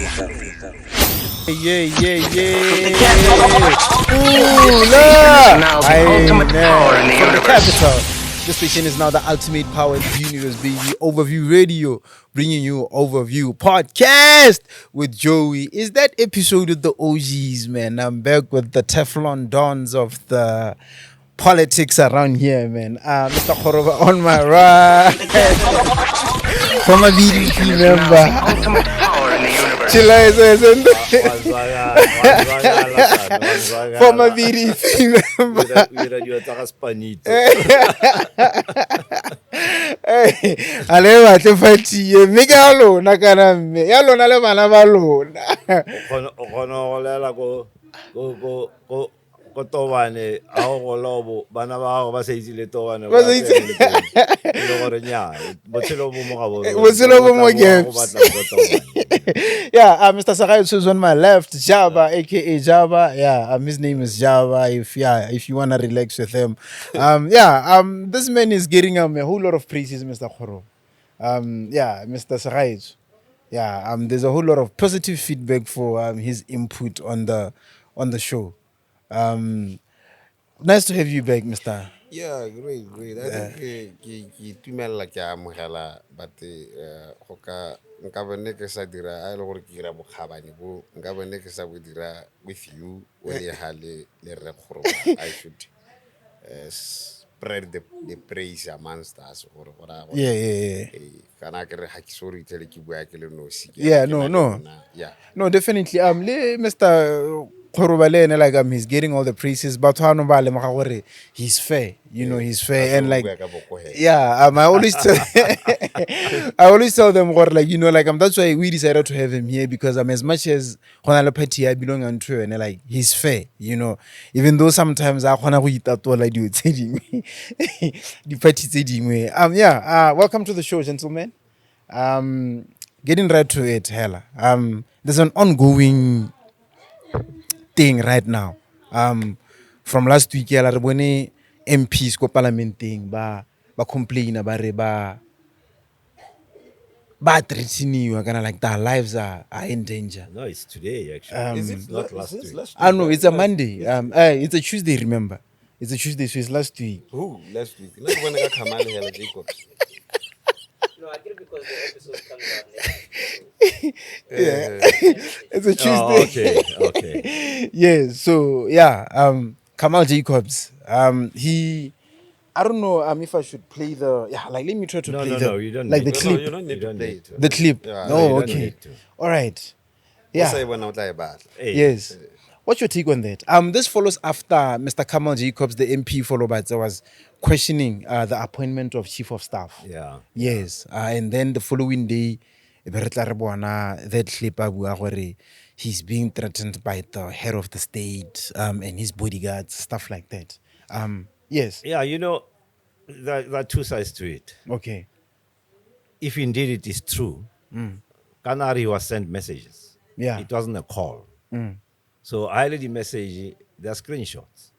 Yeah. Ooh, la. Now the Aye, ultimate man. power in the From the universe. capital. This station is now the ultimate power in the universe, baby. Overview Radio, bringing you Overview Podcast with Joey. Is that episode with the OGs, man? I'm back with the Teflon dons of the politics around here, man. Mr. Khoroba on my right, former BDP Now member. the ultimate power in the universe. Chila former BDP member. Dilo tsa ga Spanito. Hey, a le batle fatie mme ke ya lona kana mme ya lona le bana ba lona. O kgona go lela ko Tobane, ha o golobo bana ba gago ba sa itse le Tobane Ba sa itse. e le gore nnyaa, botshelo bo mo ga bo Botshelo bo mo Go gaps. batla ko Tobane. Yeah, Mr. Sakai is on my left, Java, aka Java. Yeah, his name is Java. If you wanna relax with him, yeah, this man is getting a whole lot of praises, Mr. Khoro. Yeah, Mr. Sakai. Yeah, there's a whole lot of positive feedback for his input on the show. Nice to have you back, Mr. Yeah, great, great. I think ke itumelela, ke a amogela, but go ka nka bone ke sa dira a e le gore ke dira bokgabane bo nka bone ke sa bo dira with you o le ha le rre Kgoroba. I should spread the praise amongst us gore go raya gore eh, kana ke re ga ke so re itlhele ke bua ke le nosi Yeah, ke no, na le no. lona. Yeah. No, definitely. Le Mr. Khoroba le ene, like he's getting all the praises, but batho ba lemoga gore he's fair. He's fair and like Bua ka bokohela. Yeah, I always tell them gore like like that's why we decided to have him here, because as much as go na le party ya belong to and like he's fair, even though sometimes a kgona go itatola dilo tse dingwe, di-party tse dingwe. Yeah, welcome to the show, gentlemen. Getting right to it, hela. There's an ongoing thing right now. From last week, yala re bone MPs ko parliamenteng ba complain, ba re ba threateniwa, kana like their lives are in danger. No, it's today actually. Is it It's not last is week. last Ah no, week? it's a Monday. It's a Tuesday, remember. It's a Tuesday, so it's last week. Who last week? Nna ke bone ka Kamal hela Jacobs. No, I get it because the episode comes out next week. Yeah. It's a Tuesday. Oh, okay. Yeah, so yeah, Kamal Jacobs. He I don't know if I should play the, yeah, like let me try to No, play no, the no, you don't like need the to. No, clip. you don't need You to don't play need it. to. The clip. Yeah, Oh, you don't okay. need to. All right. O sa Yeah. e bona o tla e batla. Hey. Yes. What's your take on that? This follows after Mr. Kamal Jacobs, the MP for Lobatse, was questioning the appointment of chief of staff. Yes. And then the following day, e be re tla re bona that clip a bua gore he's being threatened by the head of the state and his bodyguards, stuff like that. Yes. Yeah, there are two sides to it. If indeed it is true, Kanari was sent messages. It wasn't a call. So I already message, there are screenshots.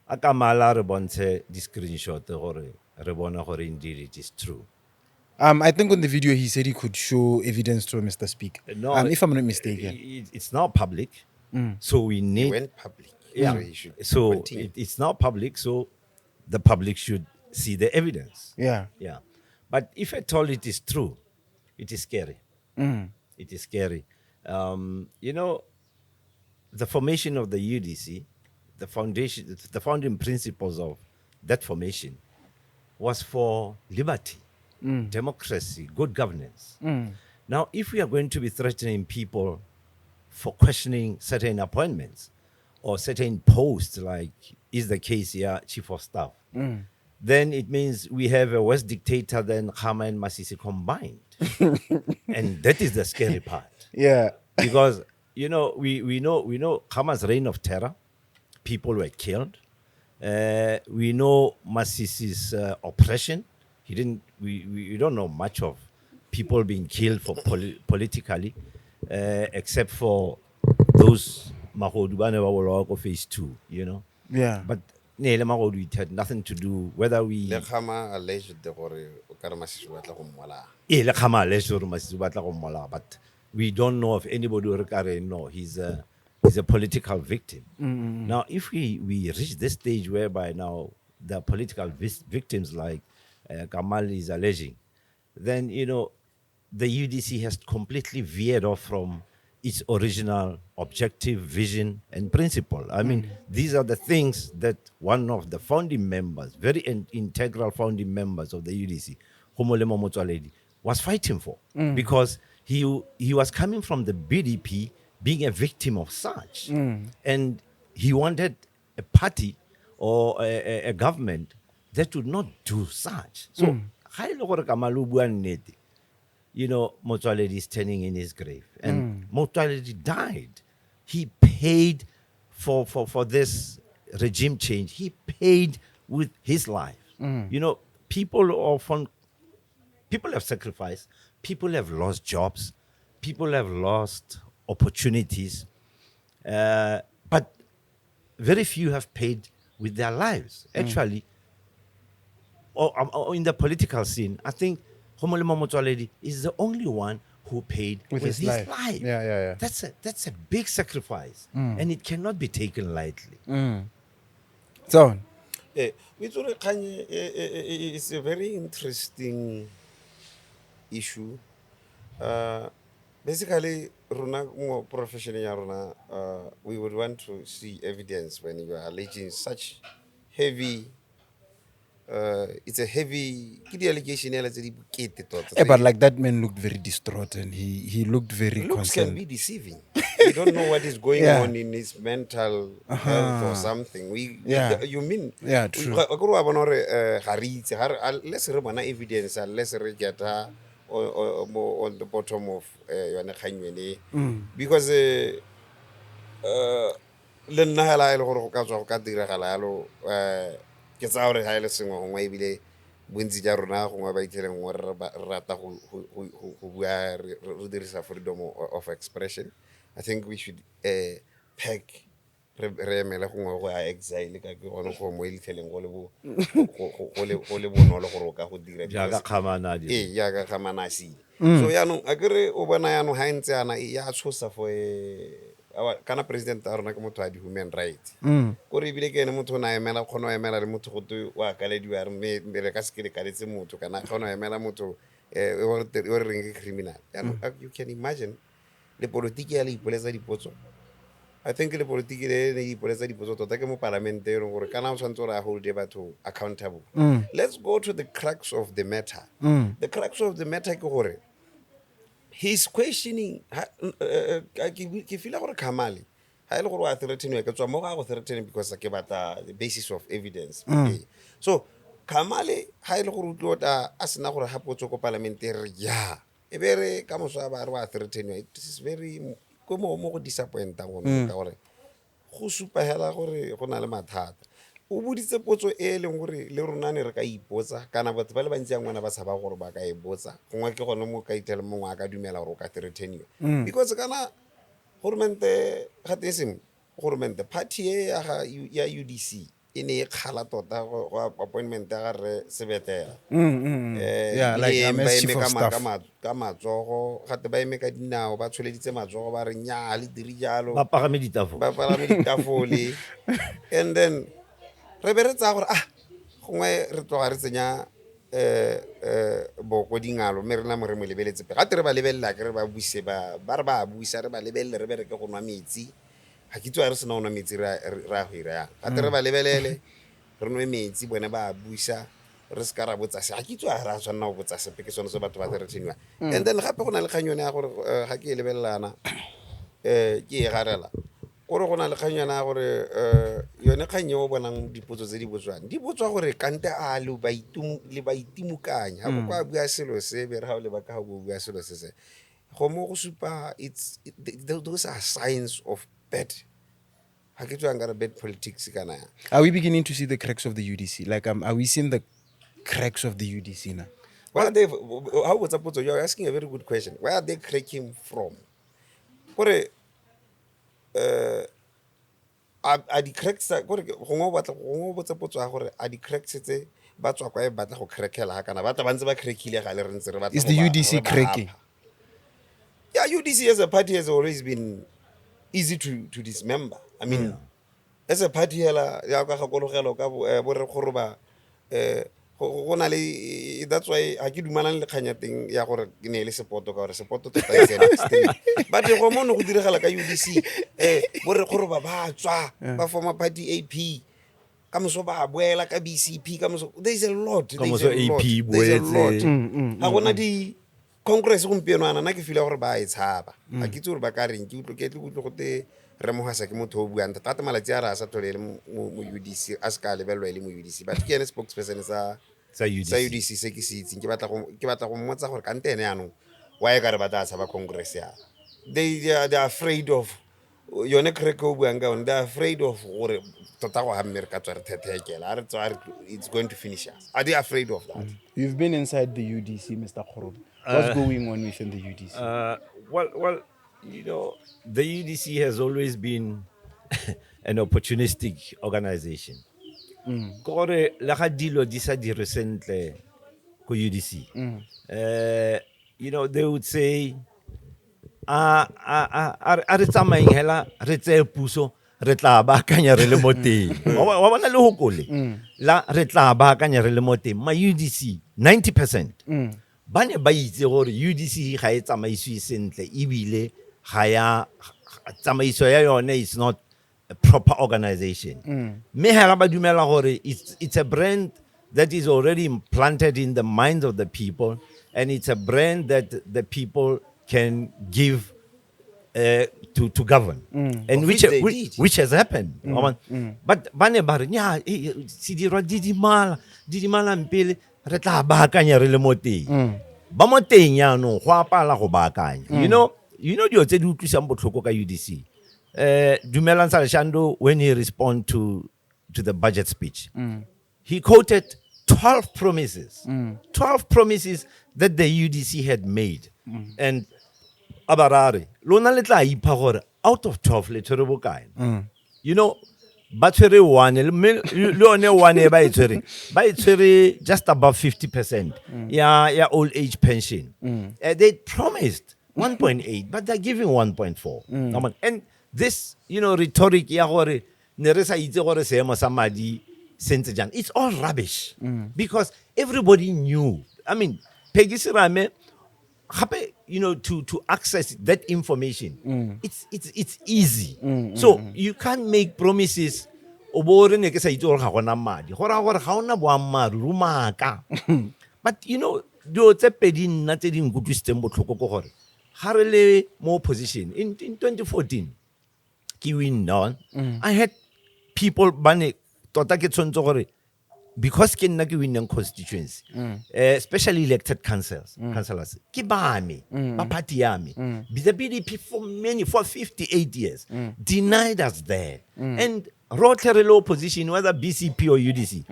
A Kamala re bontshe di screenshot gore re bone gore indeed it is true. I think on the video he said he could show evidence to Mr. Speaker. No, if I'm not mistaken. It's now public. So we He need went public. Yeah. So he should So continue. it's now public, so the public should see the evidence. Yeah. But if at all it is true, it is scary. It is scary. The formation of the UDC, the foundation, the founding principles of that formation was for liberty, democracy, good governance. Now, if we are going to be threatening people for questioning certain appointments or certain posts, like is the case here, chief of staff, then it means we have a worse dictator than Khama and Masisi combined. And that is the scary part. Because, we know Khama's reign of terror, people were killed. We know Masisi's oppression. He didn't, we don't know much of people being killed for politically, except for those magodu ba ne ba bolawa ko phase 2. But ne le magodu, it had nothing to do whether we Le Khama alleged gore o ka re Masisi o batla go mmolaya. Ee, le Khama alleged gore Masisi o batla go mmolaya, but We don't know of anybody who re no, he's a political victim. Now, if we reach this stage whereby now the political victims like Kamal is alleging, then, the UDC has completely veered off from its original objective, vision, and principle. I mean, these are the things that one of the founding members, very integral founding members of the UDC, Gomolemo Motsoaledi, was fighting for because he was coming from the BDP being a victim of such. And he wanted a party or a government that would not do such. So, ga e le gore Kamal o bua nnete, Motsoaledi is turning in his grave. And Motsoaledi died. He paid for this regime change. He paid with his life. People often, people have sacrificed, people have lost jobs, people have lost opportunities, but very few have paid with their lives. Actually, or in the political scene, I think Gomolemo Motsoaledi is the only one who paid With with his his life. life. That's a big sacrifice, and it cannot be taken lightly. So, O itse gore kgang it's a very interesting issue. Basically, rona mo profession ya rona, we would want to see evidence when you are alleging such heavy, it's a heavy, ke di-allegation hela tse di bokete tota. But like that man looked very distraught and he looked very Looks can concerned. be deceiving. We don't know what is going on in his mental health or something. You mean? Yeah, true. Ga- kore wa bona gore ga re itse, ga re- unless re bona evidence, unless re geta on the bottom of yone kgang yone. Because le nna hela e le gore go ka tswa go ka diragala yalo, ke tsaya gore ga e le sengwe gongwe ebile bontsi jwa rona gongwe ba itlheleng gore re rata go bua re dirisa freedom of expression. I think we should pack re emele gongwe go ya exile ka ke gone go mo e itlheleng go le bonolo gore o ka go dira Jaaka Kgamane a dira. Ee, jaaka Kgamane a sile. So yaanong a kere o bona yaanong ga e ntse yana e ya tshosa for kana president a rona ke motho wa di-human rights, kore ebile ke ene motho o ne a emela, kgona go emela le motho gote o akalediwa re mme re ka seke le kaletse motho kana kgona go emela motho o re reng ke criminal. Yaanong you can imagine lepolotiki ya le ipoletsa dipotso. I think lepolotiki le ne ipoletsa dipotso tota ke mo palamente e leng gore kana o tshwanetse gore a holde batho accountable. Let's go to the crux of the matter. The crux of the matter ke gore he's questioning ke feela gore Kamale ga e le gore o a threateniwa, ke tswa mo ga go threatening because ke batla the basis of evidence. Ee. So Kamale ga e le gore o tlo ta a sena gore gape o tswe ko palamente re ya e be re ka moso a ba re wa threateniwa, it is very ko mo go disappointang gone ka gore go supa hela gore go na le mathata. O boditse potso e e leng gore le rona ne re ka ipotsa kana batho ba le bantsi ya ngwana ba tshaba gore ba ka e botsa, gongwe ke gone mo ka itlhele mongwe a ka dumela gore o ka threateniwa because kana goromente ga teng sengwe goromente party e ya ga ya UDC e ne e kgala tota go appointment ya ga rre Sebetela. Yeah, Ebile like, I'm ba as eme chief of ka staff. Ka matsogo gate ba eme ka dinao ba tsholeditse matsogo ba re nnyaa le dire jalo. Ba pagame ditafole. Ba palame ditafole and then re be re tsaya gore ah gongwe re tloga re tsenya boko dingalo mme re na mo re mo lebeletse pele gate re ba lebelela ke re ba buse ba re ba busa re ba lebelele re bereke go nwa metsi ga ke itse re sena go nwa metsi re a go ira yang gate re ba lebelele re nwe metsi bone ba busa re se ka ra botsa se ga ke itse ga re a tshwanela go botsa sepe ke sone se batho ba threateniwa. And then gape go na le kgang yone ya gore ga ke e lebelelana ke e garela kore go na le kgang yone ya gore yone kgang e o bonang dipotso tse di botswang di botswa gore kante a le ba itimokanya ga ko a bua selo se be re ga o leba ka ga bo bua selo se se go mo go supa those are signs of bad ga ke tswang ka re bad politics kana yang. Are we beginning to see the cracks of the UDC? Like, are we seeing the cracks of the UDC now? Where are they? How was potso? You're asking a very good question. Where are they cracking from? Kore, a di cracks tsa kore gongwe o batla gongwe o botse potso ya gore a di cracks tse ba tswa kwa e batla go crackela ga kana ba tla ba ntse ba crackile ga le re ntse re batla Is the go UDC re ba cracking? apha. Yeah, UDC as a party has always been easy to dismember. I mean, as a party hela ya ka gakologelo ka bo re ba go na le, that's why ha ke dumalane le kganya teng ya gore ke ne e le sepoto, ka gore sepoto tota is an extreme. But go mo ne go diragala ka UDC, bo re ba ba tswa ba former party AP, ka moso ba boela ka BCP, ka moso there is a lot, Ka there is moso a lot, AP there is a lot. boetse. Ga gona di congress gompieno ana nna ke feel gore ba e tshaba. Ga ke itse gore ba ka reng, ke utlwe ke tle ke utlwe gote re Mohwasa ke motho o buang thata. Thata malatsi a re a sa tlhole e le mo UDC, a se ka lebelelwa e le mo UDC, but ke ene spokesperson sa Sa UDC. Sa UDC se ke se itseng. Ke batla go mmotsa gore kante ene yaanong wa e ka re ba tla tshaba congress ya they are afraid of yone crack o buang ka yone. They are afraid of gore tota go ga mme re ka tswa re thethekela a re tswa re, it's going to finish us. Are they afraid of that? You've been inside the UDC, Mr. Kgoroba. What's going on within the UDC? Well, the UDC has always been an opportunistic organization. Ke gore le ga dilo di sa dire sentle ko UDC, they would say, a re tsamayeng hela re tseye puso, re tla baakanya re le mo teng. Wa bona le hokole la re tla baakanya re le mo teng. Ma UDC 90% ba ne ba itse gore UDC ga e tsamaisiwe sentle, ebile ga ya tsamaiso ya yone is not a proper organization, mme hela ba dumela gore it's a brand that is already implanted in the minds of the people, and it's a brand that the people can give to govern, and Of which which they which, did. Which has happened. Wa bona? But ba ne ba re nya sedirwa didimala didimala mpele re tla baakanya re le mo teng, ba mo teng yaanong go apala go baakanya. You know dilo tse di utlwisang botlhoko ka UDC, Dumelang Saleshando, when he respond to the budget speech, he quoted 12 promises, 12 promises that the UDC had made, and abarare lona le tla ipha gore out of 12 le tshwere bokae. Ba tshwere one mme le yone one e ba e tshwereng, ba e tshwere just above 50% ya old age pension. They promised 1.8, but they're giving 1.4. Come on. And this rhetoric ya gore ne re sa itse gore seemo sa madi se ntse jang, it's all rubbish, because everybody knew. I mean, Peggy Serame gape, to access that information, it's easy. So you can't make promises o bo re ne ke sa itse gore ga gona madi, go raya gore ga ona boammaaruri, o maaka. But dilo tse pedi nna tse di nkutlwisitseng botlhoko ke gore ga re le mo opposition in 2014, ke win on, I had people ba ne tota ke tshwanetse gore because ke nna ke winnang constituency, especially elected councillors ke ba me, ba party ya me. The BDP for 58 years denied us that, and rotlhe re le opposition, whether BCP or UDC,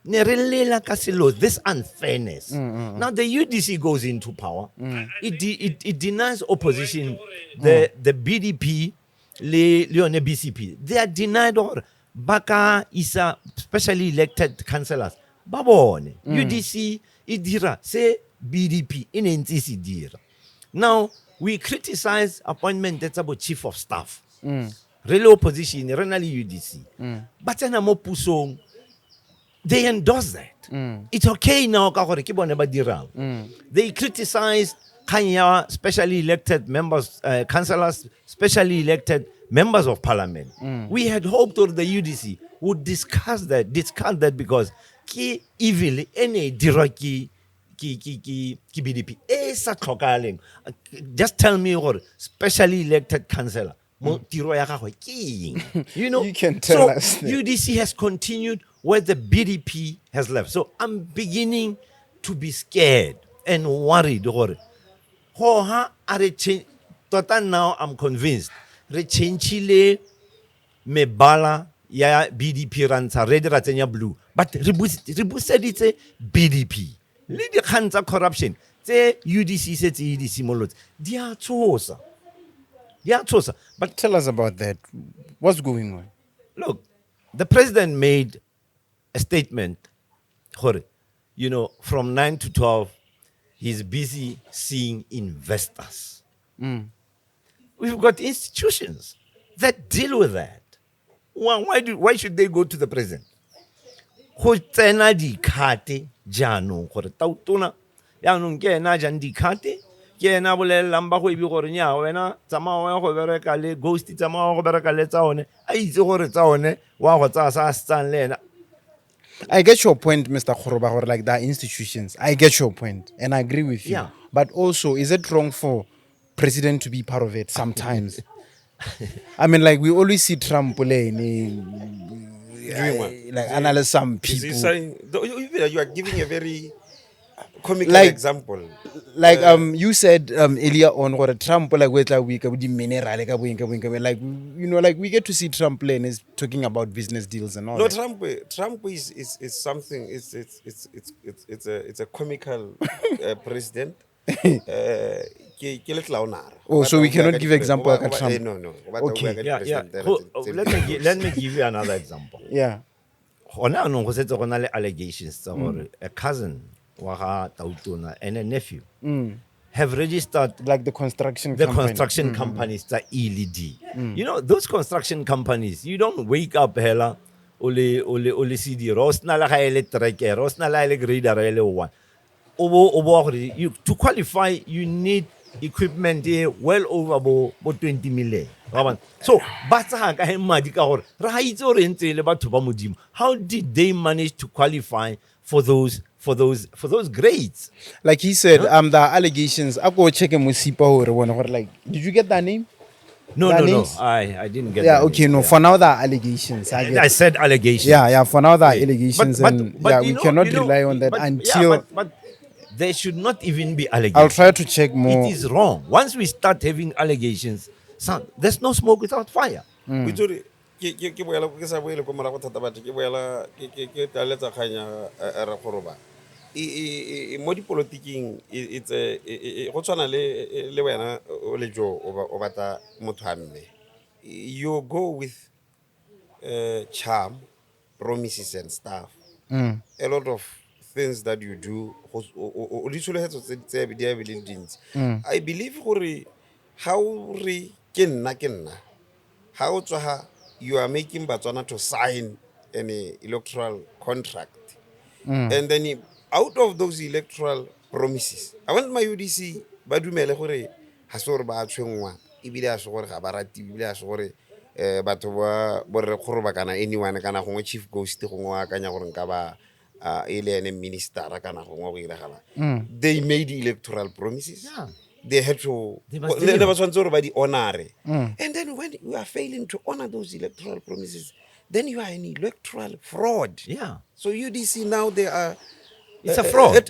ne re lela ka selo this unfairness. Now the UDC goes into power, it denies opposition. The BDP le yone BCP, they are denied gore ba ka isa specially elected councillors ba bone. UDC e dira se BDP e ne ntse e se dira. Now we criticize appointment tsa bo chief of staff re le opposition, re na le UDC, ba tsena mo pusong, they endorse that. It's okay now ka gore ke bone ba dirang. They criticize kgang ya specially elected members, councillors, specially elected members of parliament. We had hoped or the UDC would discuss that, discard that, because ke evil e ne e dirwa ke BDP e sa tlhokagaleng. Just tell me gore specially elected councillor mo tiro ya gagwe ke eng? You can tell So us that. UDC has continued where the BDP has left. So I'm beginning to be scared and worried gore go ha a re change tota. Now I'm convinced re changeile mebala ya BDP, ra ntsha red, ra tsenya blue, but re buseditse BDP le dikgang tsa corruption tse UDC setse e di simolotse. Di a tshosa, di a tshosa, but Tell us about that. What's going on? Look, the president made a statement gore, from 9 to 12 he's busy seeing investors. We've got institutions that deal with that. Why should they go to the president? Go tsena dikhate jaanong gore tautona jaanong ke ena a jang dikhate, ke ena a bolelelang bagwebi gore nya wena tsamaya o ya go bereka le ghost, tsamaya o ya go bereka le tsa one, a itse gore tsa one wa go tsaya sa se tsayang le ena. I get your point, Mr. Kgoroba, gore like there are institutions. I get your point and I agree with you. Yeah. But also, is it wrong for president to be part of it sometimes? I mean, like we always see Trump like Doing what? analyze some Is he people. saying, you are giving a very comical example. Like you said earlier on gore Trump like we tla we ka bo di-mineral ka bo eng, ka bo eng, ka bo eng. Like you know, like we get to see Trump and is talking about business deals and all No, that. Trump is something. It's a comical president. Ke le clownara. Oh, so we cannot give example ka Trump. No. O batla ho Okay. bua ka Yeah. di-president tse Let me give you another example. Yeah. Gone anong go setse go na le allegations tsa gore a cousin wa ga Tautona and a nephew have registered Like the construction the company. construction companies tsa E le D. You know, those construction companies, you don't wake up hela o le sediro, o sena le ga e le tracker, o sena le ga e le grader e le one. O bo gore you, to qualify you need equipment e well over bo 20 million. Wa bona? So ba tsaya ka he madi ka gore re ga itse gore e ntse e le batho ba Modimo. How did they manage to qualify for those grades? Like he said, there are allegations. I go check Mosipa gore bona gore like, did you get that name? No, That no, no. names? I didn't get Yeah, that okay, name. no. Yeah. For now, there are allegations. I get I said allegations. Yeah, yeah. For now, there are allegations, But, and yeah, we cannot rely on that until. But there should not even be allegations. I'll try to check more. It is wrong. Once we start having allegations, son, there's no smoke without fire. O itse gore ke boela, ke sa boele ko morago thata, batho ke boela ke tlaletsa kgang ya re Kgoroba. Mo dipolotiking, it's a, go tshwana le wena o le jo o batla motho a mme. You go with charm, promises and stuff. A lot of things that you do, o ditsholofetso tse di a be le dintsi. I believe gore ha o re ke nna, ke nna, ha o tswa ha, you are making Batswana to sign an electoral contract. And then out of those electoral promises, I want my UDC ba dumele gore ha se gore ba tshwenngwa, ebile ha se gore ga ba ratiwe, ebile ha se gore batho ba borre Kgoroba kana anyone kana gongwe chief ghost gongwe o akanya gore nka ba e le ene minister kana gongwe go iragala. They made electoral promises. Yeah. They had to, They must le deliver. ba tshwanetse gore ba di honore. And then when you are failing to honor those electoral promises, then you are an electoral fraud. Yeah. So UDC now they are It's a fraud.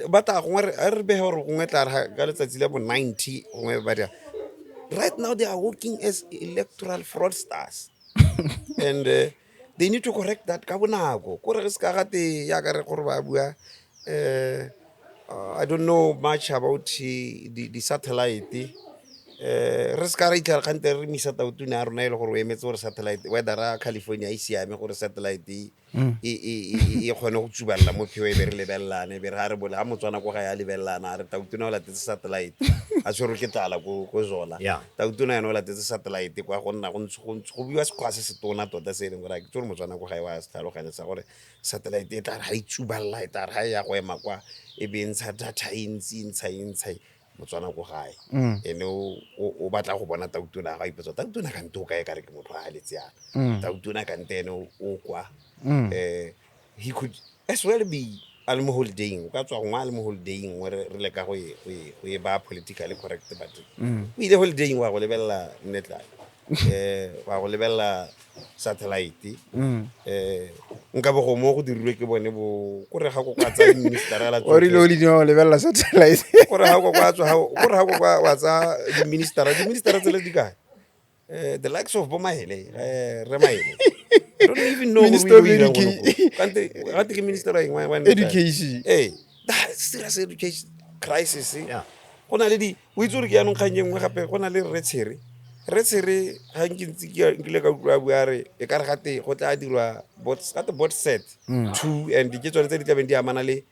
But a gongwe a re behe gore gongwe tla re ka letsatsi la bo 90 gongwe ba dira. Right now they are working as electoral fraudsters. And they need to correct that ka bonako. Kore re se ka gate yaka re gore ba bua, I don't know much about the satellite. Re se ka ra itlhela kgante re misa tautuna ya rona e le gore o emetse gore satellite weather ya California e siame gore satellite e kgone go tsuballa mo pheo e be re lebelelane, e be re ha re bole ha Motswana ko gae a lebelelana a re tautuna o latetse satellite a tshwerwe ke tlala ko Zola. Yeah. Tautuna ene o latetse satellite kwa go nna go ntse go ntse go buiwa sekgwa se se tona tota se e leng gore a ke itse gore Motswana ko gae wa se tlhaloganya sa gore satellite e tla re ha e tsuballa e tla re ha e ya go ema kwa e be e ntsha data e ntsi e ntsha e ntsha Motswana ko gae. Ene o batla go bona tautona ga ipotsa tautona kante o kae ka re ke motho a letse yana. Tautona kante ene o kwa. He could as well be a le mo holidaying. O ka tswa gongwe a le mo holidaying re leka go e ba politically correct, but o ile holidaying wa go lebella nnetlane. Wa go lebella satellite. Nka bo go mo go dirilwe ke bone bo kore ga go kwa tsa minister la O rile o le dima go lebella satellite. Kore ga go kwa tswa ga kore ga go kwa wa tsa di-minister, di-minister tsele di kae? The likes of bo Maele, re Maele. I don't even know Minister of gore o ile go irang gone koo. Kante, gate ke minister wa eng, wa eng? Education. That serious education crisis. Yeah. Go na le di, o itse gore ke jaanong kgang e nngwe gape, go na le Rre Tshere. Rre Tshere, ga nke ntse ke nkile ka utlwa a bua a re, e ka re gate go tla dirwa gate board set 2, and ke tsone tse di tlabeng di amana le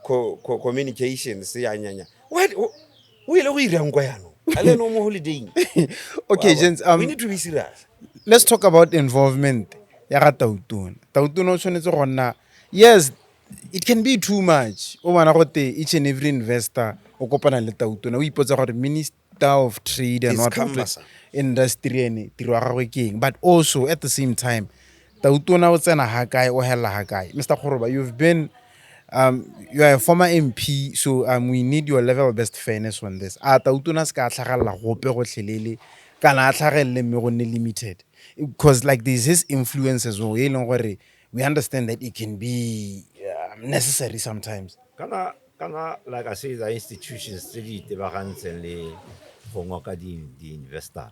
communications ya nyanya. What, o ile go irang kwa jaanong? A le ene o mo holidayng. Okay, Wa bona? gents, We need to be serious. Let's talk about involvement ya ga Tautona. Tautona o tshwanetse go nna, yes, it can be too much. O bona gote each and every investor o kopana le Tautona, o ipotsa gore Minister of Trade and It's what cumbersome. Industry ene tiro ya gagwe ke eng. But also at the same time, Tautona o tsena ha kae, o hella ha kae. Mr. Kgoroba, you are a former MP, so we need your level best fairness on this. A Tautona se ka tlhagelela gope gotlhelele, kana a tlhagelele mme go nne limited. Because like there's his influence as well, e leng gore we understand that it can be necessary sometimes. Kana like I say, the institutions tse di itebagantseng le go ngoka di-investor.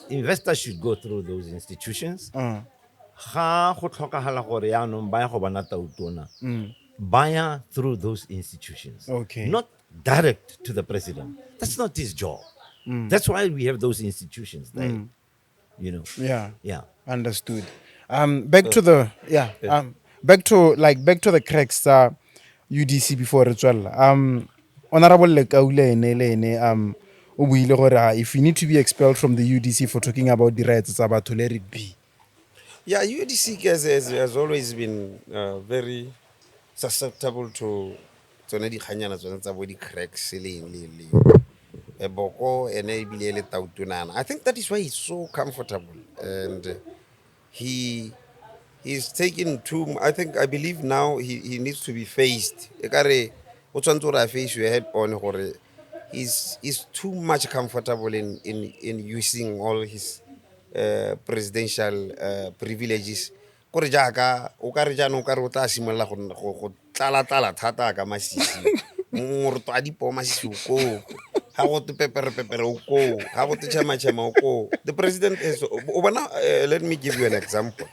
Investors should go through those institutions. Ga go tlhokagala gore yaanong ba ya go bona Tautona, ba ya through those institutions. Not direct to the president. That's not his job. That's why we have those institutions there. You know. Yeah. Understood. Back to the yeah. Back to the cracks tsa UDC before re tswelela. Honorable Lekau le ene o buile gore, ah, if you need to be expelled from the UDC for talking about the rights tsa batho, let it be. Yeah, UDC has always been very susceptible to tsone dikganyana tsone tsa bo di-cracks le eng le eng le eng. Boko ene ebile e le tautonana. I think that is why he's so comfortable and he's taken too, I think, I believe now he needs to be faced. Ekare o tshwanetse gore a face your head on gore he's too much comfortable in using all his presidential privileges, kore jaaka o ka re jaanong o ka re o tla simolola go tlala-tlala thata ka Masisi, moroto a dipoo. Masisi o koo, ga go te pepere pepere o koo, ga go te chema chema o koo. The president is, o bona, let me give you an example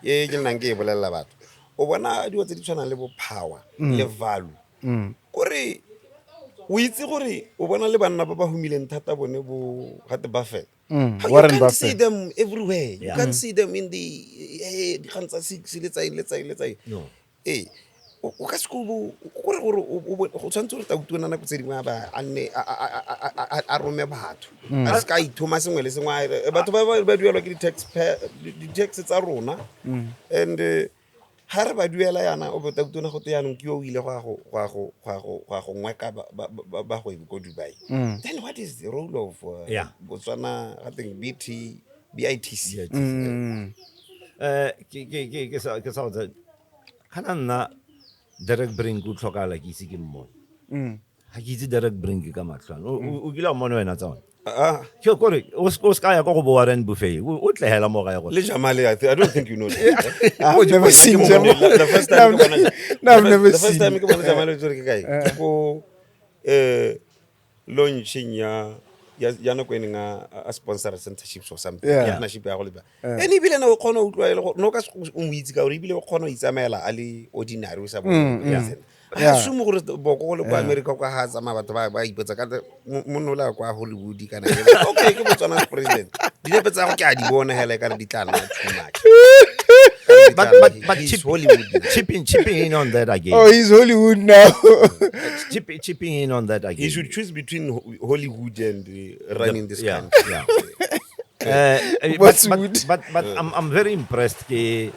e ke nnang ke e bolelela batho. O bona dilo tse di tshwanang le bo power le value, kore o itse gore o bona le banna ba ba humileng thata bone bo gate Buffett. How you Warren can't see Buffett. them everywhere. You can't see them in the dikgang tsa six le tsa eng le tsa eng le tsa eng. No. Ee, o ka se ko kore gore go tshwanetse gore Tautona nako tse dingwe a ba a nne a rome batho, a se ka a ithoma sengwe le sengwe, batho ba duelwa ke di-tax tsa rona and ga re ba duela yana, o bo Tautona gote yaanong ke yo o ile go ya go ngweka bagwebi ko Dubai. Then what is the role of Botswana gateng BT BITC? Ke sa go kana nna Derek Brink o tlhokala ke ise ke mmone. Ga ke itse Derek Brink ka matlhano. O kile wa mmone wena tsa one? Ah. Ke kore o se ka ya kwa go bo Warren Buffet, o tle hela mo gae gore Le Jamale, I don't think you know that. I've never seen Jamal. The first time ke bona No, I've never the first seen. time ke bona Jamale tsore ke kae? Ke ko launching ya nako e neng a sponsor censorships or something, partnership ya go leba and ebile ne o kgona go utlwa e le gore no ka se o mo itse ka gore ebile o kgona go itsamaela a le ordinary o sa bone president. A assume gore Boko go le kwa America kwa ga tsamaya batho ba ipotsa ka monna o le kwa Hollywood kana ke re, okay, ke Botswana president, dinepe tsa go ke a di bona hela e kare di tla nna too much. But He's Hollywood. Hollywood. Chipping in on that again. Oh, he's Hollywood now. Chipping in on that again. He should choose between Hollywood and running this country. Yeah. What's But, wood? but I'm very impressed ke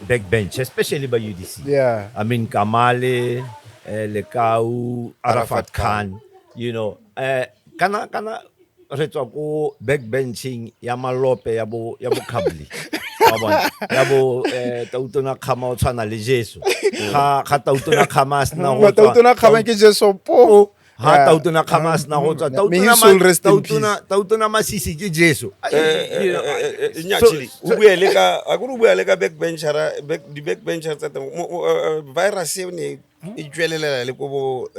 backbench, especially by UDC. I mean Kamale, Lekau, Arafat Arafat Khan. Khan, you know, kana re tswa ko backbenching ya malope ya bo Kabli. Wa bona? Ya bo Tautona Khama o tshwana le Jesu. Ga Tautona Khama a sena go tswa. Tautona Khama ke Jesu po. Ha Tautona Khama a sena go tswa. May his soul rest in peace. Tautona Masisi ke Jesu. Nya, actually, o bua le ka a kore o bua le ka backbenchera, di-backbencher tsa teng virus e ne e tswelelela le ko bo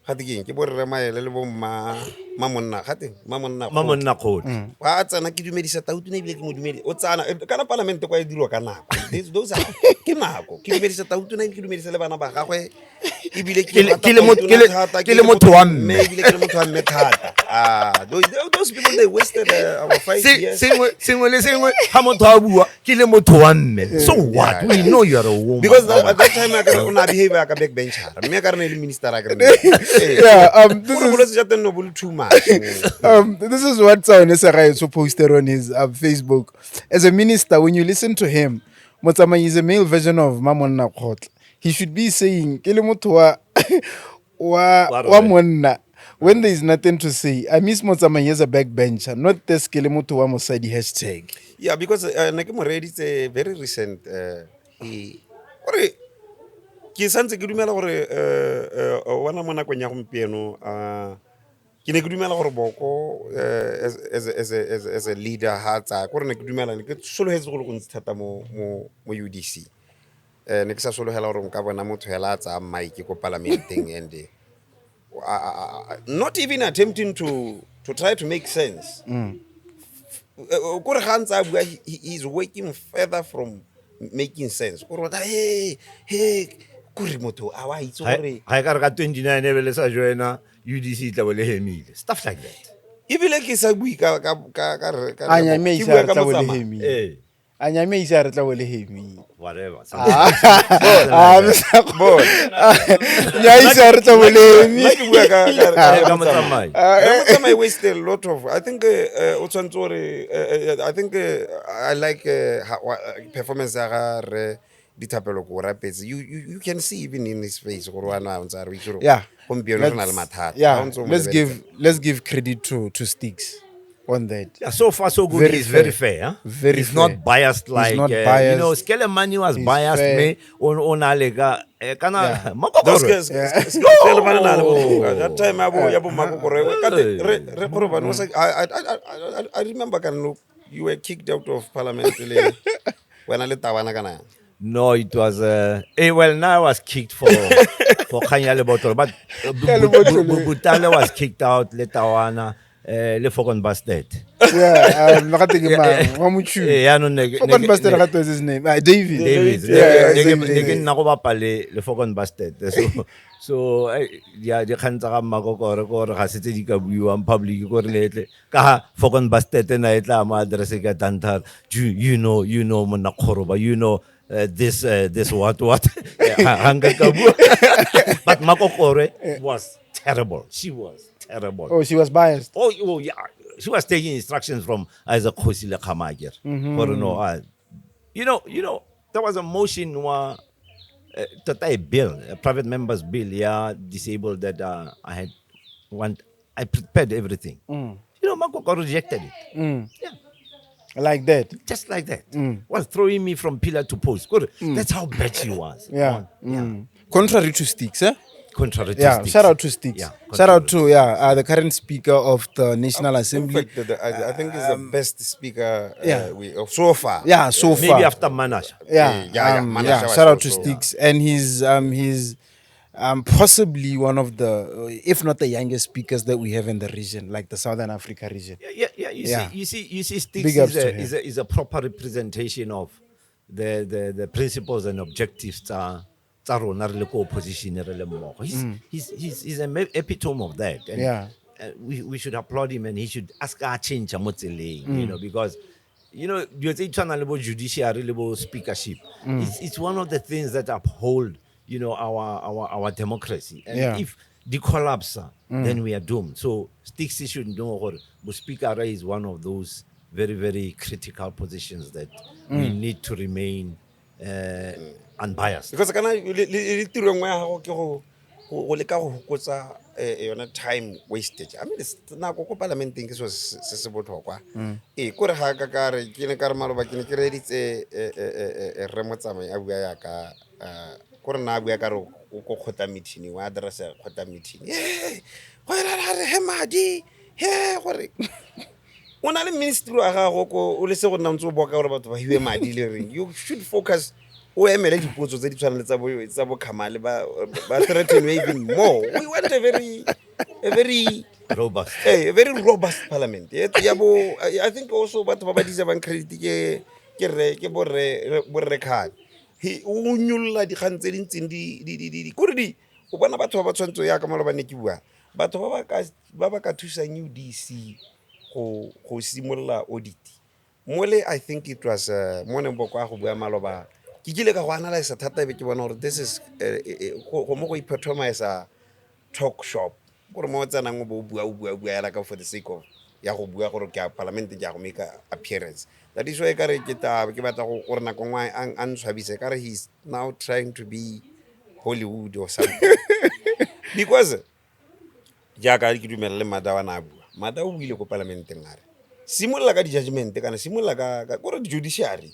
gate ke eng, ke bo rre Maele le bo mma Mamonna, gate Mamonna. Mamonna Kgotla. Ga a tsena ke dumedisa Tautona ebile ke mo dumedi o tsana kana palamente kwa e dirwa ka nako. Those are ke nako ke dumedisa Tautona ebile ke dumedisa le bana ba gagwe ebile ke Ke rata le Tautona thata, ke le motho wa mme. Ebile ke le motho wa mme thata. Ah, those people, they wasted our 5 years. Sengwe le sengwe ga motho a bua ke le motho wa mme, so what? We know you are a woman. Because at that time a kare o ne a behave yaka backbencher, mme a ka re ne e le minister a kere. Yeah, this Gore is bolwetse jwa teng no bo le too much. This is what Tsaone Sagaetso posted on his Facebook. As a minister, when you listen to him, Motsamai is a male version of Mamonna Kgotla. He should be saying, "Ke le motho wa Wa wa rre." monna," when there is nothing to say. I miss Motsamai as a backbencher, not this ke le motho wa mosadi hashtag. Yeah, because ne ke mo reeditse very recent, he kore ke santse ke dumela gore o bona mo nakong ya gompieno, ke ne ke dumela gore Boko, as a leader ha tsaya kore ne ke dumela, ne ke sologetse go le gontsi thata mo UDC. Ne ke sa sologela gore nka bona motho hela a tsaya mic ko palamenteng and not even attempting to try to make sense. Kore ga ntse a bua, he is working further from making sense, kore o tla, hey hey, kore motho a wa itse gore Ga e ka re ka 29 e be le sa joina UDC, e tla bo le hemile, stuff like that. Ebile ke sa bue ka A nyame ke ise bua a re ka tla bo le Motsamai. hemile. Eh. A nyame ise a re tla bo le hemile. Whatever. Ah, nya ise a re tla bo le Nna ke bua Eh, ka ka Motsamai. Rre Motsamai wasted a lot of, I think, o tshwanetse gore, I think, I like performance ya ga re Dithapelo ko rapetse. You can see even in his face gore wa na o ntse a re o itse gore gompieno re na le mathata. Ha Yeah, o ntse o mo let's lebeletse. give credit to Sticks on that. Yeah, so far so good. Very He's very fair. fair. Huh? Very He's fair. not biased He's like not you know. biased. Skelemani was He's biased. fair. Me on alega kana Those Makokoro. guys, Skelemani na le botoka. That time ya bo Makokoro, ka te- re Kgorobane, was like, I remember kana no, you were kicked out of parliament le wena le Tawana kana. No, it was well, now I was kicked for Kanya Lebotolo, but Kanya Lebotolo. Butale was kicked out, le Tawana, le Fokon Busted. Yeah, ga teng ke mang? Wa Motjhuu. Eh, yaanong ne ke- Fokon ne ke- Busted gape was his name. Ah, David. David. Yeah, yeah, Ne ke- David. ne ke nna go bapa le Fokon Busted. So ya dikgang tsa ga Mmakokore ke gore ga se tse di ka buiwang public, ko re letle ka ga Fokon Busted na e tla mo address ka tantar, you know monna Kgoroba, you know, this what ga nka ka bua, but Makokore was terrible. She was terrible. Oh, she was biased. Oh yeah, she was taking instructions from Isaac Kgosi le Kgama gore no, there was a motion wa tota a bill, a private members bill, yeah, disabled, that I had want, I prepared everything. Makoko rejected it. Yeah. Like that. Just like that. Was throwing me from pillar to post. Good. That's how bad she was. Yeah. Yeah. Contrary to Sticks, eh? Contrary to Yeah, Sticks. shout out to Sticks. Yeah, Shout out contrary. to the current speaker of the National In Assembly. fact, I think he's the best speaker yeah. we, so far. Yeah, so Maybe far. after Manasha. Yeah, Yeah, Manasha was shout out to also- Sticks, and he's possibly one of the, if not the youngest speakers that we have in the region, like the Southern Africa region. Yeah. You see, Sticks Big ups is to a, him. is a proper representation of the principles and objectives tsa rona re le ko opposition re le mmogo. He's an epitome of that. And, we should applaud him, and he should ask a change mo tseleng, because dilo tse di tshwanang le bo judiciary le bo speakership, it's one of the things that uphold our democracy. And if di collapse, then we are doomed. So Sticks should know gore bo speaker is one of those very, very critical positions that we need to remain unbiased. Because kana le tiro nngwe ya gago ke go leka go fokotsa yone time wastage. I mean, nako ko palamenteng ke selo se botlhokwa. Ee, kore ga ka re ke ne ka re maloba ke ne ke reeditse rre Motsamai a bua yaka, kore nna a bua ka re o ko kgotla meeting, wa address kgotla meeting, e go ra re he madi he gore o na le ministry wa gago ko o le se go nna ntse o boka gore batho ba hiwe madi le reng. You should focus, o emele dipotso tse di tshwanang le tsa bo Khamale, ba threaten even more. We want a very robust, a very robust parliament. Ya bo I think also batho ba ba deservang credit ke re ke borre Khan. He o nyolola dikgang tse di ntseng di kore di o bona batho ba ba tshwanetse yaka malobane ke bua. Batho ba ba ka thusang UDC go simolola audit mole, I think it was mo neng boko a go bua maloba, ke kile ka go analysa thata, e be ke bona gore this is go mo go epitomize talk shop, gore mo o tsenang o bo o bua, o bua, o bua yala ka for the sake of ya go bua gore ke a parliament, ke a go make appearance. That is why kare ke ta ke batla gore nako nngwe a ntshwabise, kare he's now trying to be Hollywood or something, because jaaka ke dumela le Mada wa na a bua, Mada o buile ko palamenteng, a re simolola ka di-judgment kana simolola ka kore di-judiciary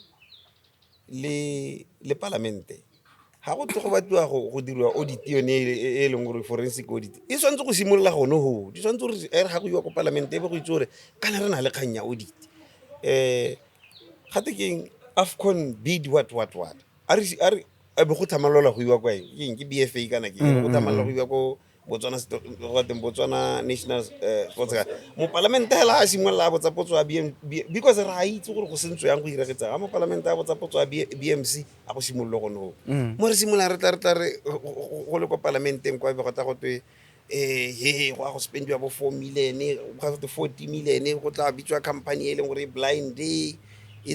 le palamente. Ga go tle go batliwa go diriwa audit yone e leng gore forensic audit e tshwanetse go simolola gone go di tshwanetse gore e re ga go iwa ko palamente e be go itse gore kana re na le kgang ya audit. Gate keng AFCON bid, what what what, a re a be go tlhamalola go iwa kwa eng, ke eng, ke BFA kana ke eng, go tlhamalola go iwa ko Botswana go teng Botswana National Sports mopalamente hela a simolola a botsa potso ya BM, because re a itse gore go sentswe yang go iregetsang ga mopalamente a botsa potso ya BMC, a go simolole gone go mo re simolola re tla re go le ko palamenteng kwa, be go tla go twe he go a go spendiwa bo 4 million, go twe 40 million, go tla bitswa company e leng gore e blind, e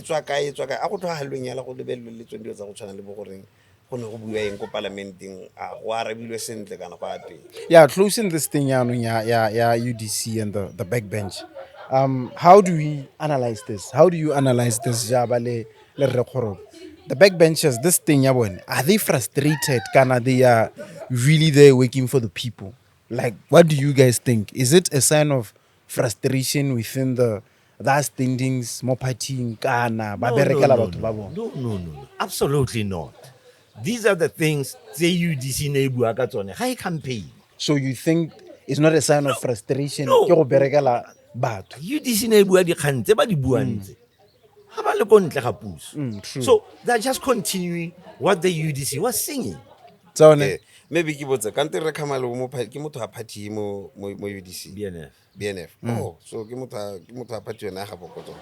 tswa kae, e tswa kae. A go tlhoagalelweng yala go lebelelwe le tsone dilo tsa go tshwana le bo goreng go ne go buiwa eng ko palamenteng, a go arabilwe sentle kana go a teng. Yeah, closing this thing yaanong ya UDC and the backbench. How do we analyze this? How do you analyze this, Jaba le Rre Kgoroba? The backbenchers, this thing ya bone, are they frustrated kana they are really there working for the people? Like, what do you guys think? Is it a sign of frustration within the that standings mo partying kana ba No, berekela no, batho no, ba bone? No. Absolutely not. These are the things tse UDC ne e bua ka tsone ga e campaign. So you think it's not a sign of frustration, No. ke go berekela batho? UDC ne e bua dikgang tse ba di buang tse ga ba le ko ntle ga puso. True. So they're just continuing what the UDC was singing. Tsone. Maybe ke botse kante re Khamalo ke motho wa party mo UDC? BNF. BNF. Oh, so ke motho wa party yone ya ga Bokotso,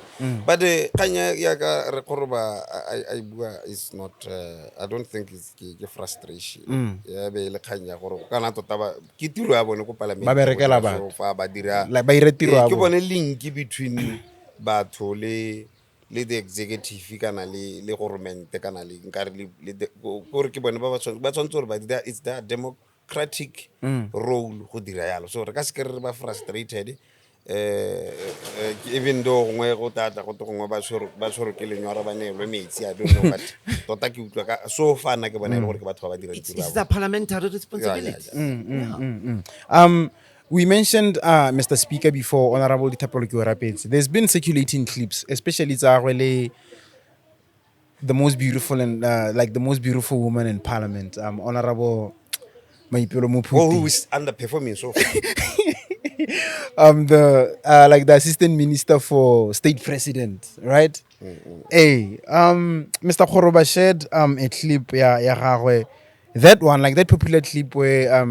but kgang ya ka re Kgoroba a e bua is not, I don't think it's ke frustration ya be e le kgang ya gore kana tota ke tiro ya bone ko palamente. Ba berekela So batho. fa ba dira Like, ba ire tiro ya ke bone. bone link between batho le the executive kana le goromente kana le nkare kore ke bone ba tshwanetse gore ba dira, it's their democratic role go dira yalo. So re ka seke re ba frustrated, even though gongwe go tlatla go te gongwe ba tshwerwe ke lenyora, ba neelwe metsi, I don't know, but tota ke utlwa ka so far nna ke bona e le gore ke batho ba ba dirang It's, tiro ya it's bone. the parliamentary responsibility. We mentioned Mr. Speaker before, Honorable Dithapelo Keorapetse. There's been circulating clips, especially tsa gagwe le the most beautiful and like the most beautiful woman in Parliament, Honorable Maipelo Oh, Mophuti. who is underperforming so far. The like the assistant minister for state president, right? Hey, Mr. Kgoroba shared a clip ya gagwe, that one, like that popular clip where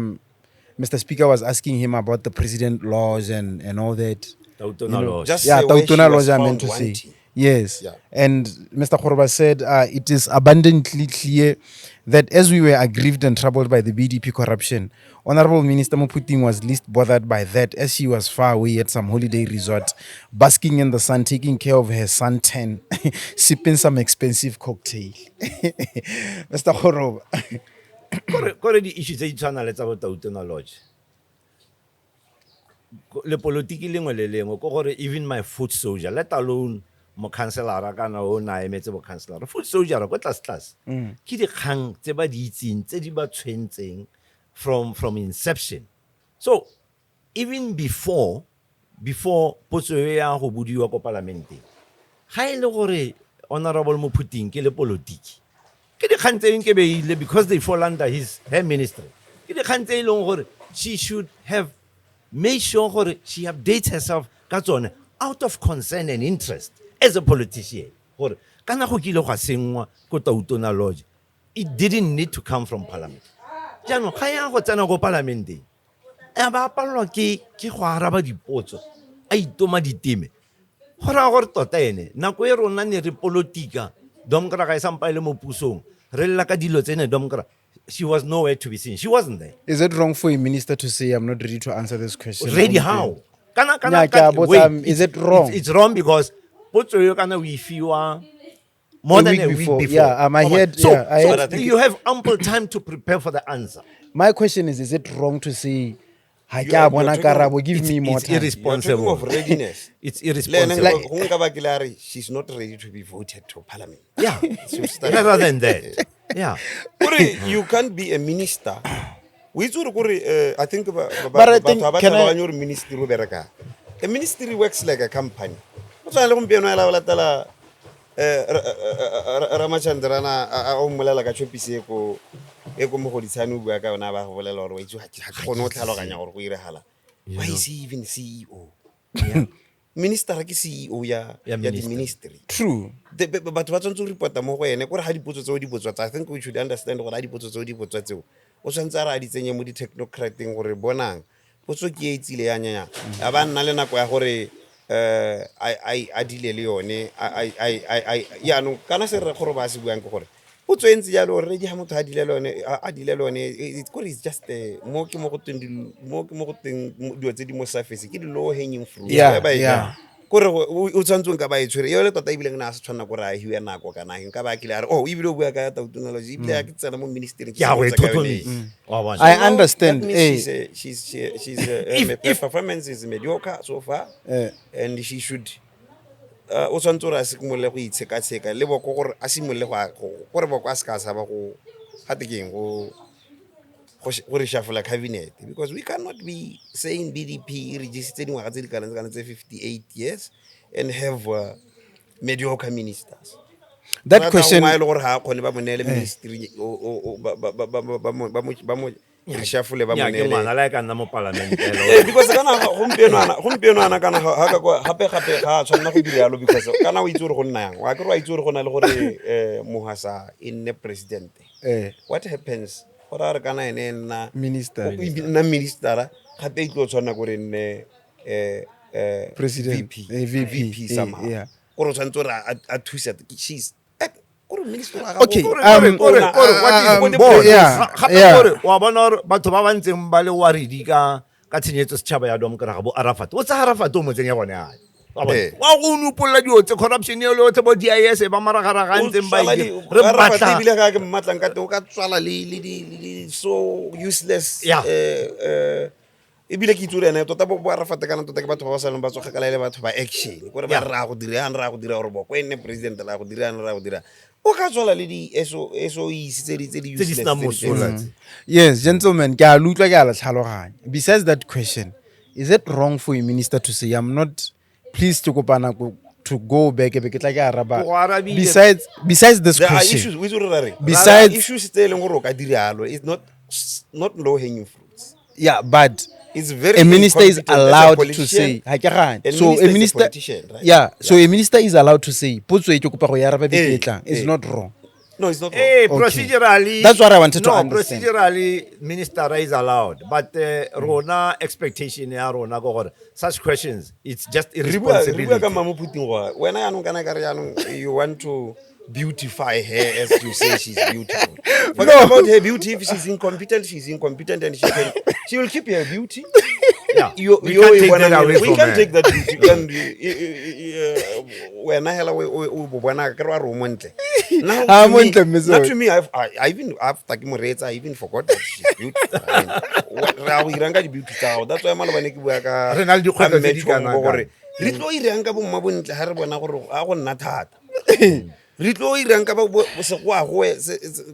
Mr. Speaker was asking him about the president laws and all that. Tautona Lodge. Just Yeah, say where she Tautona was Lodge, I found meant to say. wanting. Yes. Yeah. And Mr. Kgoroba said, it is abundantly clear that as we were aggrieved and troubled by the BDP corruption, Honorable Minister Mophuting was least bothered by that, as she was far away at some holiday resort, basking in the sun, taking care of her suntan, sipping some expensive cocktail. Mr. Kgoroba. Kore di-issue tse di tshwana le tsa bo Tautona Lodge, lepolotiki lengwe le lengwe, ko gore even my foot soldier, let alone mokhanselara kana o na emetse bokhanselara, foot soldier ko tlase tlase, ke dikgang tse ba di itseng tse di ba tshwentseng from inception. So even before potso e ya go bodiwa ko palamenteng, ga e le gore Honorable Mophuting ke lepolotiki, ke dikgang tse nke beile because they fall under his her ministry, ke dikgang tse e leng gore she should have made sure gore she updates herself ka tsone out of concern and interest as a politician, gore kana go kile gwa senngwa ko Tautona Lodge. It didn't need to come from parliament. Jaanong ga ya go tsena ko palamenteng, a ba palelwa ke go araba dipotso, a itoma diteme, go raya gore tota ene nako e rona ne re politika, Domkra ga e sampa e le mo pusong, re lla ka dilo tsene Domkra. She was nowhere to be seen. She wasn't there. Is it wrong for a minister to say I'm not ready to answer this question? Ready how? Kana kana Nya, ke a botsa, wait, is it wrong? It's wrong because potso eo kana o e fiwa more A than week a week before. before. Yeah, I Come on. heard- So, yeah, I so heard- you have ample time to prepare for the answer. My question is it wrong to say ha ke You a are- bona you are talking- karabo, give It's, me more it's time? You're talking irresponsible. of readiness. It's Le ene irresponsible. Like- go nka ba ke le a re she's not ready to be voted to parliament. Yeah. So start- Rather than that. Yeah. Kore you can't be a minister. O itse gore kore I think But I think- batho ga ba can I- tlhaloganye gore ministry o berekang. A ministry works like a company. Go tshwana le gompieno hela o latela Ramachandrana a o mmolela ka tšhopisi e ko Mogoditshane o bua ka yona a ba go bolela gore wa itse ga ke kgone go tlhaloganya gore go iragala. Why is he even CEO? Minister ke CEO ya Ya ya ministry. di-ministry. True. Batho ba tshwanetse go reporta mo go ene kore ga dipotso tseo di botswa tsa, I think we should understand gore ga dipotso tseo di botswa tseo o tshwanetse a re a di tsenye mo di-technocrateng gore bonang potso ke e tsile ya nyanya a ba nna le nako ya gore um a dile le yone yaanong kana se rre gore ba se buang ke gore potso e ntse jalo already ga motho a dile le yone a dile le yone kore it's just mo ke mo go teng mo ke mo go teng dilo tse di mo surface ke di-low hanging fruit. Yeah, Ba e yeah. Kore o tshwanetse nka ba e tshwere yone tota ebile ne a se tshwanela kore a hiwe nako kana eng, nka ba a kile a re oh ebile o bua ka tautonology ebile a ke tsena mo ministering Ke a go e simolotse ka yone e. tlhotlhomisa. Wa bona. I So now, understand, that means eh. she's If- her performance is mediocre so far Eh. and she should o tshwanetse gore a simolole go itshekatsheka le boko gore a simolole gore boko a se ka a tshaba go gate ke eng go reshuffle cabinet because we cannot be saying BDP e regisitse dingwaga tse di kana kana tse 58 years and have mediocre ministers. That Rata question gongwe a e le gore ga a kgone ba mo neele ministry ba mo reshuffle ba mo Nnyaa, ke neele ngwana la e ka nna mo palamente. Eh, because kana gompieno ana kana ga ka kwa gape gape ga a tshwanela go dira yalo because kana o itse gore go nna yang wa kere wa itse gore go na le gore Mohasa e nne president. Eh. What happens gore a re kana ene e nna Minister. Nna ministera gape e tlo tshwanela gore e nne President. VP Eh, VP, VP eh, somehow yeah. gore o tshwanetse gore a thuse she's kore minister wa gago- Okay, Kore, what is board? yeah, Gape yeah. kore, wa bona gore batho ba ba ntseng ba le worried ka tshenyetso setšhaba ya Domkrag ga bo Arafat. O tsa Arafat o mo tsenya gone yana. Wa bona? Eh. Wa go nopolola dilo tse corruption eo le yotlhe bo DIS ba maragaraga a ntseng ba e dira. Re Arafat batla ebile ga ke mmatlang ka teng o ka tswala le so useless Yeah. ebile ke itse gore ene tota bo Arafat kana tota ke batho ba ba saleng ba tswa kgakala e le batho ba action kore ba Yeah. re ra go dira yang ra go dira gore boko e nne president ra go dira yang ra go dira o ka tswala le di SOEs tse di Tse di useless senang tse di- mosola tse. Yes, gentlemen, ke a le utlwa, ke a le tlhaloganya. Besides that question, is it wrong for a minister to say I'm not pleased to kopa nako to go back e be ke tla ke araba? Ke go arabile. Besides this There are question. issues o itse gore ra reng? Besides- There are issues tse e leng gore o ka dira yalo it's not low hanging fruits. Yeah, but It's very a minister is incompetent as a allowed to politician. say ha ke gane. A So minister a is a minister, politician, right? yeah, so a minister is allowed to say potso e ke kopa go e araba beke Eh, e tlang. It's eh. not wrong. No, it's not wrong. Eh, Okay. procedurally. That's what I wanted to no, understand. Procedurally, minister is allowed, but rona expectation ya rona ke gore such questions, it's just Re bua ka irresponsibility. Mamo Phuting gore wena yaanong kana ka re yaanong you want to beautify her as you say she's beautiful. Forget about her beauty. If she's incompetent, she's incompetent and she will keep her beauty. Yeah. We You can't take bona that away we from can't her. take that beauty. And wena hela o bo bona ke re wa re o montle. Now Ah, to me- montle, mme now Zoe. to me, I even after ke mo reetsa, I even forgot that she's beautiful. I mean, re a go irang ka di-beauty tsa gago. That's why malobane ke bua ka Re na le dikgwetlho ka tse di Mme Chombo kana-kana. gore re tlo irang ka bomma bontle ga re bona gore a go nna thata. Re tlo irang ka segoagoe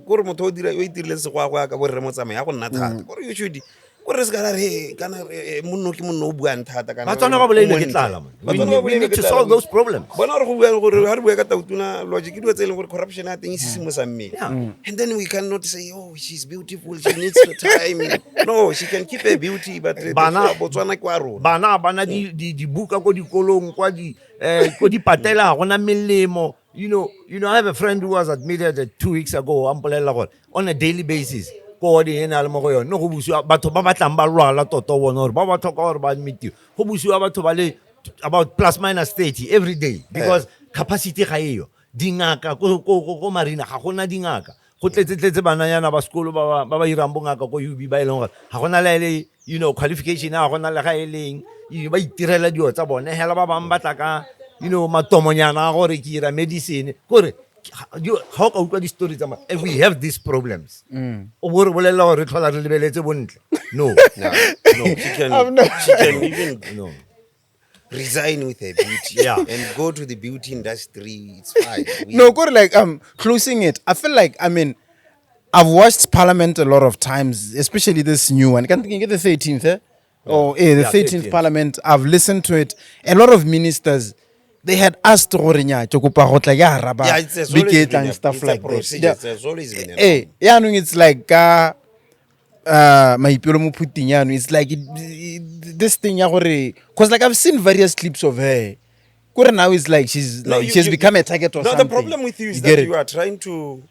kore motho o itirileng segoagoe ka borre motsamai a go nna thata. Kore you should kore re se ka ra re kana monno ke monno o buang thata kana Batswana ba bolailwe ke o montle. tlala, man. We Batswana ba need- we bolailwe need ke to tlala. solve those problems. Bona gore go bua gore ha re bua ka Tautona logic ke dilo tse e leng gore corruption ya teng e sisimosa mmele. Yeah. And then we cannot say oh she's beautiful she needs the time. No, she can keep her beauty but Botswana ke wa rona. Bana ba na dibuka ko dikolong kwa di ko dipatela ga gona melemo. I have a friend who was admitted 2 weeks ago a mpolelela gore on a daily basis ko wardeng e ne a le mo go yone go busiwa batho ba batlang ba lwala tota bona gore ba ba tlhoka gore ba admitiwe go busiwa batho ba le about plus minus 30 every day because capacity ga eyo dingaka ko marina ga gona dingaka. Go tletse-tletse bananyana ba sekolo ba ba irang bongaka ko UB, ba e leng gore ga gona le le qualification, ga gona le ga e leng ba itirela dilo tsa bone hela. Ba bangwe ba tla ka matomonyana a gore ke ira medicine, kore ga o ka utlwa di-story tsa and we have these problems, o bo re bolelela gore re tlhola re lebeletse bontle. No. No, she can, she can even no resign with her beauty and go to the beauty industry. It's fine. No, go to like closing it. I feel like, I mean, I've watched Parliament a lot of times, especially this new one. Can't think the 13th, eh? Oh, the Yeah, 13th 13th. Parliament. I've listened to it. A lot of ministers, they had asked gore nya, ke kopa go tla ke araba Yeah, it's always beke e been tlang, stuff it's a like that. procedure. It's always been a Yaanong it's like ka Maipelo Mophuting yaanong, it's like this thing ya gore, cause like I've seen various clips of her. Kore now it's like she's No, like she has become a target or no, something. the problem with you is get that it? You are trying to.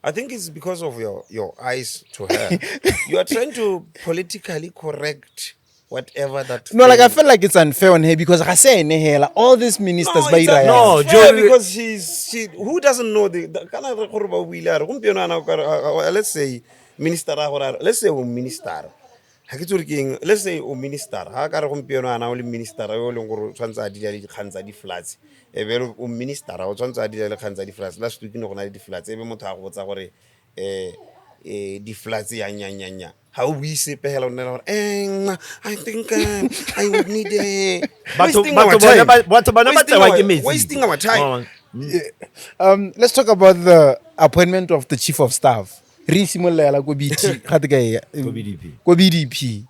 I think it's because of your eyes to her. You are trying to politically correct whatever that. No, like I thing- feel like it's unfair on her because ga se ene hela, all these ministers No, ba it's ira No, yang. unfair Joey- because she's she who doesn't know the kana re gore ba o buile a re gompieno ana o ka re, let's say minister a gore let's say o minister, ga ke itse gore ke eng, let's say o minister, ga ka re gompieno ana o le minister yo o leng gore o tshwanetse a dira le dikgang tsa di-floods, e be re o minister o tshwanetse a dira le kgang tsa di-floods. Last week ne go na le di-floods, e be motho a go botsa gore di-floods yang yang yang yang, ga o bue sepe hela, o nnela gore I think I would need a Batho bone ba tsewa ke metsi. Wasting our time. Oh. Let's talk about the appointment of the chief of staff. Re simolola ko BT, ga te kae? Ko BDP. Ko BDP.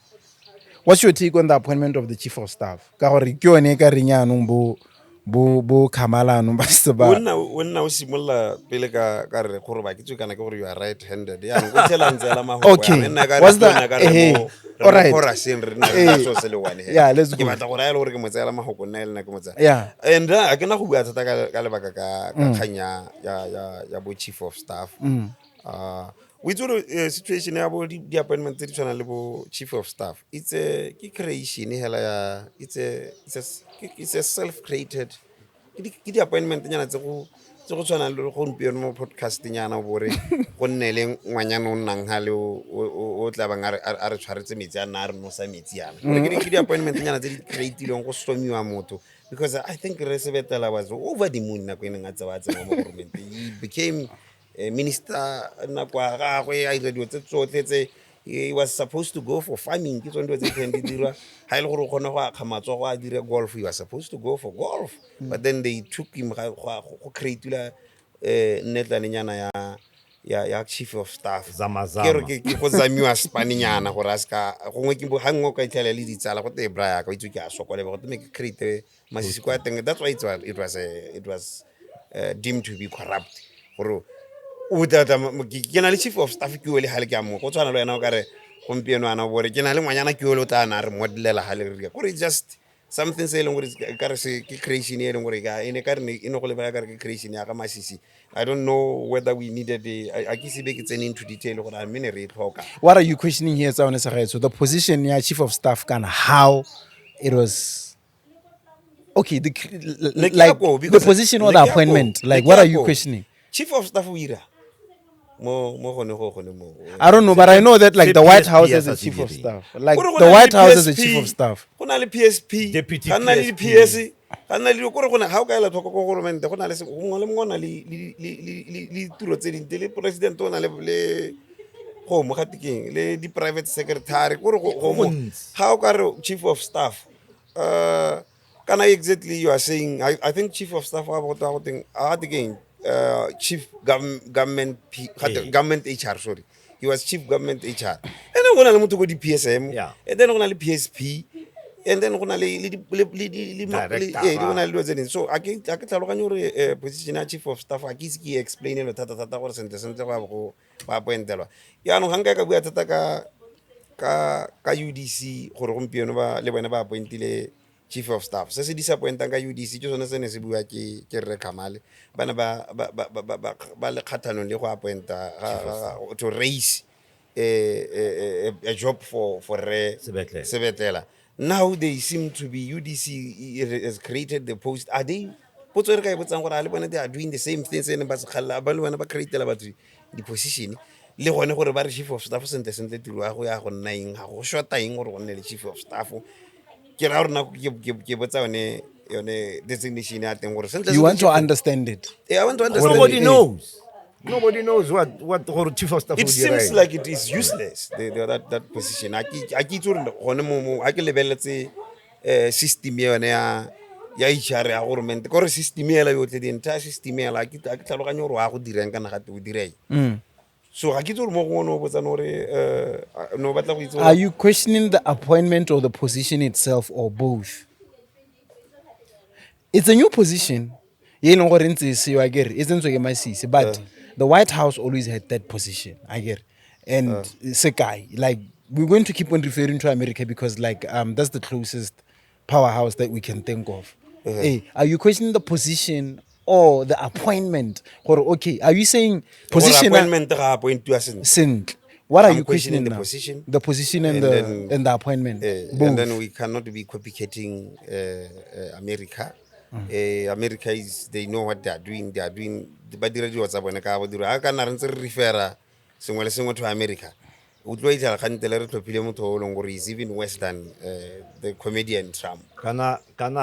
What's your take on the appointment of the chief of staff? Ka gore ke yone e ka reng yaanong bo Kamala anong ba se ba O nna o simolola pele ka re gore ba ke tswe kana ke gore you are right handed, yaanong o tshela ntse ela mahoko. Okay. Nna ka re What's the- nna ka re mo re mo Alright. choruseng, re nna re na so se le one he. Yeah, let's Ke go. batla gore a e le gore ke mo tseela mahoko, nna e le nna ke mo tsaya. And a ke na go bua thata ka lebaka ka kgang ya bo chief of staff. O itse gore situation ya bo di-appointment tse di tshwanang le bo chief of staff, it's a ke creation hela ya it's a self created ke di-appointment nyana tse go tshwanang le gompieno mo podcast nyana bore go nne le ngwanyana o nnang ga le o tla bang a re tshwaretse metsi, a nna a re nosa metsi yana. Gore ke di-appointment nyana tse di creatilweng go somiwa motho, because I think re Sebetela was over the moon nako e neng a tsewa a tsenngwa mo government. He became a minister nako ya gagwe, a dira dilo tse tsotlhe tse he was supposed to go for farming, ke tsone dilo tse di di dirwa. Ga e le gore o kgone go akga matsogo a dire golf, he was supposed to go for golf, but then they took him go createla nnetlanenyana ya chief of staff. Zama, zama. Ke re ke go zamiwa spanenyana gore a seka gongwe ke ga nngwe o ka itlhela le ditsala go te bra yaka o itse ke a sokola, be go teme ke create Masisi kwa teng. That's why it was deemed to be corrupt, gore o tla ke na le chief of staff ke ole gale ke a mo go tshwana le wena o kare gompieno ana bore ke na le ngwanyana ke ole o tla na re modelela gale re gore it's just something se e leng gore ka re se ke creation e leng gore e ne ka re e ne go lebega ka re ke creation ya ga Masisi. I don't know whether we needed a ke se be ke tsene into detail gore a mme ne re e tlhoka. What are you questioning here, Tsaone Sagaetso? The position ya chief of staff kana how it was okay, the Ne ke ya like koo, the because- position or ne the ke ya koo, appointment, ne like ke what ya are you koo. questioning? Chief of staff o ira mo gone go gone mo. I don't know, but I know that like Se the White PSP House ya has a sa chief of se staff. Like Kore go the na le White House has a PSP, chief of staff. Go na le PSP, Deputy ga nna le PSP. di-PS, ga nna le kore gone ga o ka ela tlhoko ko goromente go na le mongwe le mongwe o na le ditiro tse dintsi, le president o na le go mo gate keng le di-private secretary kore go mo Gontsi. Ga o ka re chief of staff, kana exactly you are saying, I think chief of staff wa go twa go teng a gate keng, chief government government HR, sorry, he was chief government HR, and then go na le motho ko di-PSM, and then go na le PSP, and then go na le le di- le le di- le ma- le- Director. ee, go na le dilo tse dingwe. So a ke tlhaloganye gore position ya chief of staff, a ke ise ke e explainelo thata-thata gore sentle-sentle go ya go ba appointelwa. Yaanong ga nka ka bua thata ka UDC gore gompieno ba le bone ba appointile chief of staff, se se disappointang ka UDC ke sone se ne se bua ke rre Kamale, ba ne ba le kgathanong le go appointa to raise a job for re Sebetlela. Sebetlela. Now they seem to be, UDC has created the post. Are they Potso e re ka e botsang gore a le bone they are doing the same thing se neng ba se kgalela, ba le bone ba createla batho di-position, le gone gore ba re chief of staff sentle sentle tiro ya go ya go nna eng, ga go shorta eng gore go nne le chief of staff. Ke raya gore nako ke botsa yone designation ya teng gore sentle You want to sentle understand it. Yeah, I want to understand Nobody it. knows. Nobody knows what gore chief of staff It o dira seems eng. like it is useless, that position. A ke itse gore gone mo a ke lebeletse system yone ya HR ya government, kore system ela yotlhe, the entire system ela, a ke tlhaloganye gore wa go dirang kana gate o dira eng. So ga ke itse gore mo gongwe o botsane gore no o batla go itse gore- Are you questioning the appointment or the position itself or both? It's a new position. Ye leng gore ntse e seo, akere, e tsentswe ke Masisi, but the White House always had that position, akere. And sekai, like we're going to keep on referring to America because that's the closest powerhouse that we can think of. Hey, are you questioning the position or the appointment? Or okay, are you saying Gore position appointment ga appointiwa sentle? Sentle. What are I'm you questioning questioning the now? position. The position And then and the appointment. Both. And then we cannot be copycatting America. America is, they know what they are doing. They are doing, ba dira dilo tsa bone ka ba dira. Ha kana re ntse re refera sengwe le sengwe to America, o tlo itlhela kgantele re tlhophile motho o leng gore is even worse than the comedian Trump. Kana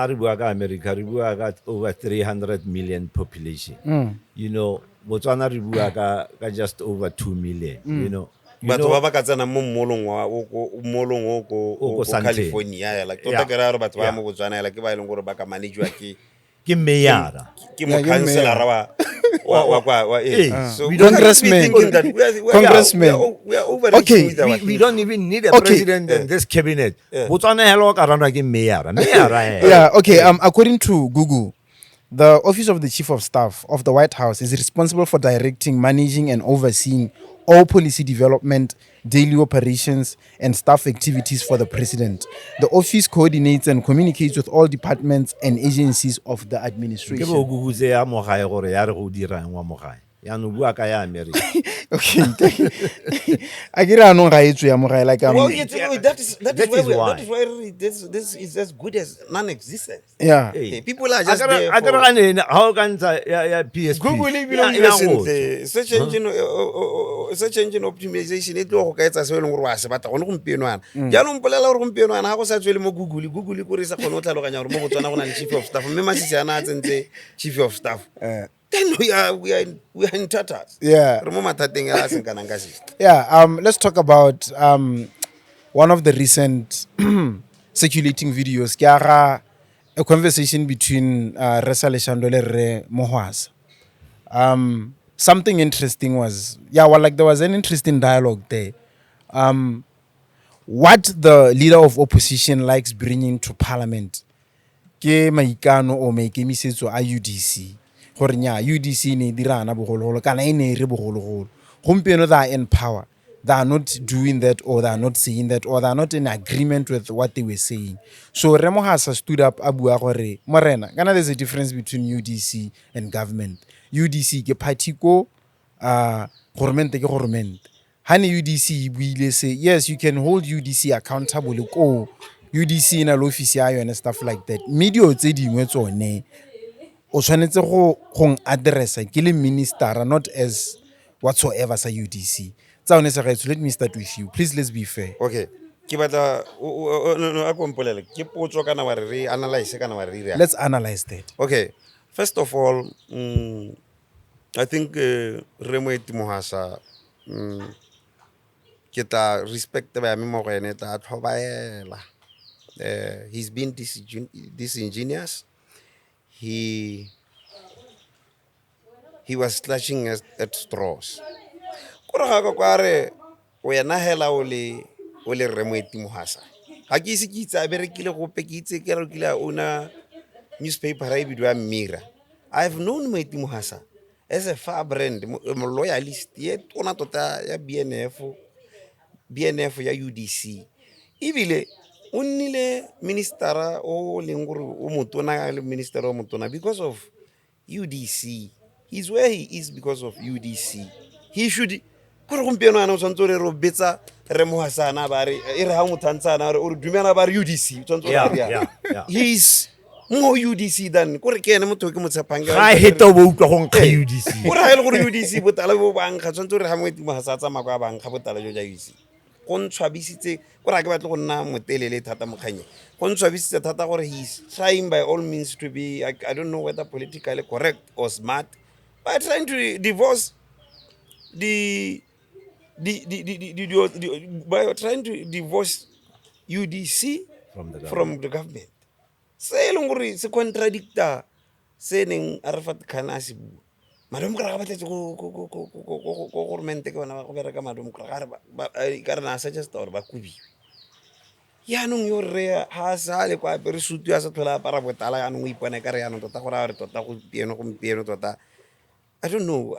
re bua ka America, re bua ka over 300 million population. You know, Botswana re bua ka just over 2 million, you know. You Batho know, ba ba ka tsenang mo mall-ong wa, o ko, mall-ong o ko, O o ko ko Sandton. California hela. Tota Yeah. ke raya gore batho ba Yeah. mo Botswana hela ke ba e leng gore ba ka managiwa ke Ke mayor-a. Ke Yeah, mo ke councillor mayor. wa, eh. Eh. So We we don't can't be Congressman. thinking that we are, Congressman. we are overreaching Okay. with our We thinking. don't even need a Okay. president in this cabinet. Botswana hela o ka ranwa ke mayor-a. Mayor-a hela. Yeah, okay. According to Google, the Office of the Chief of Staff of the White House is responsible for directing, managing, and overseeing all policy development, daily operations, and staff activities for the president. The office coordinates and communicates with all departments and agencies of the Ke administration. bo Google tse ya mo gae gore ya re go dirang wa mo gae. Yaanong bua ka ya America. Okay. A ke re anong ga e tswe ya mo gae, like, Well, it's, that is, that is That why is we, why. that is why really this is as good as non-existence. Yeah. Hey. People are just A there ke re for ga ne, ha o ka ntsha ya PSP. Google ebile Ya- o ya dira go tswa. sentle. Search engine, search engine optimization e tlo go ka etsa se e leng gore wa se batla gone gompieno yana. Jaanong mpolelela gore gompieno yana ga go sa tswele mo Google, Google kore e sa kgone go tlhaloganya gore mo Botswana go na le chief of staff, mme Masisi ana a tsentse chief of staff. Then we are in tatters. Yeah. Re mo mathateng a a seng kanang ka sepe. Yeah, let's talk about one of the recent circulating videos. Ke aga a conversation between Resa Leshando le Rre Mohwasa. Something interesting was, yeah, well, like there was an interesting dialogue there. What the leader of opposition likes bringing to parliament ke maikano o maikemisetso a UDC. Gore nya UDC ne e dirana bogologolo kana e ne e re bogologolo. Gompieno they are in power. They are not doing that, or they are not saying that, or they are not in agreement with what they were saying. So Rre Mohwasa stood up a bua gore morena, kana there's a difference between UDC and government. UDC ke party ko, goromente ke goromente. Ha ne UDC e buile se, yes, you can hold UDC accountable ko UDC e na le office ya yone, stuff like that. Mme dilo tse dingwe tsone o tshwanetse go addressa ke le minister, not as whatsoever sa UDC. Tsa one sa gaetsho, let me start with you. Please, let's be fair. Okay. Ke batla o, no, no, a ko mpolele. Ke potso kana wa re re analyse kana wa re dirang? Let's analyze that. Okay. First of all, I think Rre Moeti Mohwasa, ke tla respect ba me mo go ene, tla tlhobaela. He's been disingenuous. He was clutching at straws. Kore ga ka kwa re wena hela o le Rre Moeti Mohwasa. Ga ke ise ke itse a berekile gope, ke itse ke re o kile a owna newspaper e bidiwang Mirror. I've known Moeti Mohwasa as a far brand, loyalist ye tona tota ya BNF, BNF ya UDC. Ebile o nnile ministera o leng gore o motona le minister o motona because of UDC. He's where he is because of UDC. He should kore gompieno yana o tshwanetse o re re o betsa Rre Mohwasana ba re e re ha motho a ntse ana o re dumela ba re UDC o tshwanetse o re Yeah, re yeah, yeah. He's Mo UDC than kore ke ene motho o ke mo tshepang. Ga heta o bo utlwa go nkga UDC. O re ga e le gore UDC botala bo bankga, tshwanetse gore ga moeti mo ga sa tsamaya kwa bankga botala jo ja UDC. Go ntshwabisitse kore ga ke batle go nna motelele thata mokganye. Go ntshwabisitse thata gore he is trying by all means to be, I don't know whether politically correct or smart, by trying to divorce the by trying to divorce UDC From the government. From the government. Se e leng gore se contradicta se neng Arafat Khan a se bua. Madomkra ga ba tletse ko goromente, ke bona ba go bereka madomkra ga re ka re na suggesta gore ba kobiwe. Yaanong yo rre ga a sa le kwa apere sutu, a sa tlhola apara botala, yaanong o ipona ka re yaanong tota gore a re tota gompieno gompieno tota. I don't know.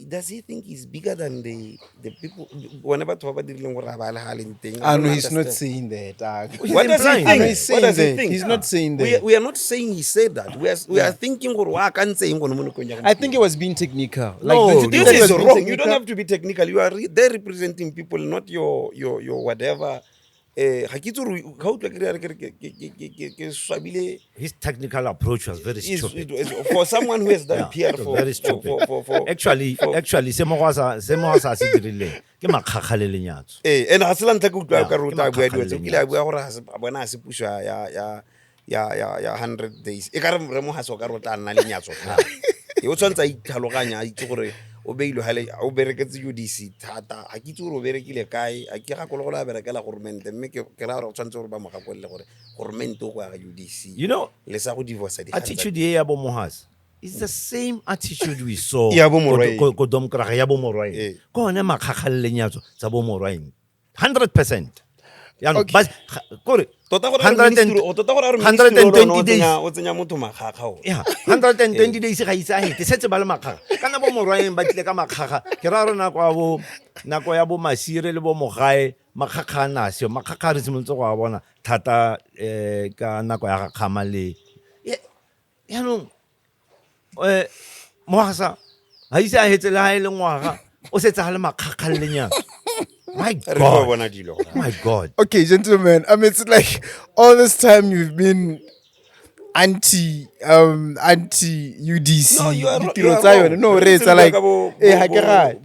Does he think he's bigger than the people? Bone batho ba ba dirileng gore a ba le ga leng teng. I Ah, no, don't he's not understand. saying that. Ah. What does he implying. think? No, he's What saying does he that. think? He's not saying that. We are not saying he said that. We are thinking gore wa akantse eng gone mo nakong ya I think it gompieno. was being technical. Like, No, don't you think This that it is was being wrong. You don't technical? have to be technical. You are there representing people, not your whatever. Ga ke itse gore ga utlwa ke re ke swabile. His technical approach was very stupid. For someone who has done Yeah, PR it was for very stupid. for Actually, actually se mo sa se dirileng ke makgakga le lenyatso. Ee, and ga se la ntlha ke utlwa Yeah, ka re o ke tla bua dilo makgakga tse. le O kile a lenyatso. bua gore ga se bona ga se puso ya 100 days. E ka re re Mohase o ka re o tla nna lenyatso thata. Ee, o tshwanetse a itlhaloganya, a itse gore o beilwe gale, o bereketse UDC thata. Ga ke itse gore o berekile kae, a ke gakologolo a berekela goromente, mme ke raya gore o tshwanetse gore ba mo gakolole gore goromente o go ya ga UDC You know, le sa go divorce dikgang tsa. Attitude e ya bo Mohase is the same attitude we saw Ya bo Morwaeng. ko Domkraga ya bo Morwaeng. Ee. Ke one makgakga le lenyatso tsa bo Morwaeng. 100%. Jaanong, kore Tota gore a re tota gore a re ministry o 120 o days. O tsenya motho makgakga o. Yeah, 120 days ga ise a hete, setse ba le makgaga. Kana bo Morwaeng ba tlile ka makgaga. Ke raya gore nako ya bo Masire le bo Mogae, makgaga a na a seo. Makgaga a re simolotse go a bona thata ka nako ya ga Kgama le yaanong Mohasa ga ise a hetse le ga e le ngwaga, o setse a le makgakga le lenyatso. My Re tlo God. bona dilo. My God. Okay, gentlemen. I mean, it's like all this time you've been anti UDC. No, you are Ditiro you are tsa wrong. yone. No, re etsa Re like ka bo- eh ha ke rate.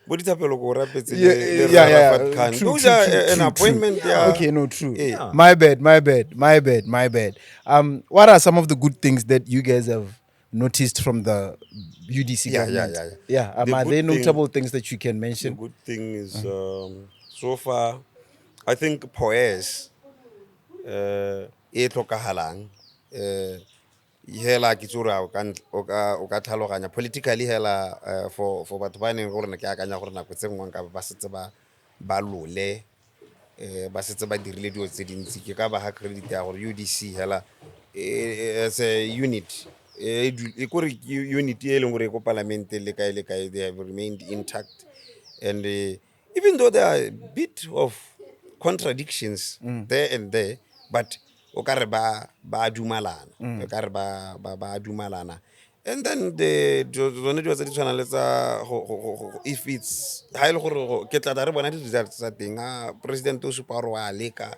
Bo dithapelo ko rapetse Yeah, le yeah, yeah. Arafat Khan. True, Those true, are true, an true, true. appointment, yeah. Okay, no, true. Yeah. My bad, my bad, my bad, my bad. What are some of the good things that you guys have noticed from the UDC Yeah, yeah, government? yeah, yeah. Yeah, The are good there thing- notable things that you can The mention? good thing is, so far, I think poise e tlhokagalang hela ke itse gore a o ka tlhaloganya politically hela for batho ba neng gore ne ke akanya gore nako tse nngwe nka ba setse ba lole, ba setse ba dirile dilo tse dintsi, ke ka ba ga credit ya gore UDC hela as a unit, e kore ke unit e leng gore e ko palamente le kae le kae, they have remained intact, and even though there are a bit of contradictions there and there, but o ka re ba dumalana, o ka re ba dumalana. And then the tsone dilo tse di tshwanang le tsa if it's ha e le gore ke tla tla re bona di-results tsa teng, a president o supa gore wa leka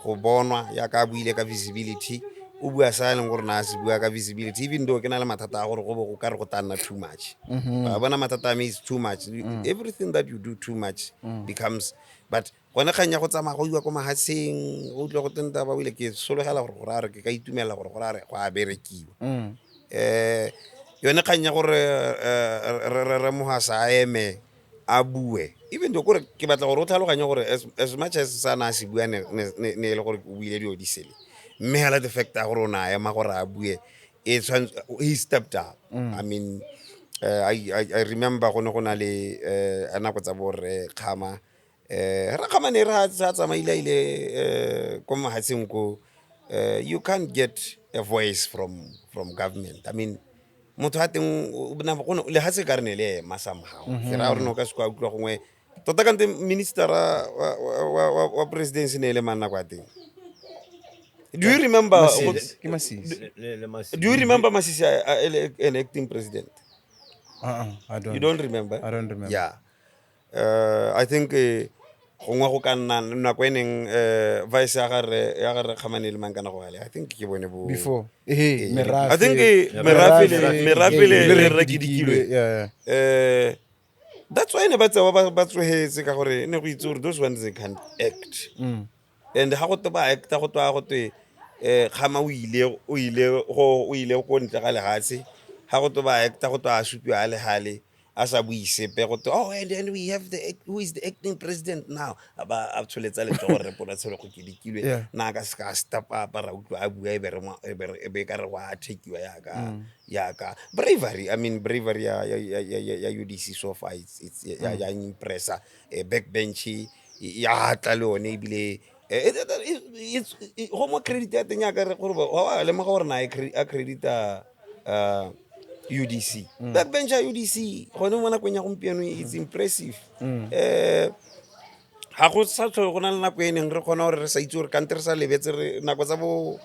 go bonwa yaka a buile ka visibility, o bua sa e leng gore na a se bua ka visibility, even though ke na le mathata a gore go bo go ka re go tla nna too much. Wa bona mathata a me is too much. Everything that you do too much becomes, but gone kgang ya go tsamaya go iwa ko mahatsheng, go utlwa go teng taba o ile, ke sologela gore gore a re ke ka itumela gore gore a re go a berekiwa. Yone kgang ya gore re Mohasa a eme a bue, even though kore ke batla gore o tlhaloganye gore as much as sa na a se bua ne e le gore o buile dilo di sele, mme hela the fact ya gore o ne a ema gore a bue e he stepped up. I mean, I remember go ne go na le a nako tsa borre Kgama, re Kgama ne re ha sa tsamaile a ile ko mahatsheng ko, you can't get a voice from government. I mean, motho a teng lehatshe ka re ne le ema somehow. Ke raya gore ne o ka se kwa utlwa gongwe tota kante minister wa presidency ne e le mang nako ya teng? Do you remember Masisi. Ke Masisi. Le Masisi. Do you remember Masisi an acting president? Uh-uh, I don't. You don't remember? I don't remember. Yeah. I think Gongwe go ka nna nako e neng vice ya gare ya gare Kgamane le mang kana go gale. I think ke bone bo Before. Eh, merafe. I think merafe le Rre Kedikilwe. Yeah. That's why ne ba tsewa ba tsogetse ka gore ne go itse gore those ones they can't act. And ha go te ba acta go twa go te Kgama o ile ko ntle ga lehatshe. Ha go te ba acta go twa a supiwa a le gale a sa bue sepe go te, oh, and then we have the who is the acting president now, a ba a tsholetsa letsogo re Ponatshelo go Kedikilwe. Na ka se ka step up ra utlwa a bua e be re e be e be ka re go a thekiwa yaka bravery. I mean, bravery ya UDC so far it's ya impressa. Backbench ya tla le yone ebile go mo credit ya teng yaka re gore wa lemoga gore na e a credita UDC, backbench ya UDC gone mo nakong ya gompieno, it's impressive. Ga go sa tlhole go na le nako e neng re kgona gore re sa itse gore kante re sa lebetse re nako tsa bo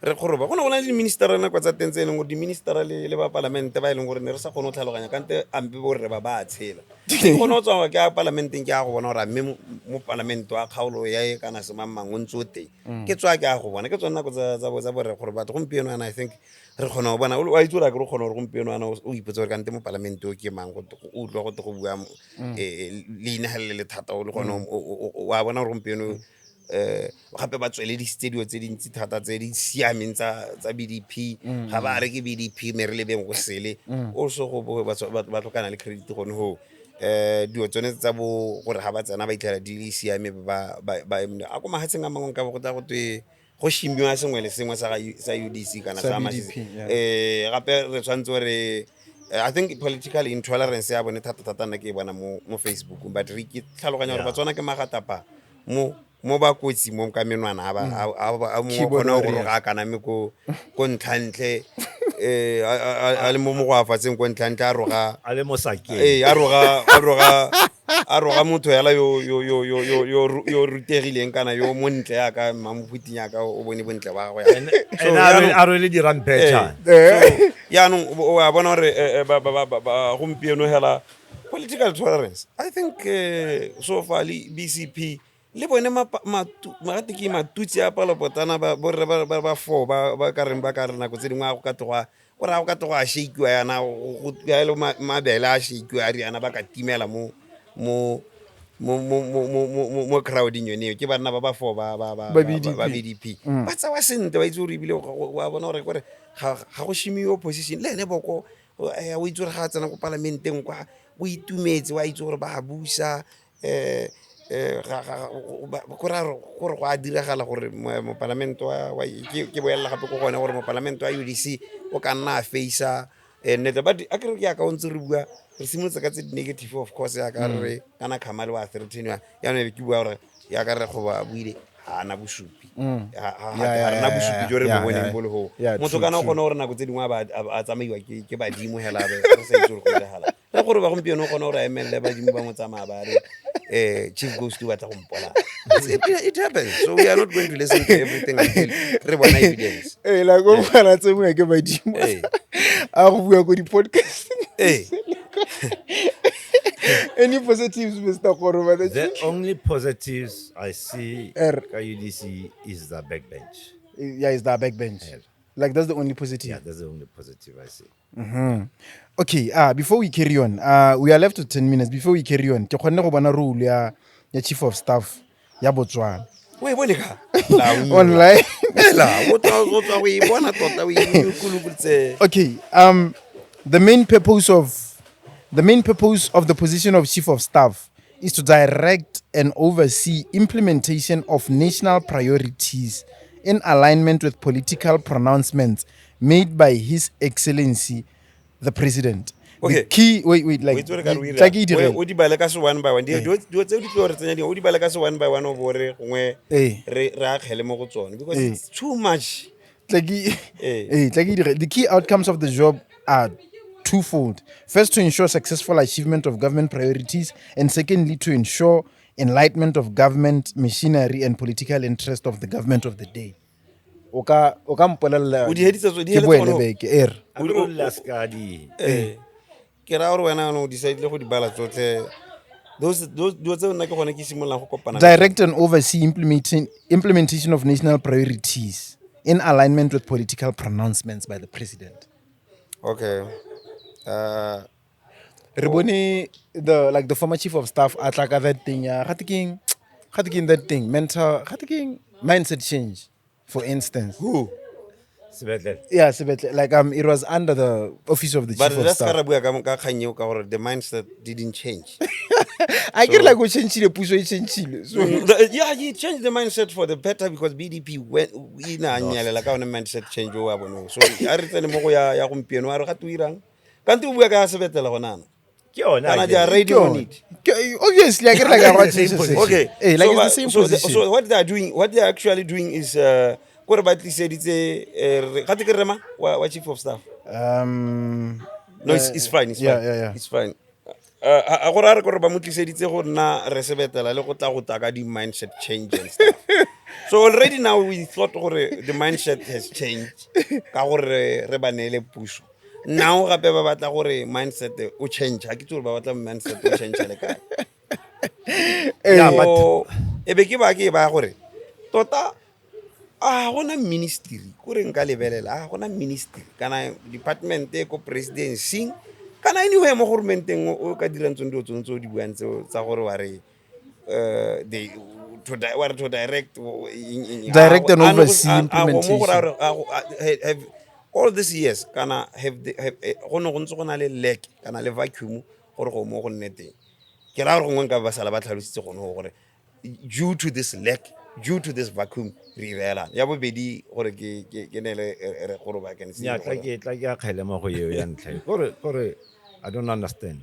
re kgoroba go ne go na le di-ministera nako tsa teng tse e leng gore di-ministera le ba palamente ba e leng gore ne re sa kgone go tlhaloganya kante ampe borre ba tshela. Ke kgone go tswa ke ya palamenteng ke ya go bona gore a mme mo palamente wa kgaolo ya e kana semangmang o ntse o teng. Ke tswa ke ya go bona ke tsone nako tsa borre gore batho gompieno ana I think re kgona go bona wa itse gore a ke re kgona gore gompieno ana o ipotse gore kante mo palamente o ke mang o utlwa go te go bua leina ga le le thata o le gone wa bona gore gompieno gape ba tsweledisitse dilo tse dintsi thata tse di siameng tsa BDP. Ga ba re ke BDP me re lebeng go sele also go ba tlhokana le credit gone go dilo tsone tsa bo gore ga ba tsena ba itlhela di le siame ba a ko mahatsheng a mangwe nka bo go tla go twe go shimiwa sengwe le sengwe sa UDC kana Sa sa BDP, yeah. Gape re tshwanetse gore I think political intolerance ya bone thata-thata nna ke e bona mo Facebook, but re ke tlhaloganya gore Batswana ke magatapa mo ba kotsi mo ka menwana a a mongwe o Keyboard kgona go warrior. roga a kaname ko ntlhantle a le mo mogwafatseng ko ntlhantle a roga a le mo sakeng. Ee, a roga motho yala yo rutegileng kana yo montle yaka Mmamophuting yaka o bone bontle ba gagwe. So, Ene a rwele dirampetšhane. So, yaanong o a bona gore gompieno hela political tolerance I think so far le BCP le bone magate ke matutsi a palopotana borre ba four ba ka reng ba ka re nako tse dingwe a go ka tloga o raya go ka tloga a shakeiwa yana go le mabele a shakeiwa a riana ba ka timela mo crowding yone eo ke banna ba ba four Ba BDP. Ba BDP ba tsewa sentle ba itse gore ebile wa bona gore kore ga go shimiwe opposition le ene Boko o itse gore ga a tsena ko palamenteng kwa o itumetse wa itse gore ba a busa kore go a diragala gore mopalamente ke boelela gape ko gone gore mopalamente wa UDC o ka nna a facea nnete, but a kere ke yaka o ntse re bua re simolotse ka tse di-negative, of course yaka re kana Khamale wa threateniwa yaanong e be ke bua gore yaka re go ba buile ga ana bosupi. Ga rena bosupi jo re bo boneng bo le go motho kana o kgona gore nako tse dingwe a ba a tsamaiwa ke badimo hela be re sa itse gore go diragala le gore ba gompieno o kgona gore a emelele badimo ba mo tsamaya ba re chief ghost o batla go mpolaya. It happens, so we are not going to listen to everything until re bona evidence. Ee, like o ngwana tsengwe ke badimo a go bua ko di-podcast. Any positives, Mr Kgoroba? The only positives I see ka UDC is the backbench. Yeah, is the backbench. Like, that's the only positive. Yeah, that's the only positive I see. Okay, before we carry on, we are left with 10 minutes. Before we carry on, ke kgonne go bona role ya chief of staff ya Botswana O e bone ka online. Ela o tswa go e bona tota o e kulukutse. Okay, the main purpose of the position of chief of staff is to direct and oversee implementation of national priorities in alignment with political pronouncements made by His Excellency the President. The key, wait, wait, like O itse gore ka re o tla ke e ira- dire. o di bale ka se one by one. Dilo tseo di tlo re tsenya dingwe o di bale ka se one by one o bo re gongwe re akgele mo go tsone because it's too much. Tla ke e dire. The key outcomes of the job are twofold. First, to ensure successful achievement of government priorities, and secondly, to ensure enlightenment of government machinery and political interest of the government of the day. O ka mpolelela O di heditse di ke heletse boele gone. beke e re. A ke re la ska di Ee, ke raya gore wena o decidile go di bala tsotlhe. Those dilo tseo nna ke gone ke simololang go kopana le Direct and oversee implementation of national priorities in alignment with political pronouncements by the president. Okay. Re bone the like the former chief of staff a tla ka that thing ya gate keng, gate keng that thing mental, gate keng mindset change, for instance. Who? Sebetlele. Yeah, Sebetlele. Like it was under the office of the But chief of let's staff. ka re bua ka kgang eo ka gore the mindset didn't change. I get like o changile, puso e changile. So Yeah, he changed the mindset for the better because BDP went ina nyalela ka one mindset change o wa bone. So a re tsene mo go ya gompieno a re ga tu irang. Kante o bua ka Sebetlele gona ana. Ke yone, Kana I they are guess. ready on it. Obviously, I get like a It's the same position. Okay. Hey, like so, it's the same position. So what they are doing, what they are actually doing is kore ba tliseditse ga te ke rema wa chief of staff. No, it's fine, it's yeah, fine. yeah. It's fine. A gore a re kore ba mo tliseditse go nna re Sebetela le go tla go taka di mindset change and stuff. So already now we thought gore the mindset has changed ka gore re ba neele puso. Now gape ba batla gore mindset o change. Ha ke itse gore ba batla mindset o change le kae. Yeah, but So, e be ke ba ke ba gore tota a gona ministry kore nka lebelela, a gona ministry kana department e ko presidency kana anywhere mo gorumenteng o ka dirang tsone dilo tsone tse o di buang tseo tsa gore wa re they to wa re to direct eng, eng. Direct and oversee A go mo go raya implementation. gore, a go- a- have all these years kana have the, have, go ne go ntse go na le lack kana le vacuum gore go mo go nne teng. Ke raya gore gongwe nka ba sala ba tlhalositse gone gore due to this lack, due to this vacuum, re ireelana. Ya bobedi gore ke neele re gore ba can see Nya, tla ke akgele mo go eo ya ntlha e. Kore I don't understand.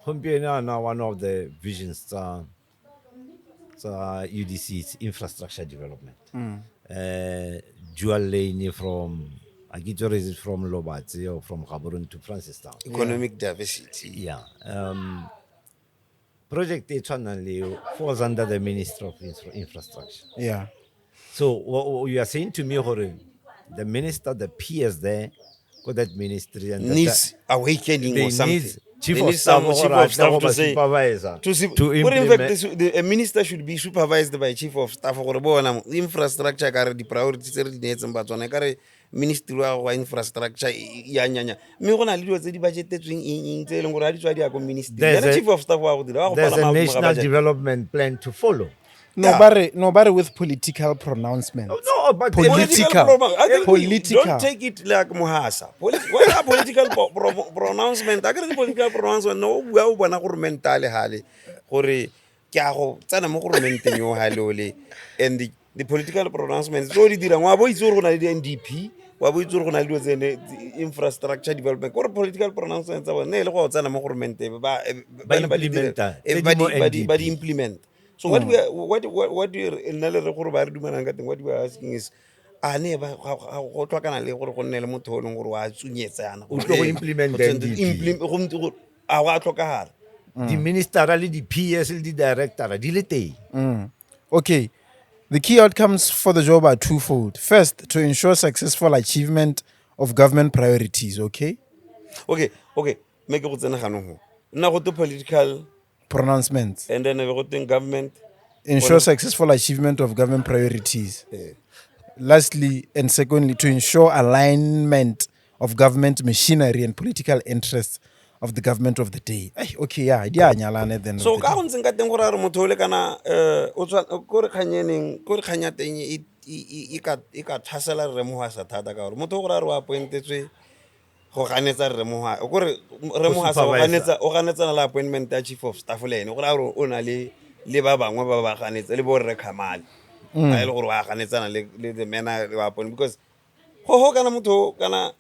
Gompieno ana one of the visions tsa UDC is infrastructure development. Dual lane from, I get is it from Lobatse or from Gaborone to Francistown. Economic diversity. Yeah. Project e tshwanang le eo falls under the Ministry of Infrastructure. So what you are saying to me, gore the minister, the PS there, got that ministry and needs awakening they or something. need chief They of need staff some chief or of staff to say supervisor to see, to but in fact, implement. the, a minister should be supervised by chief of staff gore bona infrastructure ka re di-priorities tse re di neetseng Batswana ka re ministry wa infrastructure ya nyanya mme go na le dilo tse di budgetetsweng eng eng tse e leng gore ga di tswa di ya ko ministry. There's Yena chief of staff wa go dira wa go There's a palama godimo ga national budget. development plan to follow. No, Yeah. but with political pronouncements. No, but Political. I think Political. Don't take it like Mohasa. What are political pronouncement? I get political pronouncement. No, o bua o bona gore mentale hale gore ke a go tsena mo goromenteng yo hale ole. And the political pronouncements tse o di dirang, wa bo itse gore go na le di-NDP, wa bo itse gore go na le dilo tsene, infrastructure development. Kore political pronouncements tsa bone ne e le go tsena mo goromente Ba ba ne ba di dira, implementa. e Tse ba di mo di, ba di, ba di NDP. implement. So what we are, what, what, what we are, nna le re gore ba re dumelang ka teng, what we are asking is, a ne ba go tlhokana le gore go nne le motho o leng gore wa tsunyetsa yana O tlo go implement go tshwanetse NDP. go ntse go, a go a tlhokagala. Di-ministera le di-PS le di-directora di le teng. Okay. The key outcomes for the job are twofold. First, to ensure successful achievement of government priorities, okay? Okay. Mme ke go tsena ganong go. Nna go te political Pronouncements. And then go teng government. Ensure successful achievement of government priorities. Eh. Lastly, and secondly, to ensure alignment of government machinery and political interests of the government of the day. Ay, okay, yeah, di a nyalana then. So ka go ntseng ka teng gore a re motho o le kana o tshwa ko re kgang e neng, ko re kgang ya teng e ka tlhasela Rre Mohasa thata ka gore motho o gore a re o appointetswe go ganetsa Rre Mohasa, o kore Rre Go Mohasa o supervisa. ganetsa, o ganetsana le appointment ya chief of staff le ene, gore a re o na le ba bangwe ba ba ganetsa le bo Rre Khamale. A e le gore wa ganetsana le the manner wa appointment, because go kana motho kana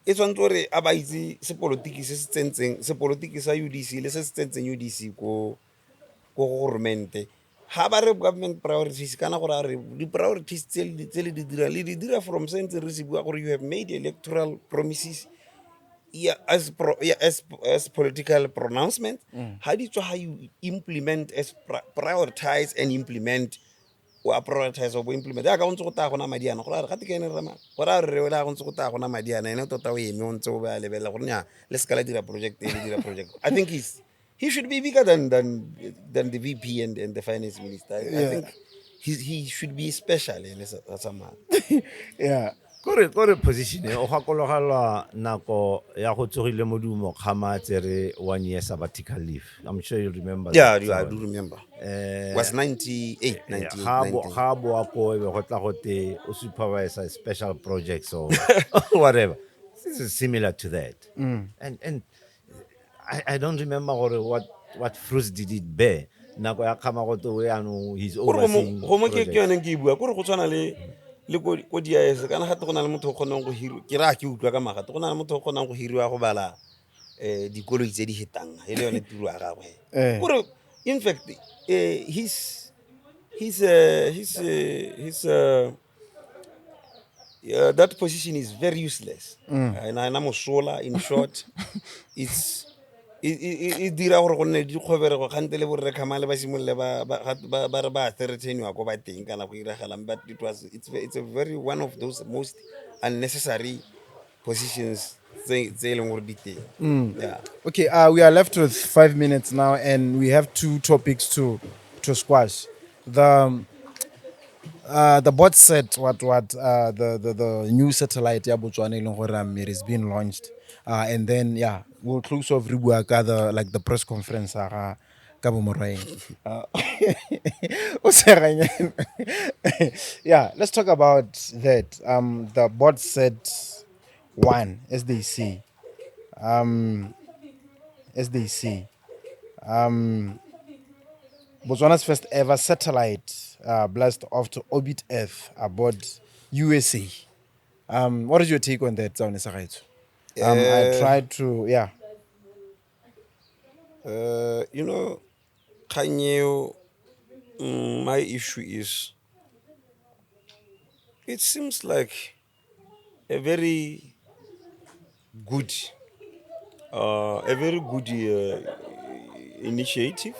e tshwanetse gore a ba itse sepolotiki se se tsentseng, sepolotiki sa UDC le se se tsentseng UDC ko goromente. Ha ba re government priorities, kana gore a re di-priorities tse le di dirang, le di dira from se ntse re se bua gore you have made electoral promises, yeah, as pro, yeah, as, as political pronouncement. Ha di tswa, ha you implement as prioritize and implement, o a prioritize o bo implement. Jaaka go ntse go taya gona madi ana, gore a re gate ke ene rre mang, gore a re re ole, ha go ntse go taya gona madi ana, ene tota o eme o ntse o ba lebelela gore nnyaa, le seka la dira project e, le dira project. I think he's He should be bigger than the VP and the finance minister. I think he should be special ene somehow. Kore position e o gakologelwa nako ya go tsogile modumo Khama tsere 1 year sabbatical leave. I'm sure you remember Yeah, that. I do remember. Was 98, 98, Ga bo 98. Ga bo a ko e be go tla go te o supervise special projects or whatever. This is similar to that. And I don't remember gore what fruits did it bear. Nako ya Khama go te o yaanong he's Kore go mo overseeing go mo ke projects. ke yone ke e bua, kore go tshwana le ko DIS kana gate go na le motho o kgonang go hiriwa, ke raya ke utlwa ka magate go na le motho o kgonang go hiriwa go bala dikoloi tse di hetang e le yone tiro ya gagwe. Kore in fact his yeah, that position is very useless. Ena mosola. In short, it's e dira gore go nne le dikgoberego kgante le borre Khamale ba simolole ba re ba threateniwa ko ba teng kana go iragalang, but it was it's a very one of those most unnecessary positions tse e leng gore di teng, yeah. Okay, we are left with 5 minutes now, and we have two topics to squash. The BOTSAT what the new satellite ya Botswana e leng gore it is being launched, and then, yeah, we'll close off re bua ka the like the press conference ya ga Kabo Morwaeng. O seganyana. Yeah, let's talk about that. The BOTSAT 1, as they say. As they say. Botswana's first ever satellite blast off to orbit Earth aboard USA. What is your take on that, Tsaone Sagaetso? I tried to, yeah. Kgang eo, my issue is it seems like a very good initiative,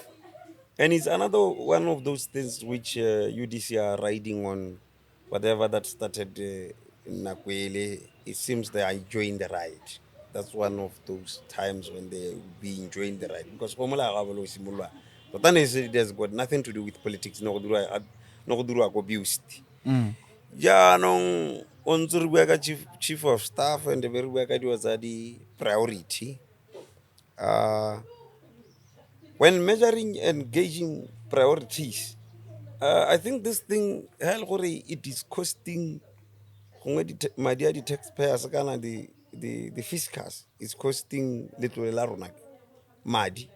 and it's another one of those things which UDC are riding on. Whatever that started in Nakwele, it seems they are enjoying the ride. That's one of those times when they will be enjoying the ride because go molao ga bolo o simololwa tota ne it has got nothing to do with politics, ne go dirwa ko BIUST. Jaanong o ntse re bua ka chief of staff and be re bua ka dilo tsa di-priority. When measuring and gauging priorities, I think this thing ha e le gore it is costing gongwe madi a di-taxpayers kana the fiscus is costing letlole la rona madi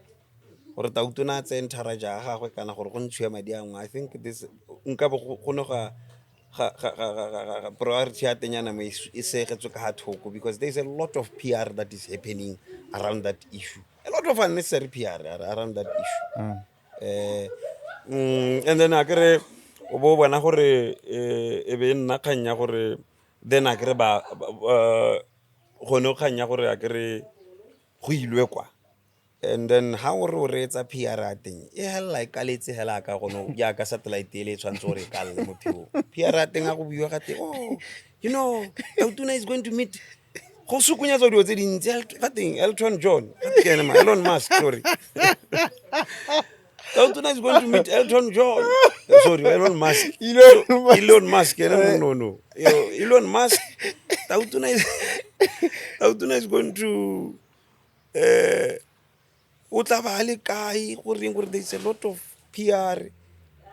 gore tautona a tseye entourage ya gagwe kana gore go ntshiwe madi a nngwe. I think this nka bo go ne ga priority ya teng yana mo e segetswe ka ga thoko because there is a lot of PR that is happening around that issue, a lot of unnecessary PR around that issue. And then a kere o bo bona gore e be e nna kgang ya gore then a kere gone kgang ya gore a kere go ilwe kwa, and then ha o re o reetsa PR ya teng e helela e kaletse hela ka gone jaaka satellite ele e tshwanetse gore e kalele mo phegong. PR ya teng a go buiwa ga teng, oh, tautona is going to meet, go sokonyetswa dilo tse dintsi ga teng Elton John. Ga ke ene ma Elon Musk, sorry. Tautona is going to meet Elton John, sorry, Elon Musk. Elon So, Musk. Elon Musk ene, no, Yo, Elon Musk. Tautona is going to o tla ba a le kae goreng gore there is a lot of PR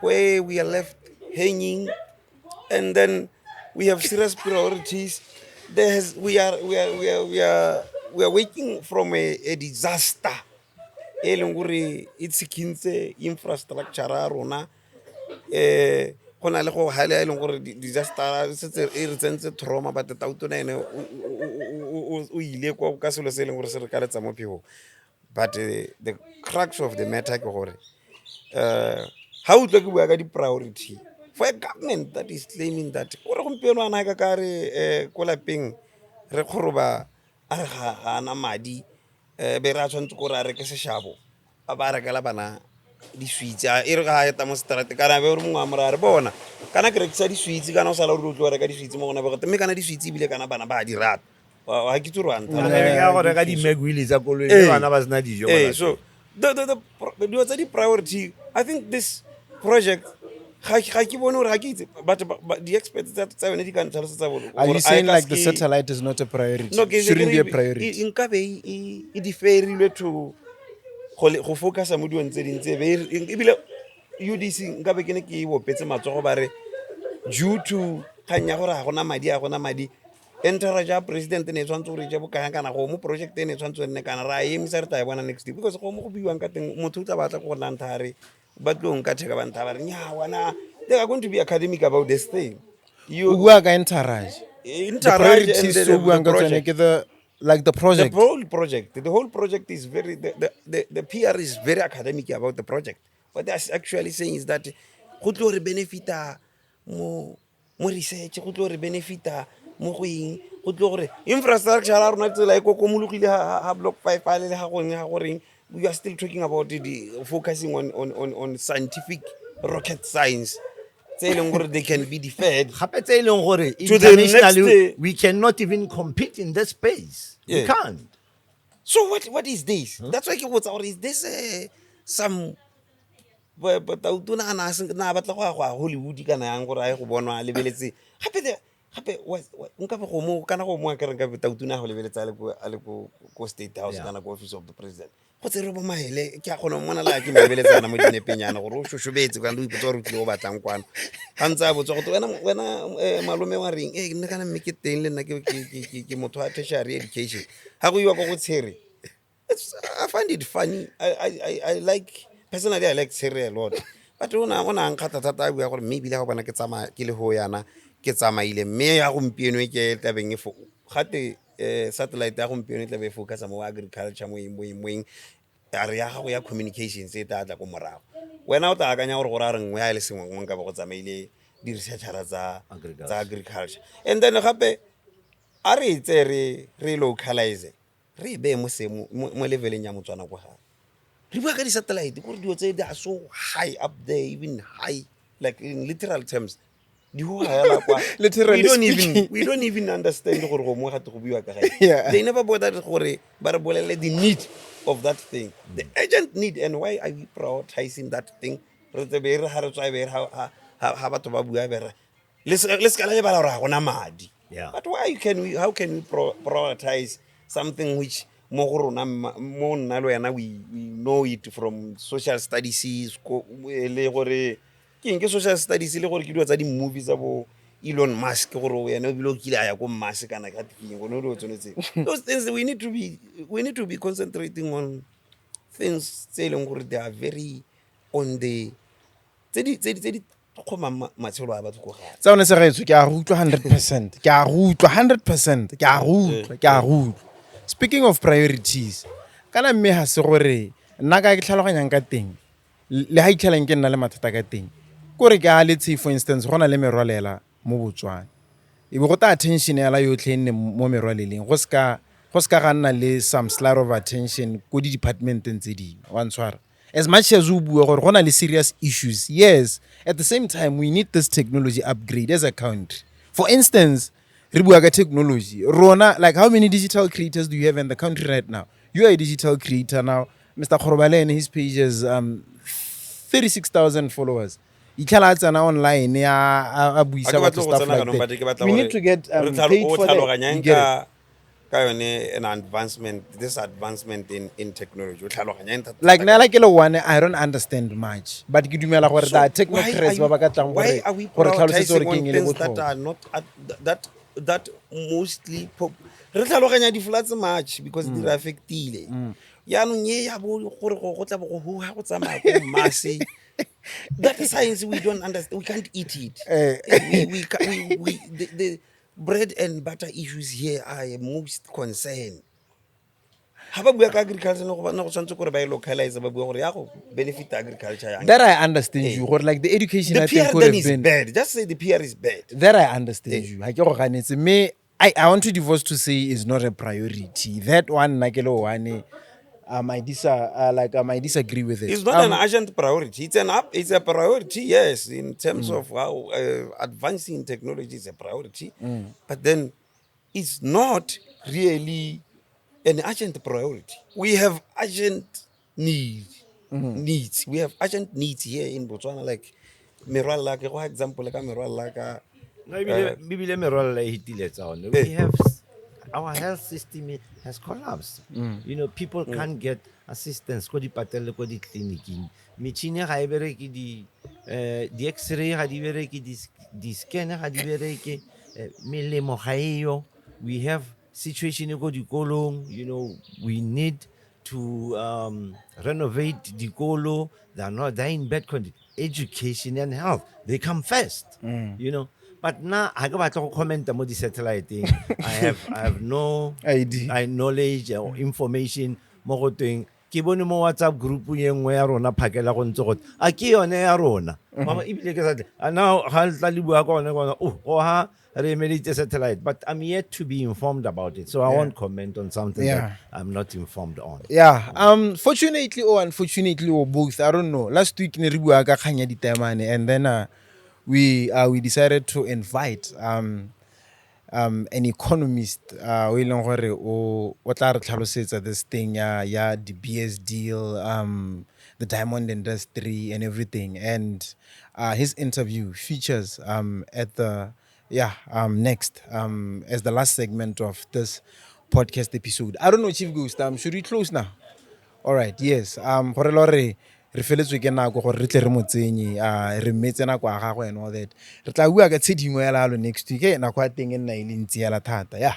where we are left hanging, and then we have serious priorities. There has, we are we are we are we are we are waking from a disaster e leng gore e tshikintse infrastructure ya rona. Go na le go hale e leng gore disaster e setse e re tsentse trauma, but tautona ene o ile kwa ka selo se e leng gore se re kaletsa mo phegong. But the crux of the matter ke gore ha utlwa ke bua ka di-priority for a government that is claiming that kore gompieno ana ka ka re ko lapeng re kgoroba a re ga ana madi, be re a tshwanetse kore a reke seshabo a ba rekela bana di-sweets. E re ga eta mo strate kana be re mongwe a mo raya re bona kana ke rekisa di-sweets kana o sala o re o tlo reka di-sweets mo gona be gote mme kana di-sweets ebile kana bana ba di rata. Ga ke itse gore wa ntlhaloganya. Ya go reka di-McWillie tsa koloi, mme bana ba sena dijo Ee, kwa so lapeng. Dilo tsa di-priority, I think this project, ga ke bone gore ga ke itse, but di-experts tsa yone di ka ntlhalosetsa Are you gore a e saying ka like the satellite is not a priority? No, ke Shouldn't be a ke re priority. nkabe e deferilwe to go focusa mo dilong tse dingwe tse ebile UDC nkabe ke ne ke e bopetse matsogo ba re due to kgang ya gore ga gona madi, ga gona madi, entourage ya president ne e tshwanetse gore e je bokaya kana go mo project e ne e tshwanetse nne kana ra emisa, re tla e bona next week, because go mo go buiwang ka teng motho o tla batla go nna ntha re ba tlo nka theka ba ntha ba re nya wana, they are going to be academic about this thing. You O bua ka entourage. The Entourage and priorities tse o the buang ka tsone project. ke the like the project. The whole project. The whole project is very the PR is very academic about the project. What they're actually saying is that go tlo re benefita mo research, go tlo re benefita mo go eng, go tlo gore infrastructure ya rona tsela e kokomologile ha block 5 a le ga gongwe ga goreng, we are still talking about the focusing on scientific rocket science tse e leng gore they can be deferred. Gape tse e leng gore To the next internationally day. we cannot even compete in that space. We can't. So what is this? That's why ke botsa gore is this some tautona a na a batla go ya go ya Hollywood kana yang gore a ye go bonwa a lebeletse gape gape nka be go mo kana go mo akere nka be tautona a go lebeletse a le ko State House kana ko Office of the President, go tsere bo maele ke a kgona go mmona le a ke mo lebeletse ana mo dinepeng yana gore o shoshobetse kana o ipotsa gore o tlile go batlang kwano, ga ntse a botsa gote wena, malome wa reng, ee nne kana mme ke teng le nna ke motho wa tertiary education ga go iwa ko go tshere. I find it funny. I like personally I like Tshere a lot. But o na nkgatla thata a bua gore mme ebile ga o bona ke tsamaya ke le ho yana ke tsamaile mme ya gompieno e ke tlabeng e fo gate satellite ya gompieno e tlabe e focusa mo agriculture, mo eng, mo eng, mo eng, a re ya gago ya communications e tla tla ko morago, wena o tla akanya gore a re nngwe ya e le sengwe nngwe nka be go tsamaile di-researchera tsa Agriculture. Tsa agriculture, and then gape a re e tseye re localize, re e beye mo seemo mo leveleng ya Motswana ko gae. Re bua ka di-satellite kore dilo tse they are so high up there, even high like in literal terms di ho hela kwa. Literally We don't even speaking. We don't even understand gore go mo gate go buiwa ka gae. They never bothered gore ba re bolelele the need of that thing, the urgent need, and why are we prioritizing that thing. Re tsebe e re ga re tswa e be e re ha batho ba bua be re le se ka la lebala gore ga gona madi. But why can we how can we prioritize something which mo go rona mo nna le wena we know it from social studies le gore ke eng ke social studies le gore ke dilo tsa di-movie tsa bo Elon Musk gore ene o bile o kile a ya ko Mars kana ka eng gone dilo tsone tse. Those things we need to be concentrating on things tse e leng gore they are very on the tse di kgomang matshelo a batho ko gae. Tsa one segaetsho, ke a go utlwa 100%, ke a go utlwa 100%, ke a go utlwa, ke a go utlwa. Speaking of priorities, kana mme ga se gore nna ka ke tlhaloganyang ka teng le ga itlhelang ke nna le mathata ka teng kore ke a let's say for instance go na le merwalela mo Botswana, e be go ta attention yala yotlhe e nne mo merwaleleng, go seka ga nna le some slight of attention ko di-departmenteng tse dingwe wa ntshwara. As much as o bua gore go na le serious issues, yes, at the same time we need this technology upgrade as a country. For instance, re bua ka technology rona, like how many digital creators do you have in the country right now? You are a digital creator now. Mr Kgorobalene, his page is 36,000 followers, itlhela a tsena online a buisa batho, stuff like that. We need to get paid for that, you get it? Ka yone an advancement, this advancement in technology o tlhaloganya eng thata? Like nna la ke le one, I don't understand much, but ke dumela gore the technocrats ba ba ka tlang gore gore tlhalosetse gore ke eng e le botlhokwa. Not that mostly re tlhaloganya di-floods much because di re affectile yaanong e ya bo gore go tla bo go huga go tsamaya ko Mars, that science we don't understand, we can't eat it. We, the bread and butter issues here are most concern. Ha ba bua ka agriculture ne go tshwanetse gore ba e localize, ba bua gore ya go benefit agriculture yang. That I understand you, gore like the education, the I think PR could then have is been bad. Just say the PR is bad. That I understand you, ha ke go ganetse mme I want to divorce to say is not a priority. That one nna ke le one, like I disagree with it. It's not an urgent priority. It's a priority, yes, in terms of how advancing technology is a priority. But then it's not really an urgent priority. We have urgent Need. Needs. We have urgent needs here in Botswana, like merwalla, ke go example ka merwalla ka No, ebile merwalela e hitile tsa one. We have our health system has collapsed. People can't get assistance ko dipatele, ko ditleliniking. Metšhini ga e bereke, di-x-ray ga di bereke, di-scan ga di bereke, melemo ga eyo. We have situation ko dikolong, we need to renovate dikolo. They are not, they're in bad condition. Education and health, they come first. But now I go back to comment mo di-satellite. I have no ID. I knowledge or information mo go tweng ke bone mo WhatsApp group ye nngwe ya rona phakela go ntse gote a ke yone ya rona Mama, ebile ke sa tle a now ga le tla le bua ka one kona, oh, go ha re emeletse satellite, but I'm yet to be informed about it, so I won't comment on something that I'm not informed on. Yeah, fortunately or unfortunately or both, I don't know. Last week ne re bua ka kgang ya ditaemane, and then we decided to invite an economist o e leng gore o tla re tlhalosetsa this thing ya De Beers deal, the diamond industry and everything, and his interview features at the yeah next as the last segment of this podcast episode. I don't know, Chief Ghost, should we close now? All right, yes. Gore le gore re feletswe ke nako gore re tle re mo tsenye, re mmetse nako ya gagwe and all that. Re tla bua ka tse dingwe hela yalo next week. Eh, nako ya teng e nna e le ntsi hela thata. Yeah.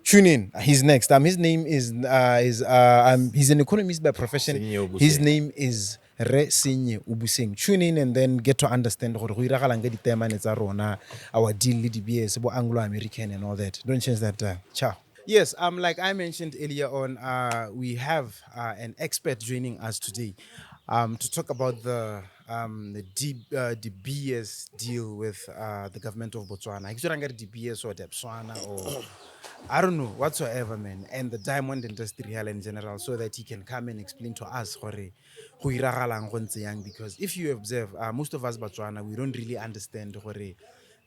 Tune in. He's next. His name is he's an economist by profession. Senye Obuseng. His name is Re Senye Obuseng. Tune in and then get to understand gore go iragalang ka ditaemane tsa rona, our deal le De Beers, bo Anglo American and all that. Don't change that dial. Ciao. Yes, like I mentioned earlier on, we have an expert joining us today to talk about the Beers deal with the government of Botswana. Ke tsora nkare De Beers or Debswana or I don't know whatsoever, man, and the diamond industry here in general, so that he can come and explain to us gore go iragalang go ntse yang. Because if you observe, most of us Botswana, we don't really understand gore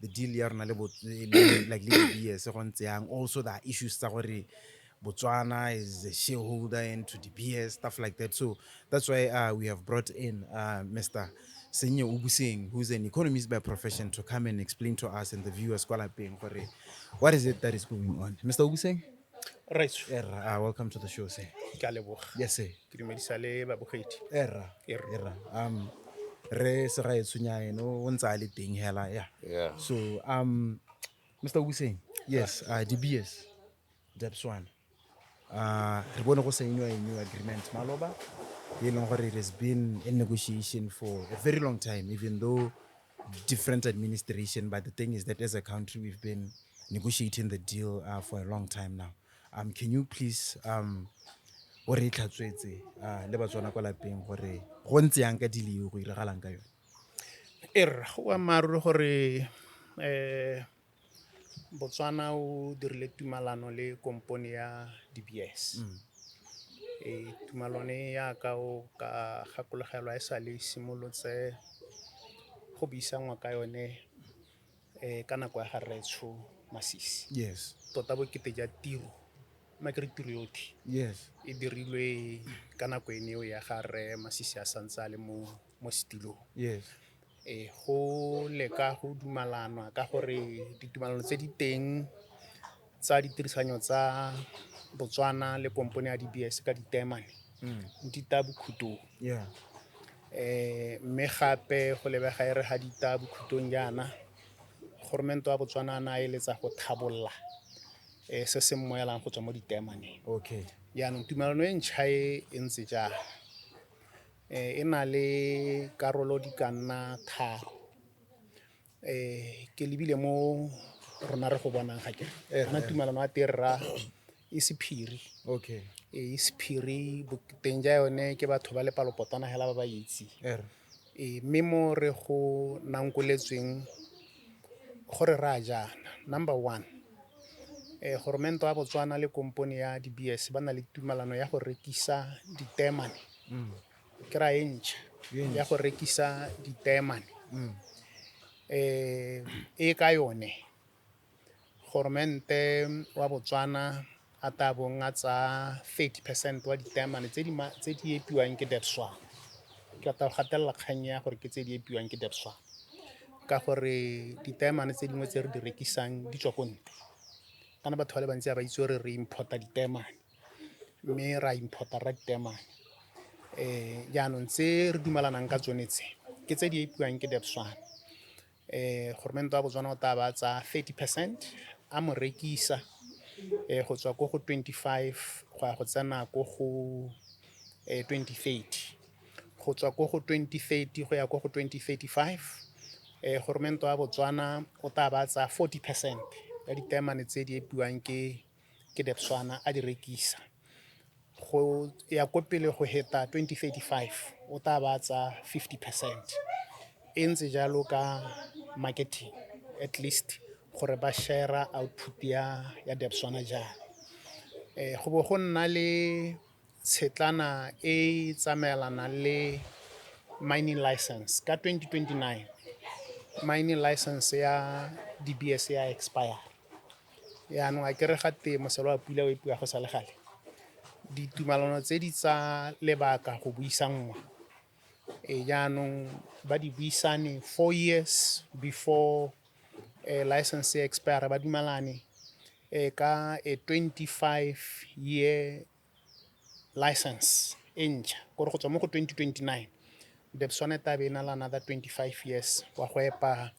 the deal ya rona like le De Beers go ntse yang. Also, the issues tsa gore Botswana is a shareholder into De Beers, stuff like that. So that's why we have brought in Mr. Senye Obuseng, who's an economist by profession, to come and explain to us and the viewers kwa lapeng gore what is it that is going on. Mr. Obuseng? Right. Erra, welcome to the show, sir. Ke a leboga. Yes, sir. Ke dumedisa le babogedi. Erra. Erra. Erra. Re Segaetsho Nyaeno, o ntse a le teng hela, yeah. So, Mr. Obuseng, yes, De Beers, Debswana. Re bone go saeniwa a new agreement maloba, e leng gore it has been in negotiation for a very long time, even though different administration, but the thing is that as a country we've been negotiating the deal for a long time now. Can you please o re tlhatswetse le Batswana kwa lapeng gore go ntse yang ka deal eo, go iragalang ka yone? Erra, go boammaaruri gore Botswana o dirile tumalano le kompone ya De Beers. Tumalano e yaka o ka gakologelwa e sa le simolotse go buisanngwa ka yone ka nako ya ga Rretsho Masisi. Tota bokete ja tiro, mma ke re tiro yotlhe e dirilwe ka nako ene eo ya ga Rre Masisi a santse a le mo setilong. Go leka go dumalanwa ka gore ditumalano tse di teng tsa ditirisanyo tsa Botswana le kompone ya De Beers ka ditaemane di ta bokhutong. Mme gape go lebega e re ga di ta bokhutong jaana, goromente wa Botswana a na a eletsa go thabolla se se mmoelang go tswa mo ditaemaneng. Jaanong tumalano e ntšha e e ntse jang? E na le karolo di ka nna tharo. Ke lebile mo rona re go bonang ga kere. Rona tumalano ya teng rra e sephiri. E sephiri, teng ja yone ke batho ba le palopotana hela ba ba itseng. Mme mo re go nankoletsweng gore re a jaana. Number one, goromente wa Botswana le kompone ya De Beers ba na le tumalano ya go rekisa ditaemane. Ke ra e ntšha ya go rekisa ditaemane. E ka yone goromente wa Botswana a tla bong a tsaya 30% wa ditaemane tse di epiwang ke Debswana. Ke rata go gatelela kgang ya gore ke tse di epiwang ke Debswana, ka gore ditaemane tse dingwe tse re di rekisang di tswa ko ntle. Kana batho ba le bantsi ga ba itse gore re importa ditaemane, mme ra importa ra ditaemane. Jaanong tse re dumelanang ka tsone tse ke tse di epiwang ke Debswana. Goromente wa Botswana o tla ba tsaya 30% a mo rekisa go tswa ko go 25 go ya go tsena ko go 2030. Go tswa ko go 2030 go ya ko go 2035, goromente wa Botswana o tla ba tsaya 40% ya ditaemane tse di epiwang ke Debswana a di rekisa. Go ya ko pele go heta 2035 o tla ba tsaya 50%. E ntse jalo ka marketing, at least gore ba share output ya Debswana jang. Go bo go nna le tshetlana e tsamaelanang le mining license ka 2029. Mining license ya DBS ya expire. Yaanong a kere gate moselo wa pula o epiwa go sa le gale. Ditumalano tse di tsa lebaka go buisanngwa. Jaanong ba di buisane 4 years before license e expire, ba dumalane ka a 25 year license e ntšha, kore go tswa mo go 2029 Debswana e tla be e na le another 25 years wa go epa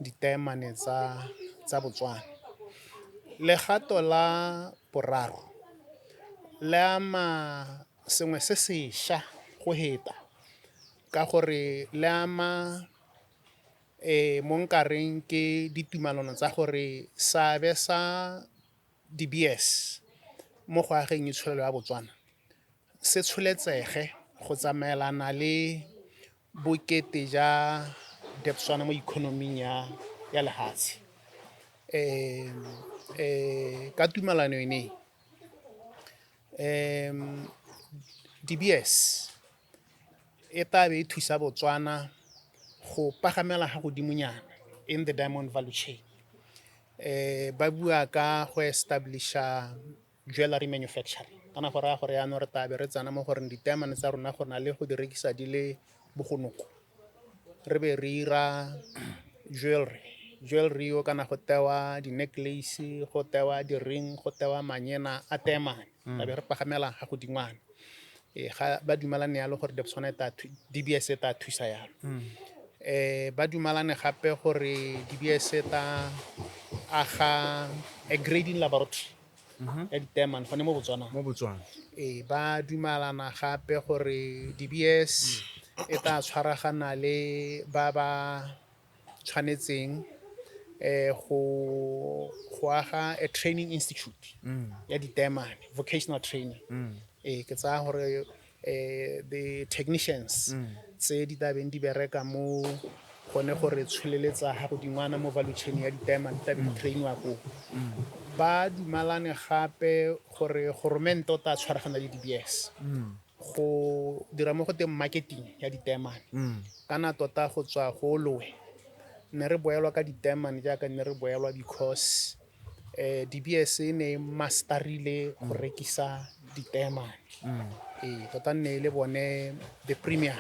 ditaemane tsa Botswana. Legato la boraro le ama sengwe se sešwa go heta, ka gore le ama mo nkareng ke ditumalano tsa gore seabe sa DBS mo go ageng itsholelo ya Botswana se tsholetsege go tsamaelana le bokete ja Debswana mo economing ya lehatshe. Ka tumalano ene, DBS e tla be e thusa Botswana go pagamela ga godimonyana in the diamond value chain. Ba bua ka go establisha jewelry manufacturing. Kana go raya gore yaanong re tla be re tsena mo goreng ditaemane tsa rona go na le go di rekisa di le bogonoko, re be re 'ira jewelry. Jewelry o kana go tewa di-necklace, go tewa di-ring, go tewa manyena a taemane. Tla be re pagamela ga godingwana. Ga ba dumalane yalo gore Debswana e tla DBS e tla thusa yalo. Ba dumalane gape gore DBS e tla aga a grading laboratory ya ditaemane gone mo Botswana. Mo Botswana. Ba dumalana gape gore DBS e tla tshwaragana le ba ba tshwanetseng go aga a training institute ya ditaemane, vocational training. Ke tsaya gore the technicians tse di tla beng di bereka mo gone gore tsholeletsa ga godingwana mo value chain ya ditaemane di tla be di trainiwa koo. Ba dumalane gape gore goromente o tla tshwaragana le DBS go dira mo go teng marketing ya ditaemane. Kana tota go tswa go lowe ne re boelwa ka ditaemane jaaka ne re boelwa, because DBS e ne e masterile go rekisa ditaemane. Tota nne e le bone the premier,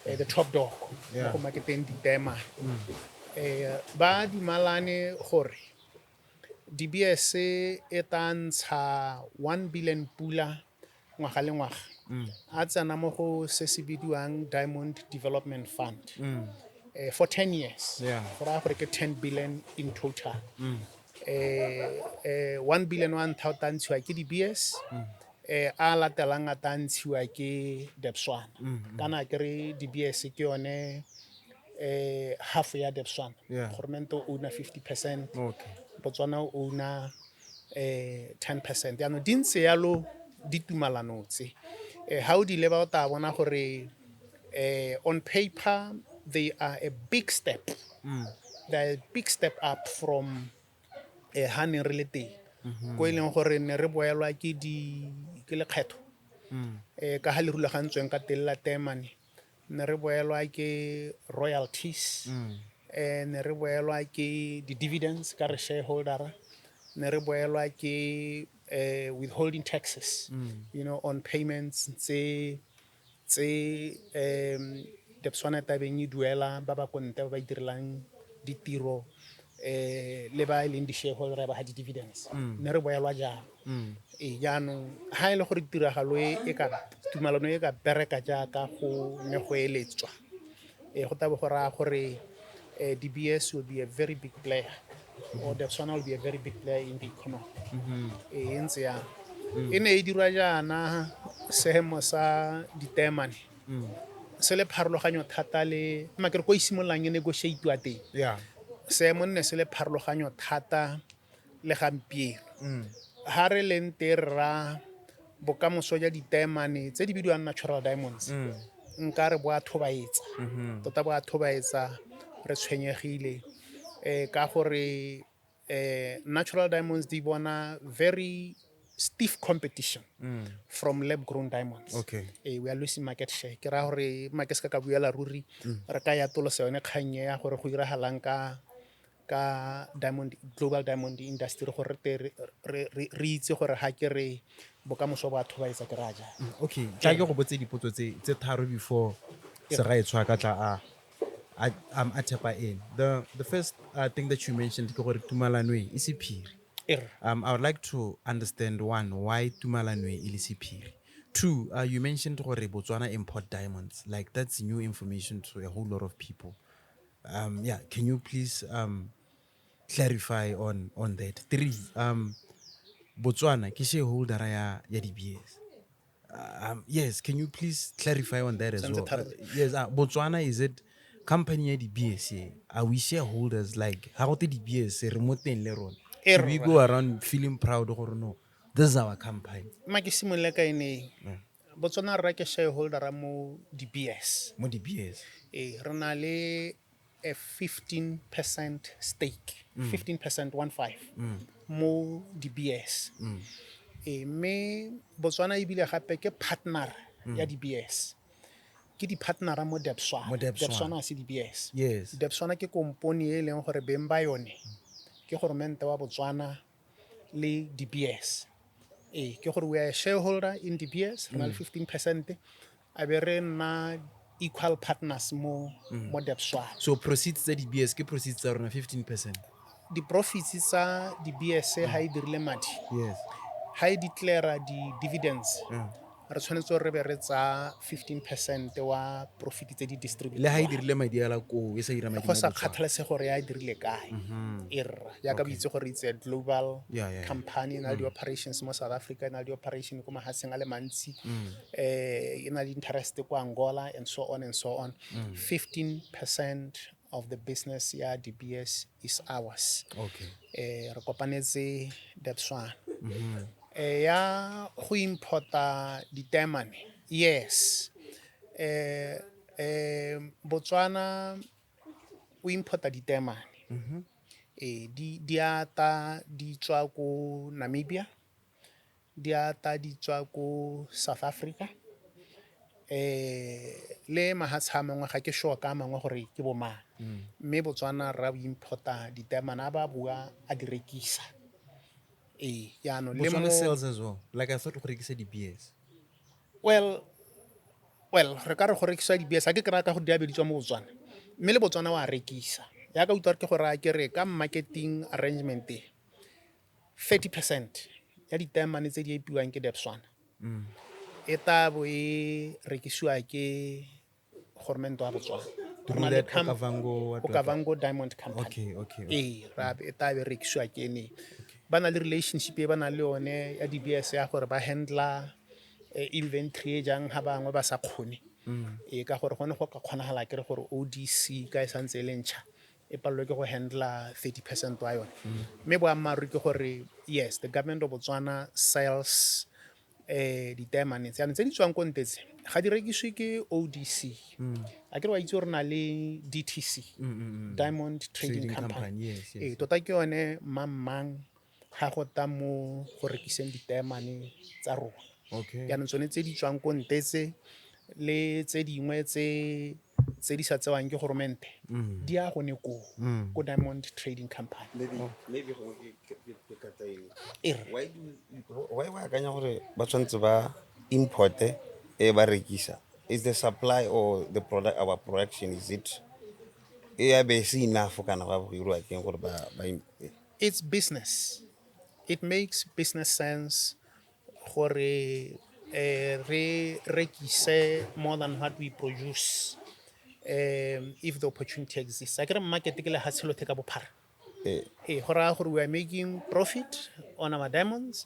the top dog mo go marketeng ditaemane. Ba dumalane gore DBS e tla ntsha 1 billion pula ngwaga le ngwaga. A tsena mo go se se bidiwang Diamond Development Fund. For 10 years. Go raya gore ke 10 billion in total. 1 billion wa ntlha o tla ntshiwa ke DBS. A latelang a tla ntshiwa ke Debswana. Kana ke re DBS ke yone half ya Debswana. Goromente o owna 50%. Botswana o owna 10%. Jaanong di ntse yalo ditumalano tse. Ha o di leba o tla bona gore on paper they are a big step. They are a big step up from ha ne re le teng. Ko e leng gore ne re boelwa ke di ke lekgetho. Ka ha le rulagantsweng ka teng la taemane, ne re boelwa ke royalties. Ne re boelwa ke di-dividends ka re shareholder, ne re boelwa ke Withholding taxes, on payments tse Debswana tabeng e duela ba ba ko ntle ba ba itirelang ditiro le ba e leng di-shareholder ba ga di-dividends ne re boelwa jalo. Ee, jaanong ha e le gore tiragalo e e ka tumalano e ka bereka jaaka go ne go eletswa, go tla bo go raya gore De Beers will be a very big player or Debswana will be a very big player in the economy. Ee, e ntse jalo. E ne e dirwa jaana seemo sa diteemane se le pharologanyo thata le makere ko e simololang e negotiatiwa teng. Seemo nne se le pharologanyo thata le gampieno ha re leng teng rra bokamoso jwa diteemane tse di bidiwang natural diamonds nka re bo a thobaetsa tota, bo a thobaetsa. Re tshwenyegile ka gore natural diamonds di bona very stiff competition from lab grown diamonds. We are losing market share. Ke raya gore ma ke se ka buela ruri re ka yatolosa yone kgang e ya gore go iragalang ka diamond, global diamond industry, gore re te re itse gore ga ke re bokamoso bo a thobaetsa ke raya jang. Okay, tla ke go botse dipotso tse tharo before segaetsho a ka tla a thepa in. The first thing that you mentioned ke gore tumalano e e sephiri. I would like to understand, one, why tumalano e le sephiri. Two, you mentioned gore Botswana import diamonds. Like, that's new information to a whole lot of people. Yeah, can you please clarify on that? Three, Botswana ke shareholder ya De Beers. Yes, can you please clarify on that as Santse well? tharo. Yes, Botswana, is it company ya De Beers ye? Are we shareholders? Like, ha go te De Beers re mo teng le rona? Should we go around feeling proud gore no, this is our company? Ma ke simolole ka ene. Botswana rra ke shareholder mo De Beers. Mo De Beers. Ee, re na le a 15% stake, 15%, 15, mo De Beers. Ee, mme Botswana ebile gape ke partner ya De Beers, ke di-partnera mo Debswana. Mo Debswana. Debswana ga se De Beers. Debswana ke kompone e leng gore beng ba yone ke goromente wa Botswana le De Beers. Ee, ke gore we are a shareholder in De Beers, re na le 15%, a be re nna equal partners mo Debswana. So proceeds tsa De Beers ke proceeds tsa rona, 15%. Di-profits tsa De Beers ha e dirile madi, ha e declara di-dividends, re tshwanetse gore re be re tsa 15% wa profit tse di distribute. Le ha e dirile madi a la koo, e sa dira madi Go mo sa Botswana. kgathalesege gore ya e dirile kae e rra, jaaka bo itse gore it's a global company, e na le di-operations mo South Africa, e na le di-operation ko mahatsheng a le mantsi, e na le interest ko Angola and so on and so on. 15% of the business ya De Beers is ours. Re kopanetse Debswana. Ya go importa diteemane, yes, Botswana o importa diteemane. Di ata di tswa ko Namibia, di ata di tswa ko South Africa, le mahatshe a mangwe, ga ke sure ka a mangwe gore ke bo mang. Mme Botswana ra o importa diteemane, a ba bua a di rekisa. Ee, jaanong le Botswana sells as well. Like, I thought go rekisa De Beers. Well, re ka re go rekisa De Beers, ga ke kry-a ka gore di a be di tswa mo Botswana, mme le Botswana wa rekisa. Jaaka utlwa ke go raya ke re ka marketing arrangement e, 30% ya diteemane tse di epiwang ke Debswana e tla bo e rekisiwa ke goromente wa Botswana. Through Go na le that Okavango, what? Okavango Diamond Company. Ee, e tla be rekisiwa ke ene. Ba na le relationship e ba nang le yone ya De Beers ya gore ba handla inventory e jang ga bangwe ba sa kgone. Ee, ka gore gone go ka kgonagala ke re gore ODC ka e santse e le ntšha e palelwe ke go handla 30% wa yone. Mme boammaaruri ke gore yes, the government of Botswana sells diteemane tse. Jaanong tse di tswang ko ntle tse ga di rekisiwe ke ODC. A ke re wa itse gore na le DTC, Diamond Trading Trading Company. Company, yes. Ee, tota ke yone mang ga go ta mo go rekiseng diteemane tsa rona. Jaanong tsone tse di tswang ko ntle tse le tse dingwe tse di sa tsewang ke goromente di ya gone koo ko Diamond Trading Company. Maybe gongwe ke ka E re. Why ba akanya gore ba tshwanetse ba importe e ba rekisa? Is the supply or the product, our production, is it e ya be se enough kana ba go iriwa keng gore ba It's business. It makes business sense gore re rekise more than what we produce, if the opportunity exists. Akere market ke lehatshe lothe ka bophara. Ee, go raya gore we are making profit on our diamonds.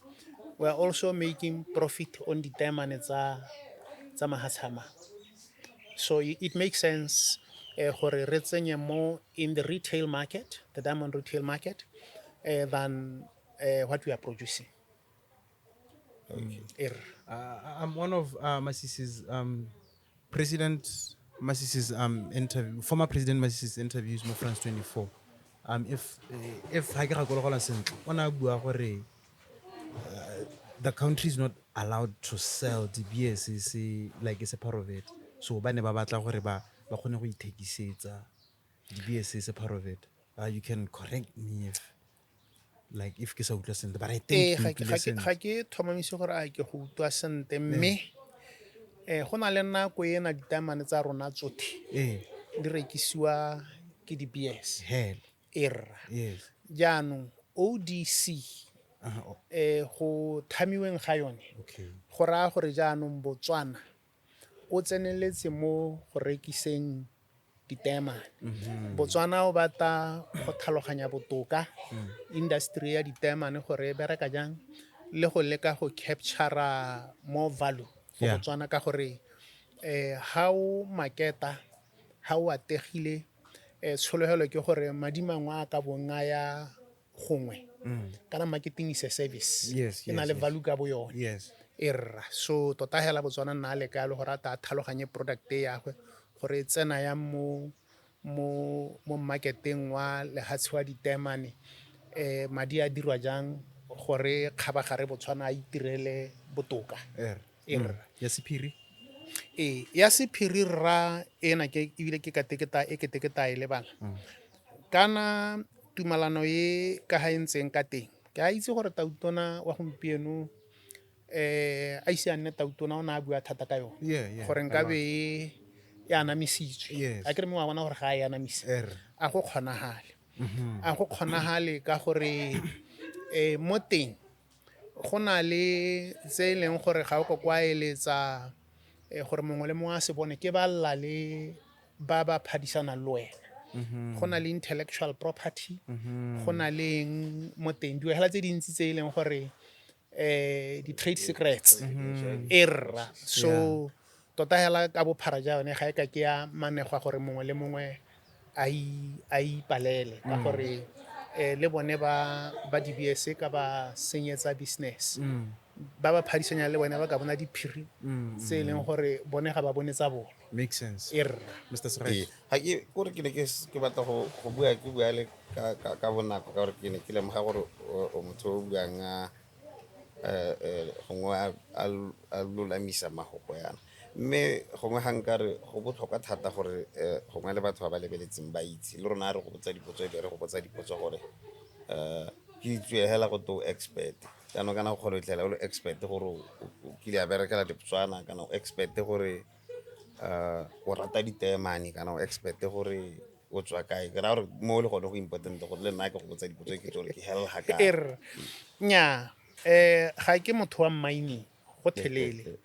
We are also making profit on ditaemane tsa mahatshe a mangwe. So it makes sense gore re tsenye more in the retail market, the diamond retail market, than what we are producing. Okay. I'm one of Masisi's, President Masisi's interview, former President Masisi's interviews mo France 24. If ha ke gakologelwa sentle, o ne a bua gore the country is not allowed to sell De Beers se like it's a part of it. So ba ne ba batla gore ba kgone go ithekisetsa De Beers is a part of it. You can correct me if ke sa utlwa sentle, but I think ke utlwile sentle. Ga ke tlhomamise gore a ke go utlwa sentle, mme go na le nako e na ditaemane tsa rona tsotlhe di rekisiwa ke De Beers. Hell. E rra. Yes. Jaanong ODC go thamiweng ga yone, go raya gore jaanong Botswana o tseneletse mo go rekiseng ditaemane. Botswana o batla go tlhaloganya botoka industry ya ditaemane gore e bereka jang, le go leka go capture more value for Botswana, ka gore ha o marketa, ha o ategile, tshologelo ke gore madi mangwe a ka bong a ya gongwe. Kana marketing is a service. E na le value ka bo yone. E rra. So tota hela Botswana nna a leka le gore a ta tlhaloganye product e ya gagwe gore e tsena yang mo marketeng wa lehatshe wa ditaemane, madi a dirwa jang gore kgabagare Botswana a itirele botoka. E rra. Ya sephiri? Ee, ya sephiri rra ena ke ebile ke ka teketa e ke teketa e lebala. Kana tumalano e ka ha e ntseng ka teng, ke a itse gore tautona wa gompieno a ise a nne tautona o ne a bua thata ka yone. Gore nkabe e anamisitswe. A ke re mme wa bona gore ga e anamise. A go kgonagale. A go kgonagale ka gore mo teng go na le tse e leng gore ga o ka kwa eletsa gore mongwe le mongwe a se bone, ke ba lla le ba ba phadisanang le wena. Go na le intellectual property, go na le eng mo teng, dilo hela tse dintsi tse e leng gore di-trade secrets. E rra. So tota hela ka bophara ja yone ga e ka ke ya manegwa gore mongwe le mongwe a ipalele, ka gore le bone ba De Beers ka ba senyetsa business. Ba ba phadisanya le bone ba ka bona diphiri tse e leng gore bone ga ba bone tsa bone. Makes sense. E rra. Mister Segai. Ee, ga ke kore ke ne ke ke batla go bua, ke bua le ka bonako, ka gore ke ne ke lemoga gore o motho o buang a gongwe a lolamisa mafoko yana. Mme gongwe ga nkare go botlhokwa thata gore gongwe le batho ba ba lebeletseng ba itse, le rona re go botsa dipotso, e be re go botsa dipotso gore ke itse hela go to expert. Jaanong kana go kgona go fitlhela o le expert gore o kile a berekela Botswana, kana o expert gore o rata ditaemane, kana o expert gore o tswa kae. Ke raya gore mo le gone go important gore le nna ke go botsa dipotso ke itse gore ke hela ga kae. E rra. Nnyaa, ga ke motho wa mining gotlhelele.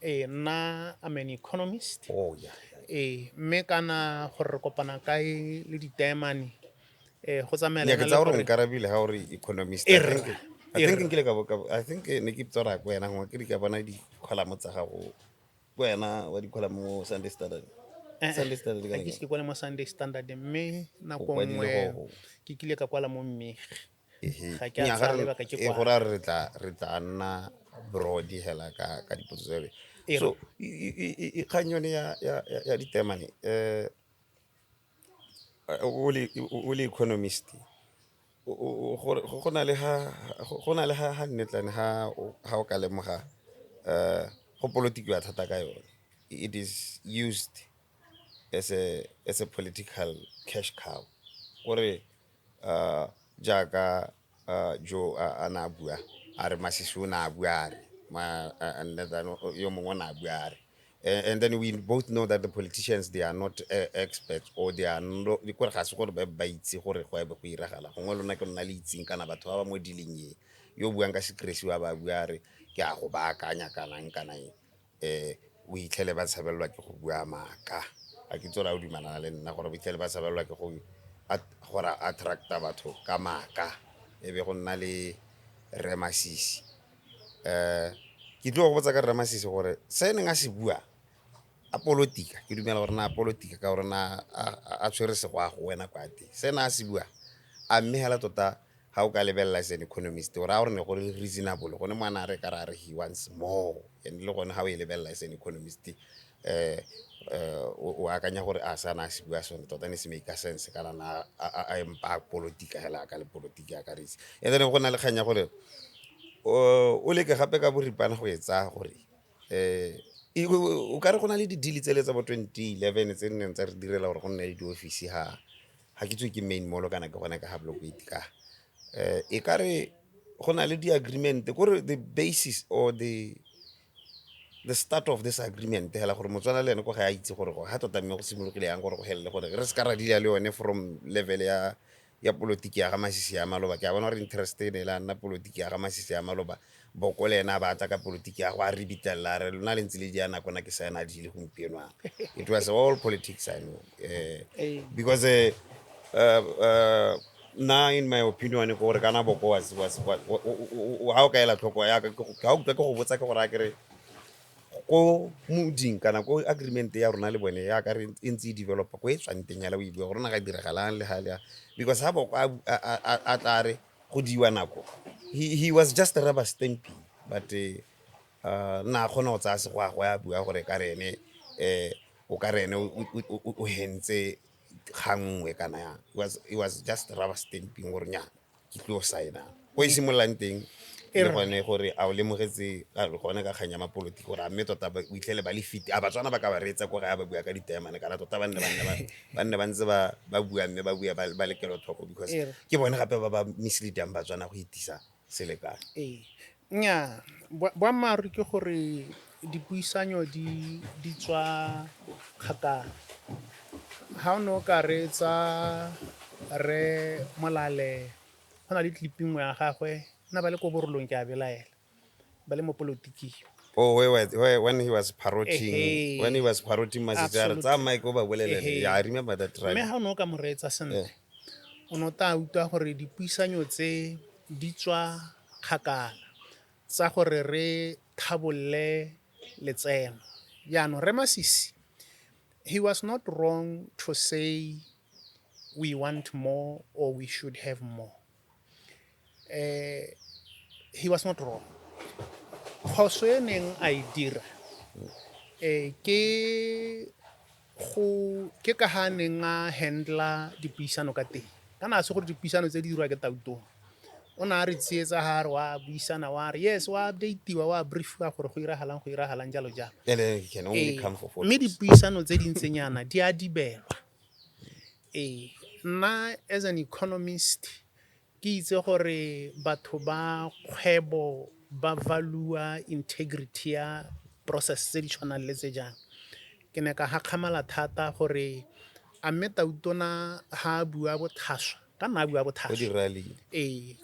Nna I'm an economist. Oh, yeah. Mme kana gore re kopana kae le ditaemane, go tsamaelana Nnyaa, ke le tsaya gore gore nkarabile ha o re economist. E I rra. think nkile ka bo ka bo, I think ne ke ipotsa gore a ke wena, gongwe ke di ka bona di-column tsa gago. Ke wena wa di-column mo Sunday Standard. Sunday Standard Ga ka ke ise ke kwale mo Sunday Standard, mme nako O kwadile nngwe go- ke kile ka kwala mo Mmegi. Ehe. Ga ke a Nnyaa, ga tsaya re lebaka ke e, kwala. go raya gore re tla nna broad hela ka dipotso tsa bone. E So, kgang yone ya ditaemane, o le economist, gore go na le ha, go na le ha, ha nnetlane ha o, ha o ka lemoga, go polotikiwa thata ka yone. It is used as a political cash cow. Gore, jaaka Jo a na a bua a re Masisi o ne a bua a re and then yo mongwe o ne a bua a re. And then we both know that the politicians, they are not experts or they are no, kore ga se gore ba itse gore go ebe go iragala gongwe lona ke lona le itseng kana batho ba ba mo dealing e yo buang ka secrecy wa ba bua re ke a go baakanya kanang kana eng, o itlhele ba tshabelelwa ke go bua maaka. Ga ke itse gore a o dumelana le nna gore o itlhele ba tshabelelwa ke go gore attracta batho ka maaka e be go nna le Rre Masisi. Ke tlo go botsa ka Rre Masisi gore se neng a se bua a politika, ke dumela gore na a politika ka gore na a tshwere segwago wena kwa teng. Se na a se bua a mme hela tota ga o ka lebelela as an economist gore a gore ne go le reasonable gone moana a re ka ra re he wants more, and le gone ga o e lebelela as an economist o akanya gore a sa na a se bua sone tota ne se make sense kana na a empa a politika hela ka le politika a ka re itse. And then go na le kgang ya gore o leke gape ka boripana go e tsaya gore o ka re go na le di-deal tsele tsa bo 2011 tse neng tsa re direla gore go nne le di-office ga ke tswe ke main mall kana ke gone ka ga block eight ka e ka re go na le di-agreement kore the basis or the start of this agreement hela gore Motswana le ene ko ga a itse gore ga tota mme go simologile yang gore go helele gore re se ka ra deala le yone from level ya politiki ya ga Masisi ya maloba. Ke a bona gore interest e ne e la nna politiki ya ga Masisi ya maloba, Boko le ena a batla ka politiki ya go a re bitella re lona le ntse le dia nako na ke sa ena deal gompieno a. It was all politics, I know. Because na in my opinion ke gore kana Boko was ha o ka ela tlhoko ya ka ga o utlwa ke go botsa ke gore a kere ko moding kana ko agreement ya rona le bone ya ka re e ntse e developa ko e tswang teng yala o e bua gore na ga diragalang le ga le because ha Boko a tla re go diwa nako he was just rubber stamping but nna a kgona go tsaya segwagwa ya bua gore ka re ene o ka re ene o hentse gangwe kana yang. It was just rubber stamping gore nya ke tlo signa ko e simololang teng le gone gore a o lemogetse gone ka kgang ya mapolotiki gore a mme tota o itlhele ba le fit a Batswana ba ka ba reetsa ko gae ba bua ka ditaemane kana tota ba nne ba ntse ba bua mme ba bua ba le kelotlhoko because ke bone gape ba ba misleadang Batswana go itisa selekane. Nnyaa, boammaaruri ke gore dipuisanyo di tswa kgakala. Ha o ne o ka reetsa Rre Molale go na le clip nngwe ya gagwe nna ba le ko Borolong ke a belaela ba le mo politiking. Oh, when he was parroting, when he was parroting Masisi, a re tsaya mic o ba bolelele. Yeah, I remember that Mme ha o ne o ka mo reetsa sentle, o ne o tla utlwa gore dipuisanyo tse di tswa kgakala tsa gore re thabolle letseno. Jaanong Rre Masisi, he was not wrong to say we want more or we should have more. He was not wrong. Phoso e neng a e dira ke ka ha neng a handla dipuisano ka teng. Kana a se gore dipuisano tse di dirwa ke Tautona. O ne a re tsietsa ha re wa buisana wa re yes wa update-iwa wa briefiwa gore go iragalang jalo jalo. And then he can only come for Mme dipuisano tse dintsenyana di a dibelwa. Nna as an economist ke itse gore batho ba kgwebo ba value integrity ya process tse di tshwanang le tse jang. Ke ne ka hakgamala thata gore a mme Tautona ha a bua bothaswa, ka nna a bua bothaswa. Ko di-rallying.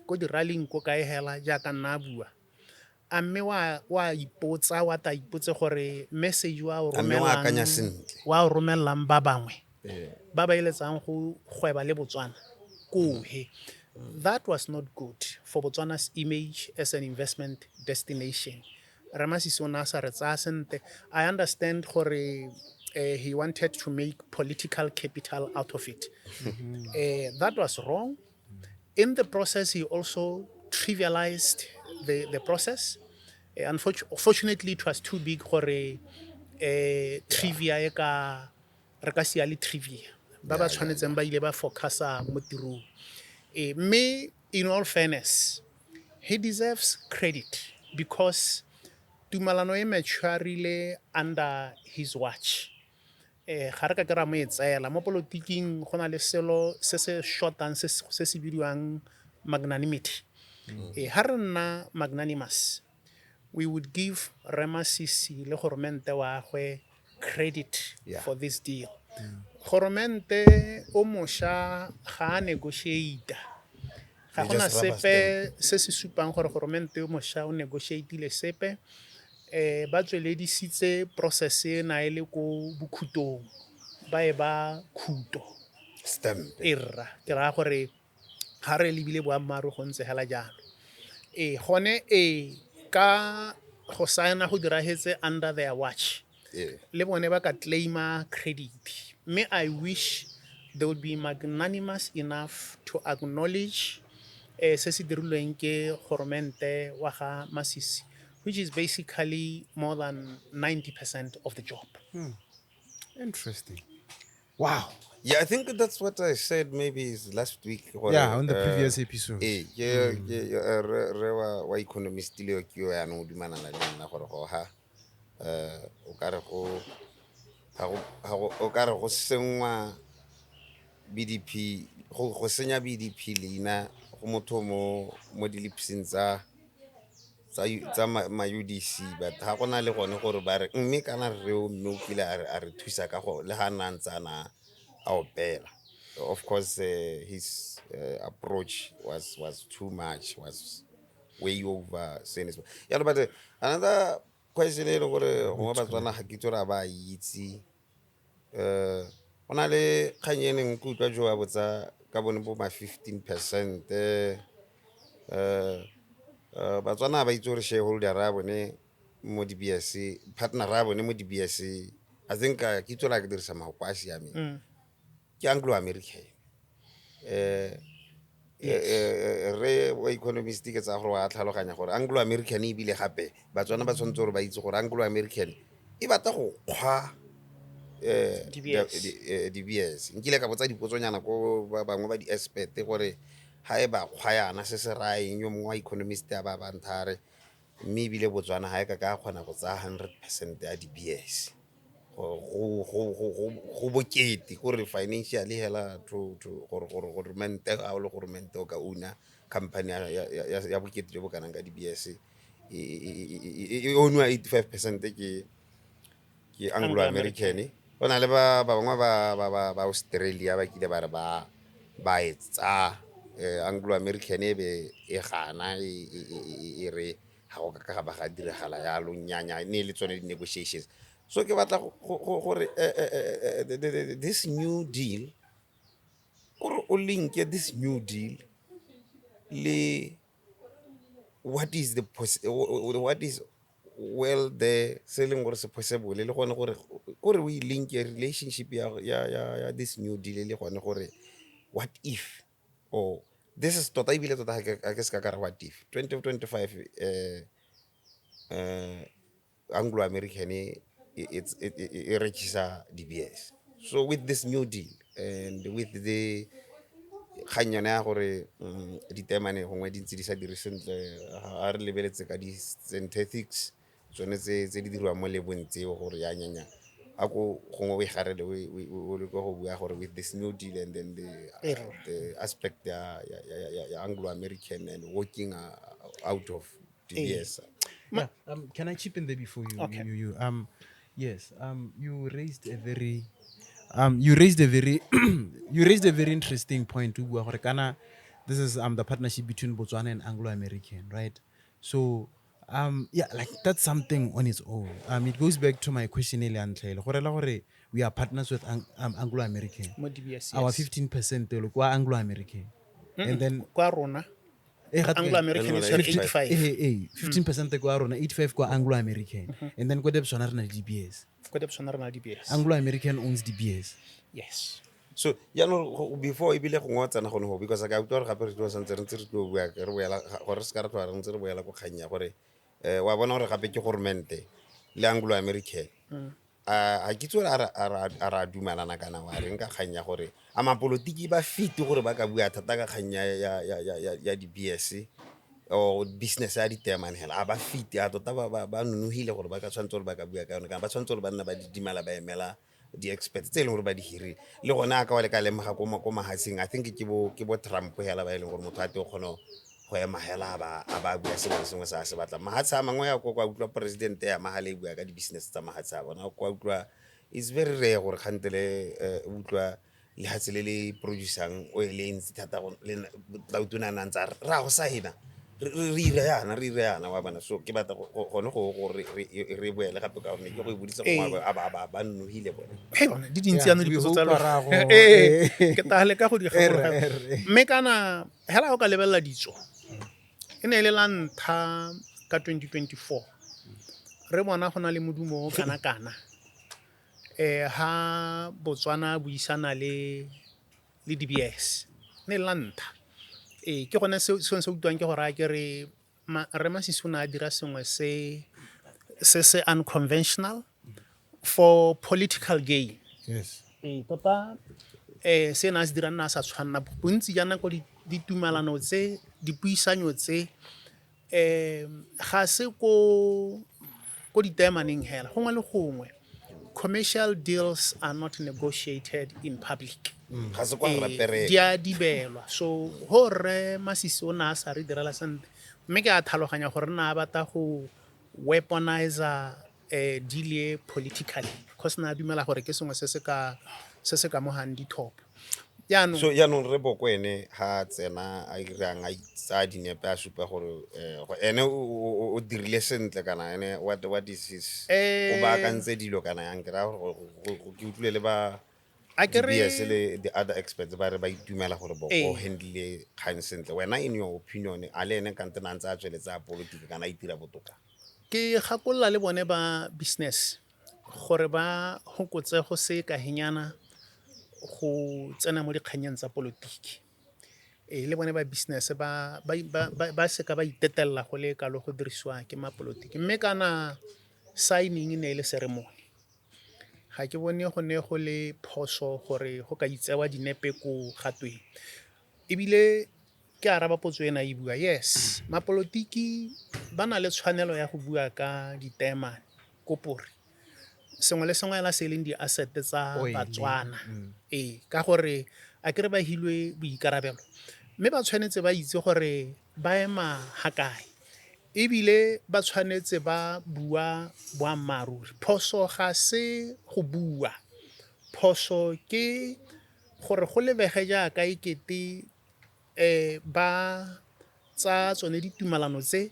Ko di-rallying ko kae hela jaaka nna a bua. A mme wa ipotsa, wa ta ipotse gore message wa o A mme wa akanya sentle. wa o romellang ba bangwe. Ba ba eletsang go gweba le Botswana ko he. That was not good for Botswana's image as an investment destination. Rre Masisi o ne a sa re tsaya sentle. I understand gore he wanted to make political capital out of it. That was wrong. In the process, he also trivialized the process. Unfortunately, it was too big gore trivia e ka re ka sia le trivia. Ba ba tshwanetseng ba ile ba focusa mo tirong. Mme in all fairness, he deserves credit because tumalano e maturile under his watch. Ga re ka ke ra mo e tseela. Mo politiking go na le selo se se shortang se se bidiwang magnanimity. Ee, ha re nna magnanimous, we would give Remasisi le goromente wa gagwe credit for this deal. Goromente o mošwa ga a negotiata. Ga They gona just rubber sepe se se supang gore goromente o mošwa o negotiatile sepe. Ba tsweledisitse process ena e le ko bokhutong, ba e ba khuto. Stamp. E rra, ke raya gore ga re lebile boammaaruri go ntse hela jalo. Ee, gone ee, ka go saena go diragetse under their watch. Le bone ba ka claima credit. Mme I wish they would be magnanimous enough to acknowledge se se dirilweng ke goromente wa ga Masisi, which is basically more than 90% of the job. Interesting. Wow. Yeah, I think that's what I said maybe is last week. Gore, Yeah, on the previous episode. Ee, ke re wa economist le yo ke yo yaanong o dumalana le nna gore go ha o ka re go ga go ga go o ka re go senngwa BDP, go senya BDP leina go motho mo dilipseng tsa ma UDC, but ga gona le gone gore ba re mme kana reo mme o kile a re thusa ka go le ga nna ntse a na a opela. Of course, his approach was too much, was way over saying. Yeah, but another question e leng gore gongwe Batswana ga ke itse gore a ba itse, go na le kgang e neng ke utlwa jo a botsa ka bone bo ma 15%. Batswana ba itse gore shareholder ya bone mo DBS, partner ya bone mo DBS, I think ke itse gore a ke dirisa mafoko a siameng, ke Anglo American. Re wa economist ke tsaya gore wa tlhaloganya gore Anglo American, ebile gape Batswana ba tshwanetse gore ba itse gore Anglo American e batla go kgwa DBS. DBS. Nkile ka botsa dipotsonyana ko ba bangwe ba di-expert gore ga e ba kgwa yana se se raya eng. Yo mongwe wa economist a ba banthare mme ebile Botswana ga e ka ka kgona go tsaya 100% ya DBS, go bokete gore financially hela to gore goromente ga o le goromente o ka owna company ya bokete jo bo kanang ka DBS, e ownwa 85% ke Anglo American. Go na le ba bangwe ba Australia ba kile ba re ba e tsaya Anglo American, e be e gana, e re ga go ka ga ba ga diragala yalo nyanya, ne e le tsone di-negotiations. So ke batla gore this new deal, kore o linke this new deal le what is well there se leng gore se possible, le gone gore kore o e linke relationship ya this new deal, le gone gore what if, or this is tota ebile tota ga ke se ka re what if 2025 Anglo American e rekisa DBS. So with this new deal and with the kgang yone ya gore ditemane gongwe di ntse di sa dire sentle, ga re lebeletse ka di-synthetics tsone tse di diriwang mo lebong tseo, gore ya nyanya a ko gongwe o e garele, o leke go bua gore with this new deal and then the aspect ya Anglo American and working out of DBS. Yeah. Can I chip in there before you? Okay. You, yes. You raised a very interesting point. O bua gore kana this is the partnership between Botswana and Anglo American, right? So yeah, like that's something on its own. It goes back to my question earlier. Gore la gore we are partners with Anglo American. Mo DBS, Our yes. 15% kwa Anglo American. And then kwa rona eh, Anglo American is 85. 85. Eh, 15% kwa rona, 85 kwa Anglo American. And then kwa Debswana re na le DBS. Kwa Debswana re na le DBS. Anglo American owns DBS. Yes. So jaanong before ebile gongwe wa tsena gone go, because ka utlwa gore gape re tlo santse re ntse re tlo bua re boela gore re se ka re tloga re ntse re boela ko kgang ya gore wa bona gore gape ke goromente le Anglo American, a ga ke itse gore a re a dumalana kana wa reng ka kgang ya gore a mapolotiki ba fite gore ba ka bua thata ka kgang ya DBS or business ya diteemane hela, a ba fite a tota ba nonogile gore ba ka tshwanetse gore ba ka bua ka yone, kana ba tshwanetse gore ba nna ba didimala ba emela di-expert tse e leng gore ba di hirile. Le gone a ka wa le ka lemoga ko mahatsheng, I think ke bo Trump hela ba e leng gore motho a te o kgona Go ema hela a ba bua sengwe le sengwe se a se batlang. Mahatshe a mangwe ya ko kwa utlwa president ya magale e bua ka di-business tsa mahatshe a bona kwa utlwa. It's very rare gore kgantele o utlwa lehatshe le le producang oil e ntsi thata tautona a ne a ntse a re re a go saena, re ira yana, re ira yana, wa bona. So ke batla gone go re boele gape ka gonne ke go e bodisa gongwe ba nnogile bone. Hei bona, di dintsi yanong We dipotso tsa hope lona. Ee, ke tla leka go di gakologelwa. Mme kana hela o ka lebelela ditso, e ne e le la ntlha ka 2024 re bona go na le modumo o kana-kana ha Botswana buisana le DBS, ne e le la ntlha. Ee, ke gone seo se utlwang ke go raya ke re Rre Masisi o ne a dira sengwe se unconventional for political gain. Ee, tota se ne a se dirang ne a sa tshwanna. Bontsi ja nako ditumelano tse, dipuisanyo tse, ga se ko diteemaneng hela, gongwe le gongwe commercial deals are not negotiated in public. Ga se kwa rapereka. Di a dibelwa. So ho Rre Masisi o ne a sa re direla sentle, mme ke a tlhaloganya gore ne a batla go weaponize deal e politically, cause ne a dumela gore ke sengwe se se ka mogang dithopo jaanong. So jaanong re Boko ene ga a tsena a irang, a tsaya dinepe, a supa gore ene o dirile sentle kana ene what is his o baakantse dilo kana yang? Ke raya gore ke utlwile le ba A ke re- DBS le the other experts ba re ba itumela gore Boko handle kgang sentle. Wena, in your opinion, a le ene kante na ntse a tsweletse a politiki kana a itira botoka? Ke gakolola le bone ba business gore ba hokotse go se kahenyana go tsena mo dikganyeng tsa polotiki. Ee, le bone ba business ba seka ba itetelela go le kalo go dirisiwa ke mapolotiki. Mme kana signing e ne e le ceremony, ga ke bone go ne go le phoso gore go ka itsewa dinepe ko gatweng. Ebile ke araba potso ena e bua, yes, mapolotiki ba na le tshwanelo ya go bua ka diteemane kopore, sengwe le sengwe hela se e leng di-asset tsa Oil. Batswana. Ee, ka gore a kere ba hilwe boikarabelo, mme ba tshwanetse ba itse gore ba ema ga kae, ebile ba tshwanetse ba bua boammaaruri. Phoso ga se go bua, phoso ke gore go lebege jaaka ekete ba tsa tsone ditumelano tse,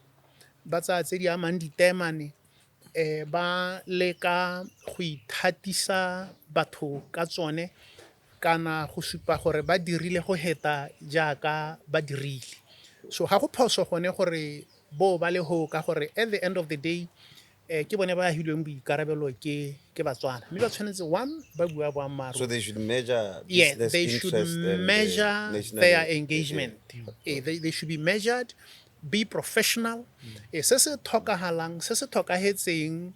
ba tsaya tse di amang diteemane, ba leka go ithatisa batho ka tsone kana go supa gore ba dirile go heta jaaka ba dirile. So ga go phoso gone gore bo ba le ho, ka gore at the end of the day ke bone ba hilweng boikarabelo ke Batswana, mme ba tshwanetse one ba bua boammaaruri. So they should measure business They should interest and measure national their engagement. They should be measured, be professional. Se se tlhokagalang, se se tlhokahetseng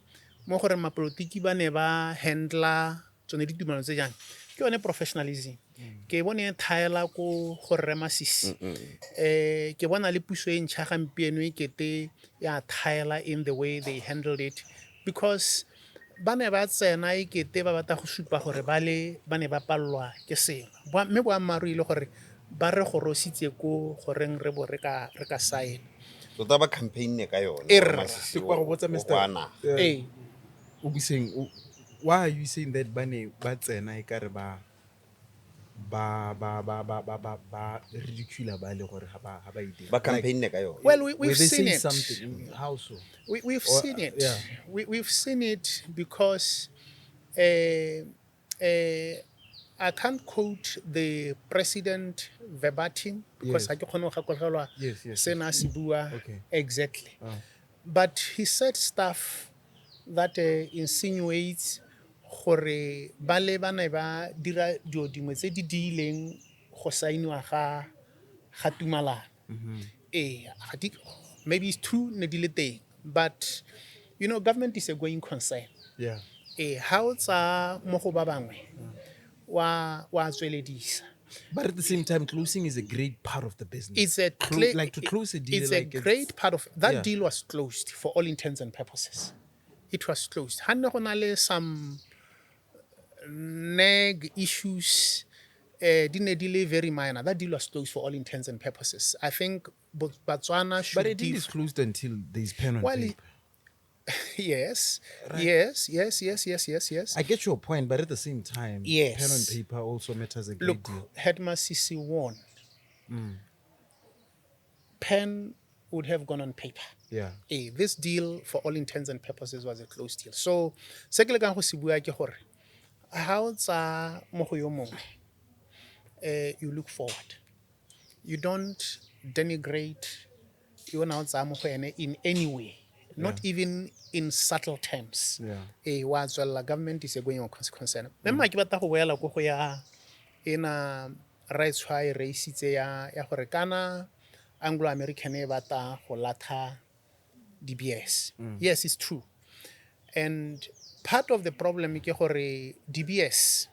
mo gore mapolotiki ba ne ba handla tsone ditumelano tse jang, ke yone professionalism. Ke bone e thaela ko go Rre Masisi. Ke bona le puso e ntšha gampieno e kete ya thaela in the way they handled it, because ba ne ba tsena e kete ba batla go supa gore ba le ba ne ba palelwa ke sengwe. Mme boammaaruri e le gore ba re gorositse ko goreng re bo re ka saena. Tota ba campaign ka yone. E rra. Masisi Ke kwa go botsa o Mr. kwa naga. Ee. O buseng, why are you saying that ba ne ba tsena e kare ba ridicule ba le gore ga ba e dira? Ba campaign ka yone. Well, Were we've they seen saying it. something? How so? We've seen it. We've seen it because I can't quote the president verbatim because ga ke kgone go gakologelwa se na se bua exactly. But he said stuff that insinuates gore ba le ba ne ba dira dilo dingwe tse di diileng go saeniwa ga tumalano. Ee, maybe it's true ne di le teng, but government is a going concern. Ee, ha o tsaya mo go ba bangwe wa tsweledisa. But at the same time, closing is a great part of the business. It's a Like to close a deal. It's a Like great part of that deal was closed for all intents and purposes. It was closed. Ha nne go na le some neg issues. Di ne di le very minor. That deal was closed for all intents and purposes. I think Botswana should But a deal give is closed until there's pen on Well, paper. Yes, yes. I get your point, but at the same time, pen on paper also matters a great Look, deal. had Masisi won, pen would have gone on paper. This deal, for all intents and purposes, was a closed deal. So, se ke lekang go se bua ke gore, ha o tsaya mo go yo mongwe, you look forward. You don't denigrate yo na o tsaya mo go ene in any way, not even in subtle terms. Wa tswelela, government is a going concern. Mme mma ke batla go boela ko go ya ena raetshwa e reisitse ya gore kana Anglo American e batla go latha De Beers. Yes, it's true. And part of the problem ke gore De Beers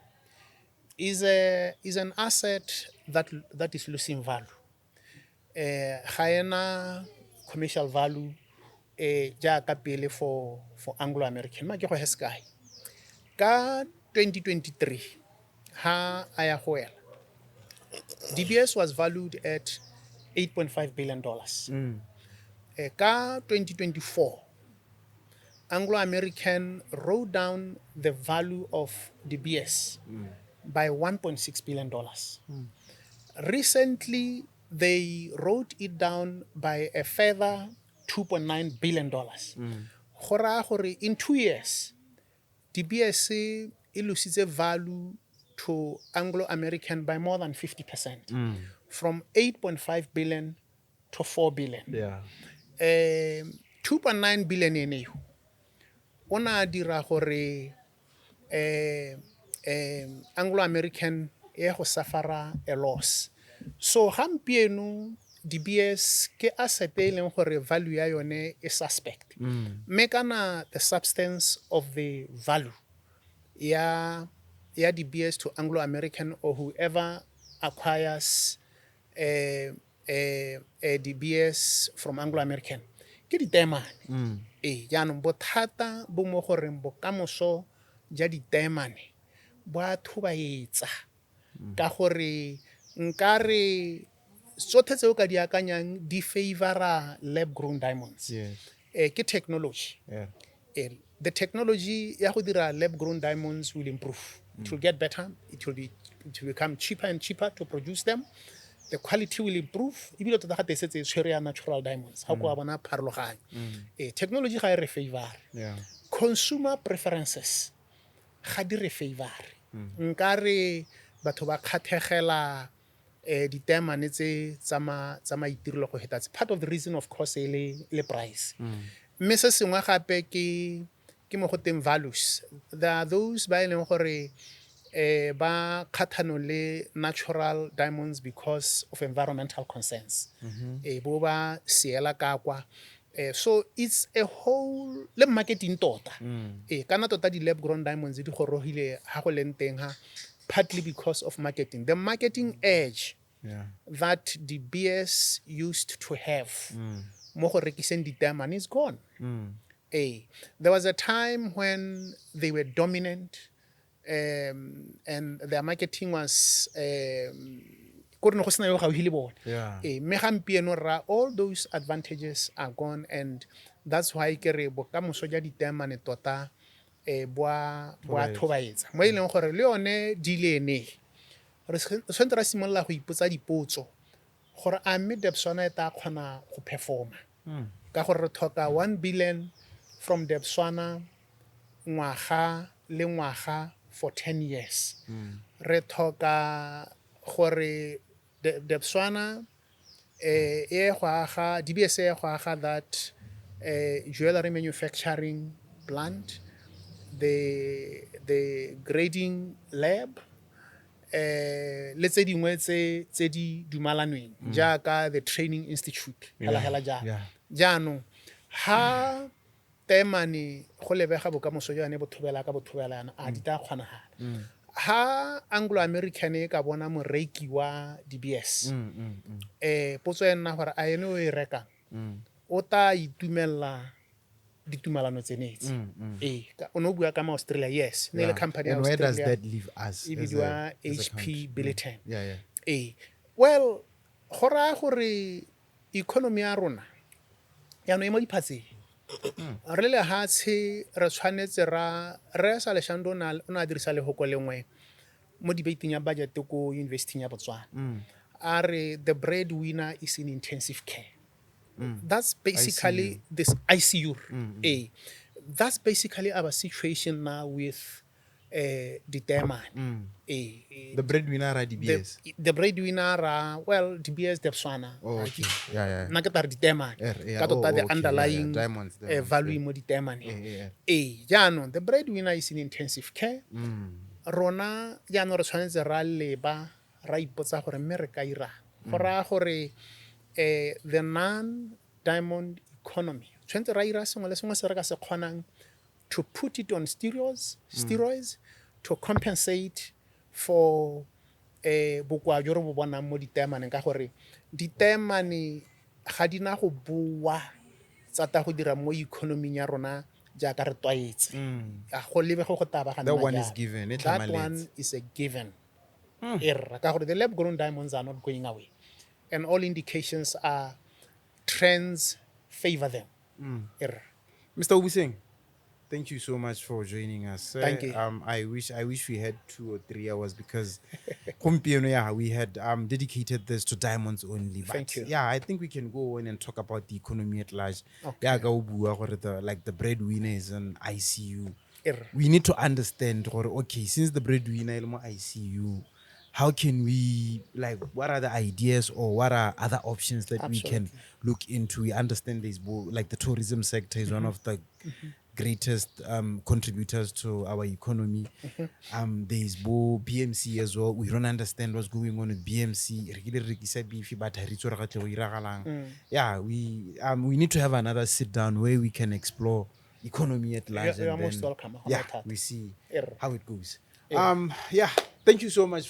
is an asset that is losing value. Ga ena commercial value jaaka pele for Anglo American. Ma ke go he sekai. Ka 2023 ha a ya go wela, De Beers was valued at $8.5 billion. Ka 2024, Anglo American wrote down the value of De Beers by $1.6 billion. Recently, they wrote it down by a further $2.9 billion. Go raya gore in 2 years, De Beers e lositse value to Anglo American by more than 50%, from 8.5 billion to 4 billion. 2.9 billion ene eo o na dira gore Anglo American e go suffera a loss. So gampieno De Beers ke asset e leng gore value ya yone e suspect. Mme kana the substance of the value ya De Beers to Anglo American or whoever acquires De Beers from Anglo American ke diteemane. Ee, jaanong bothata bo mo goreng bokamoso ja diteemane bo a thobaetsa ka gore nkare tsotlhe tse o ka di akanyang di favora lab grown diamonds. Ke technology. The technology ya go dira lab grown diamonds will improve. It will get better. It will become cheaper and cheaper to produce them. The quality will improve. Ebile tota gape e setse e tshwere ya natural diamonds. Ga ko wa bona pharologanyo. Technology ga e re favor. Consumer preferences ga di re favor. Nkare batho ba kgathegela diteemane tse tsa maitirelo go feta tse. Part of the reason, of course, e le price. Mme se sengwe gape ke mo go teng values. There are those ba e leng gore ba kgathanong le natural diamonds because of environmental concerns. Bo ba siela ka kwa. So it's a whole le marketing tota. Kana tota di lab grown diamonds di gorogile ha go leng teng ha partly because of marketing. The marketing edge that De Beers used to have mo go rekiseng diteemane is gone. There was a time when they were dominant and their marketing was ko re ne go sena yo gaufi le bone. Mme gampieno rra, all those advantages are gone, and that's why ke re bokamoso ja diteemane tota bo a thobaetsa mo e leng gore le yone deal ene re tshwanetse ra simolola go ipotsa dipotso gore a mme Debswana e tla kgona go performa, ka gore re tlhoka 1 billion from Debswana ngwaga le ngwaga for 10 years. Re tlhoka gore Debswana e ye go aga DBS, e ye go aga that jewelry manufacturing plant, the grading lab, le tse dingwe tse di dumalanweng jaaka the training institute, hela hela jalo. Jaanong ha teemane go lebega bokamoso jwa yone bo thobela ka bo thobela yana, a di tla kgonagala ha Anglo American e ka bona moreki wa DBS? Potso e nna gore a ene o e rekang o tla itumella Ditumalano tsenetse ee o ne o bua ka ma Australia, yes, ne le company ya And where does Australia that leave us e as a bidiwa as a HP country? Billiton. Ee, well, go raya gore economy ya rona yaanong e mo diphatseng. Re le lehatshe re tshwanetse ra re sa Leshando o ne a dirisa lehoko lengwe mo debateng ya budget ko university ya Botswana, a re the breadwinner is in intensive care. That's basically this ICU. That's basically our situation now with diteemane. The breadwinner ra De Beers. The breadwinner ra, well, De Beers Debswana. Oh, okay. Yeah. Nna ke tla re diteemane. Yeah. Ka tota Oh, the okay. Underlying Diamonds, diamonds, value yeah. mo diteemaneng. Eh. Ee, jaanong the breadwinner is in intensive care. Rona jaanong re tshwanetse ra leba ra ipotsa gore mme re ka irang. Go raya gore the non diamond economy tshwanetse ra ira sengwe le sengwe se re ka se kgonang to put it on steroids to compensate for bokoa jo re bo bonang mo diteemaneng, ka gore diteemane ga di na go boa tsa ta go dira mo economing ya rona jaaka re tlwaetse. Ga go lebege go taba ga That nna one is jalo. given, e That tlhamaletse. one is a given. Erra, ka gore the lab grown diamonds are not going away and all indications are trends favor them. Erra. Mr. Obuseng, thank you so much for joining us. Thank you. I wish we had 2 or 3 hours because gompieno, yeah, we had dedicated this to diamonds only. But Thank you. yeah, I think we can go on and talk about the economy at large. Okay. Yeah, ka o bua gore the like the breadwinner is in ICU. Erra. We need to understand gore, okay, since the breadwinner e le mo ICU, how can we, like, what are the ideas or what are other options that we can look into? We understand there's like the tourism sector is one of the greatest contributors to our economy. There's bo BMC as well. We don't understand what's going on with BMC. Re kile re rekisa beef, but ha re itse gore ga tle go iragalang. Yeah, we need to have another sit down where we can explore economy at large. You are And most then, welcome. Ha yeah, hona we see Erra. How it goes. Yeah, thank you so much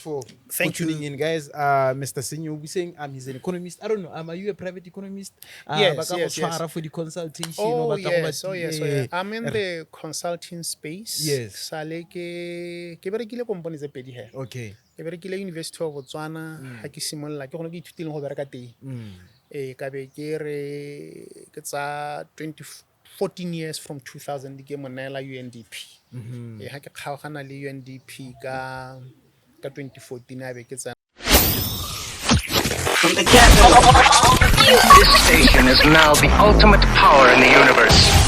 Thank for tuning you. in, guys. Mr. Senyo Obuseng, he's an economist. I don't know, are you a private economist? Yes, Ba ka go yes. tshwara for the consultation. Oh o batla go yes, oh yes, oh yes. I'm in Eh, the consulting space. Sale ke berekile kompone tse pedi hela. Ke berekile University of Botswana ha ke simolola, ke gone ke ithutileng go bereka teng. Ee, ka be ke re ke tsa 20 14 years from 2000 ke mo neela UNDP. Ee, ha ke kgaogana le UNDP ka 2014 a be ke tsena. From the capital. This station is now the ultimate power in the universe.